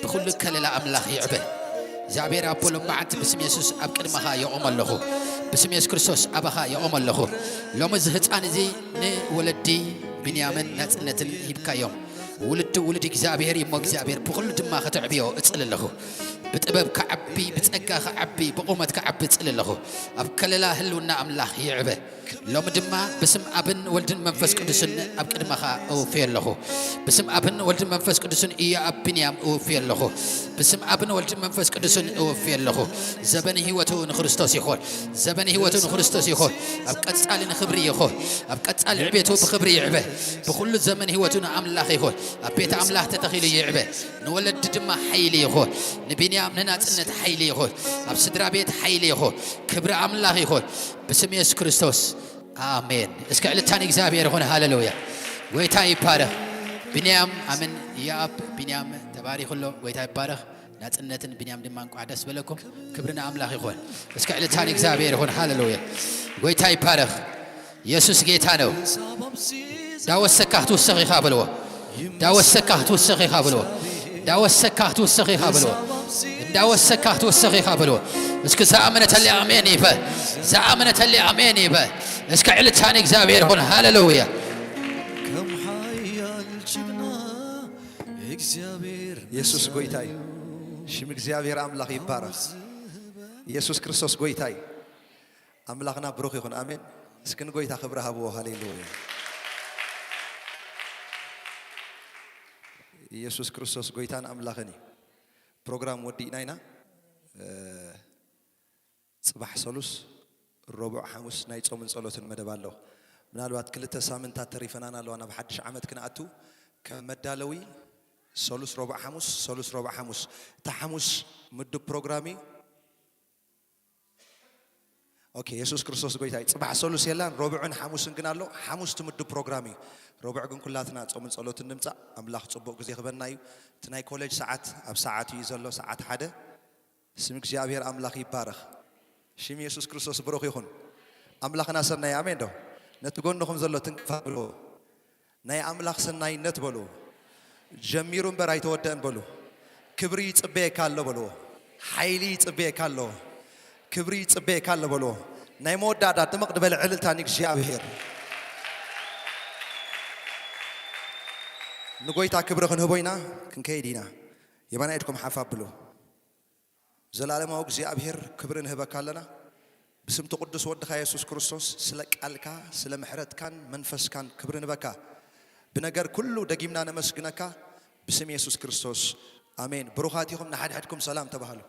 ብኹሉ ከለላ ኣምላኽ ይዕበ። እግዚኣብሔር ኣቦ ሎም መዓልቲ ብስም የሱስ ኣብ ቅድመኻ የቑም ኣለኹ። ብስም የሱስ ክርስቶስ ኣባኻ የቑም ኣለኹ። ሎሚ እዚ ህፃን እዚ ንወለዲ ብንያምን ናጽነትን ሂብካዮም። ውልዲ ውልድ እግዚኣብሔር እሞ እግዚኣብሔር ብኹሉ ድማ ከተዕብዮ እጽል ኣለኹ። ብጥበብ ክዓቢ፣ ብጸጋ ክዓቢ፣ ብቑመት ክዓቢ እጽሊ ኣለኹ። ኣብ ከለላ ህልውና ኣምላኽ ይዕበ። ሎሚ ድማ ብስም ኣብን ወልድን መንፈስ ቅዱስን ኣብ ቅድመኻ እውፍዮ ኣለኹ። ብስም ኣብን ወልድን መንፈስ ቅዱስን ኢዮኣብ ቢንያም እውፍዮ ኣለኹ። ብስም ኣብን ወልድን መንፈስ ቅዱስን እውፍዮ ኣለኹ። ዘበን ህይወቱ ንክርስቶስ ይኹን። ዘበን ህይወቱ ንክርስቶስ ይኹን። ኣብ ቀጻሊ ንኽብሪ ይኹን። ኣብ ቀጻሊ ዕቤቱ ብኽብሪ ይዕበ። ብኹሉ ዘመን ህይወቱ ንኣምላኽ ይኹን። ኣብ ቤት ኣምላኽ ተተኺሉ ይዕበ። ንወለዲ ድማ ሓይሊ ይኹን። ንቢንያም ንናጽነት ሓይሊ ይኹን። ኣብ ስድራ ቤት ሓይሊ ይኹን። ክብሪ ኣምላኽ ይኹን። ብስም የሱስ ክርስቶስ ኣሜን። እስከ ዕልልታ ንእግዚኣብሔር ይኹን። ሃሌሉያ። ጎይታ ይባረኽ። ቢንያም ኣምን፣ ያብ ቢንያም ተባሪኹ ኣሎ። ጎይታ ይባረኽ። ናጽነትን ቢንያም ድማ እንቋዕ ደስ በለኩም። ክብሪ ንኣምላኽ ይኹን። እስከ ዕልልታ ንእግዚኣብሔር ይኹን። ሃሌሉያ። ጎይታ ይባረኽ። የሱስ ጌታ ነው። እንዳወሰካ ክትውሰኽ ኢኻ በልዎ። እንዳወሰካ ክትውሰኽ ኢኻ በልዎ። እንዳወሰካ ክትውሰኽ ኢኻ በልዎ። እንዳወሰካ ክትውሰኽ ኢኻ በልዎ። እስኪ ዝኣመነተሊ ኣሜን ይበል። ዝኣመነተሊ ኣሜን ይበል። እስከ ዕልልታ ንእግዚኣብሔር ይኹን። ሃሌሉያ። ከም ሓያል ጅግና እግዚኣብሔር የሱስ ጎይታ እዩ። ሽም እግዚኣብሔር ኣምላኽ ይባረኽ። የሱስ ክርስቶስ ጎይታ እዩ። ኣምላኽና ብሩኽ ይኹን። ኣሜን። እስኪ ንጎይታ ክብሪ ሃብዎ። ሃሌሉያ። ኢየሱስ ክርስቶስ ጎይታን ኣምላኽን እዩ። ፕሮግራም ወዲእና ኢና። እ፣ ጽባሕ ሰሉስ፣ ረቡዕ፣ ሓሙስ ናይ ጾምን ጸሎትን መደብ ኣሎ። ምናልባት ክልተ ሳምንታት ተሪፈናን ኣለዋ ናብ ሓድሽ ዓመት ክንኣቱ። ከም መዳለዊ ሰሉስ፣ ረቡዕ፣ ሓሙስ፣ ሰሉስ፣ ረቡዕ፣ ሓሙስ። እታ ሓሙስ ምዱብ ፕሮግራም እዩ። ኦኬ፣ የሱስ ክርስቶስ ጎይታ እዩ። ጽባሕ ሰሉስ የላን፣ ረቡዕን ሓሙስን ግን ኣሎ። ሓሙስ ትምድብ ፕሮግራም እዩ። ረቡዕ ግን ኩላትና ጾምን ጸሎትን ንምጻእ፣ ኣምላኽ ጽቡቕ ግዜ ክበና እዩ። እቲ ናይ ኮሌጅ ሰዓት ኣብ ሰዓት እዩ ዘሎ፣ ሰዓት ሓደ። ስም እግዚኣብሔር ኣምላኽ ይባረኽ። ሽም የሱስ ክርስቶስ ብሩኽ ይኹን። ኣምላኽና ሰናይ፣ ኣሜን ዶ? ነቲ ጎንኹም ዘሎ ትንክፍ ኣብልዎ። ናይ ኣምላኽ ሰናይነት በሉ። ጀሚሩ እምበር ኣይተወደእን በሉ። ክብሪ ይጽበየካ ኣሎ በልዎ። ሓይሊ ይጽበየካ ኣሎ። ክብሪ ይጽበየካ ኣሎ በልዎ። ናይ መወዳእታ ድምቕ ዝበለ ዕልልታ ንእግዚኣብሔር። ንጎይታ ክብሪ ክንህቦ ኢና፣ ክንከይድ ኢና። የማናይ ኢድኩም ሓፍ ኣብሉ። ዘላለማዊ እግዚኣብሔር ክብሪ ንህበካ ኣለና። ብስምቲ ቅዱስ ወድኻ የሱስ ክርስቶስ ስለ ቃልካ፣ ስለ ምሕረትካን መንፈስካን ክብሪ ንህበካ። ብነገር ኩሉ ደጊምና ነመስግነካ ብስም የሱስ ክርስቶስ ኣሜን። ብሩኻት ኢኹም፣ ንሓድሕድኩም ሰላም ተባህሉ።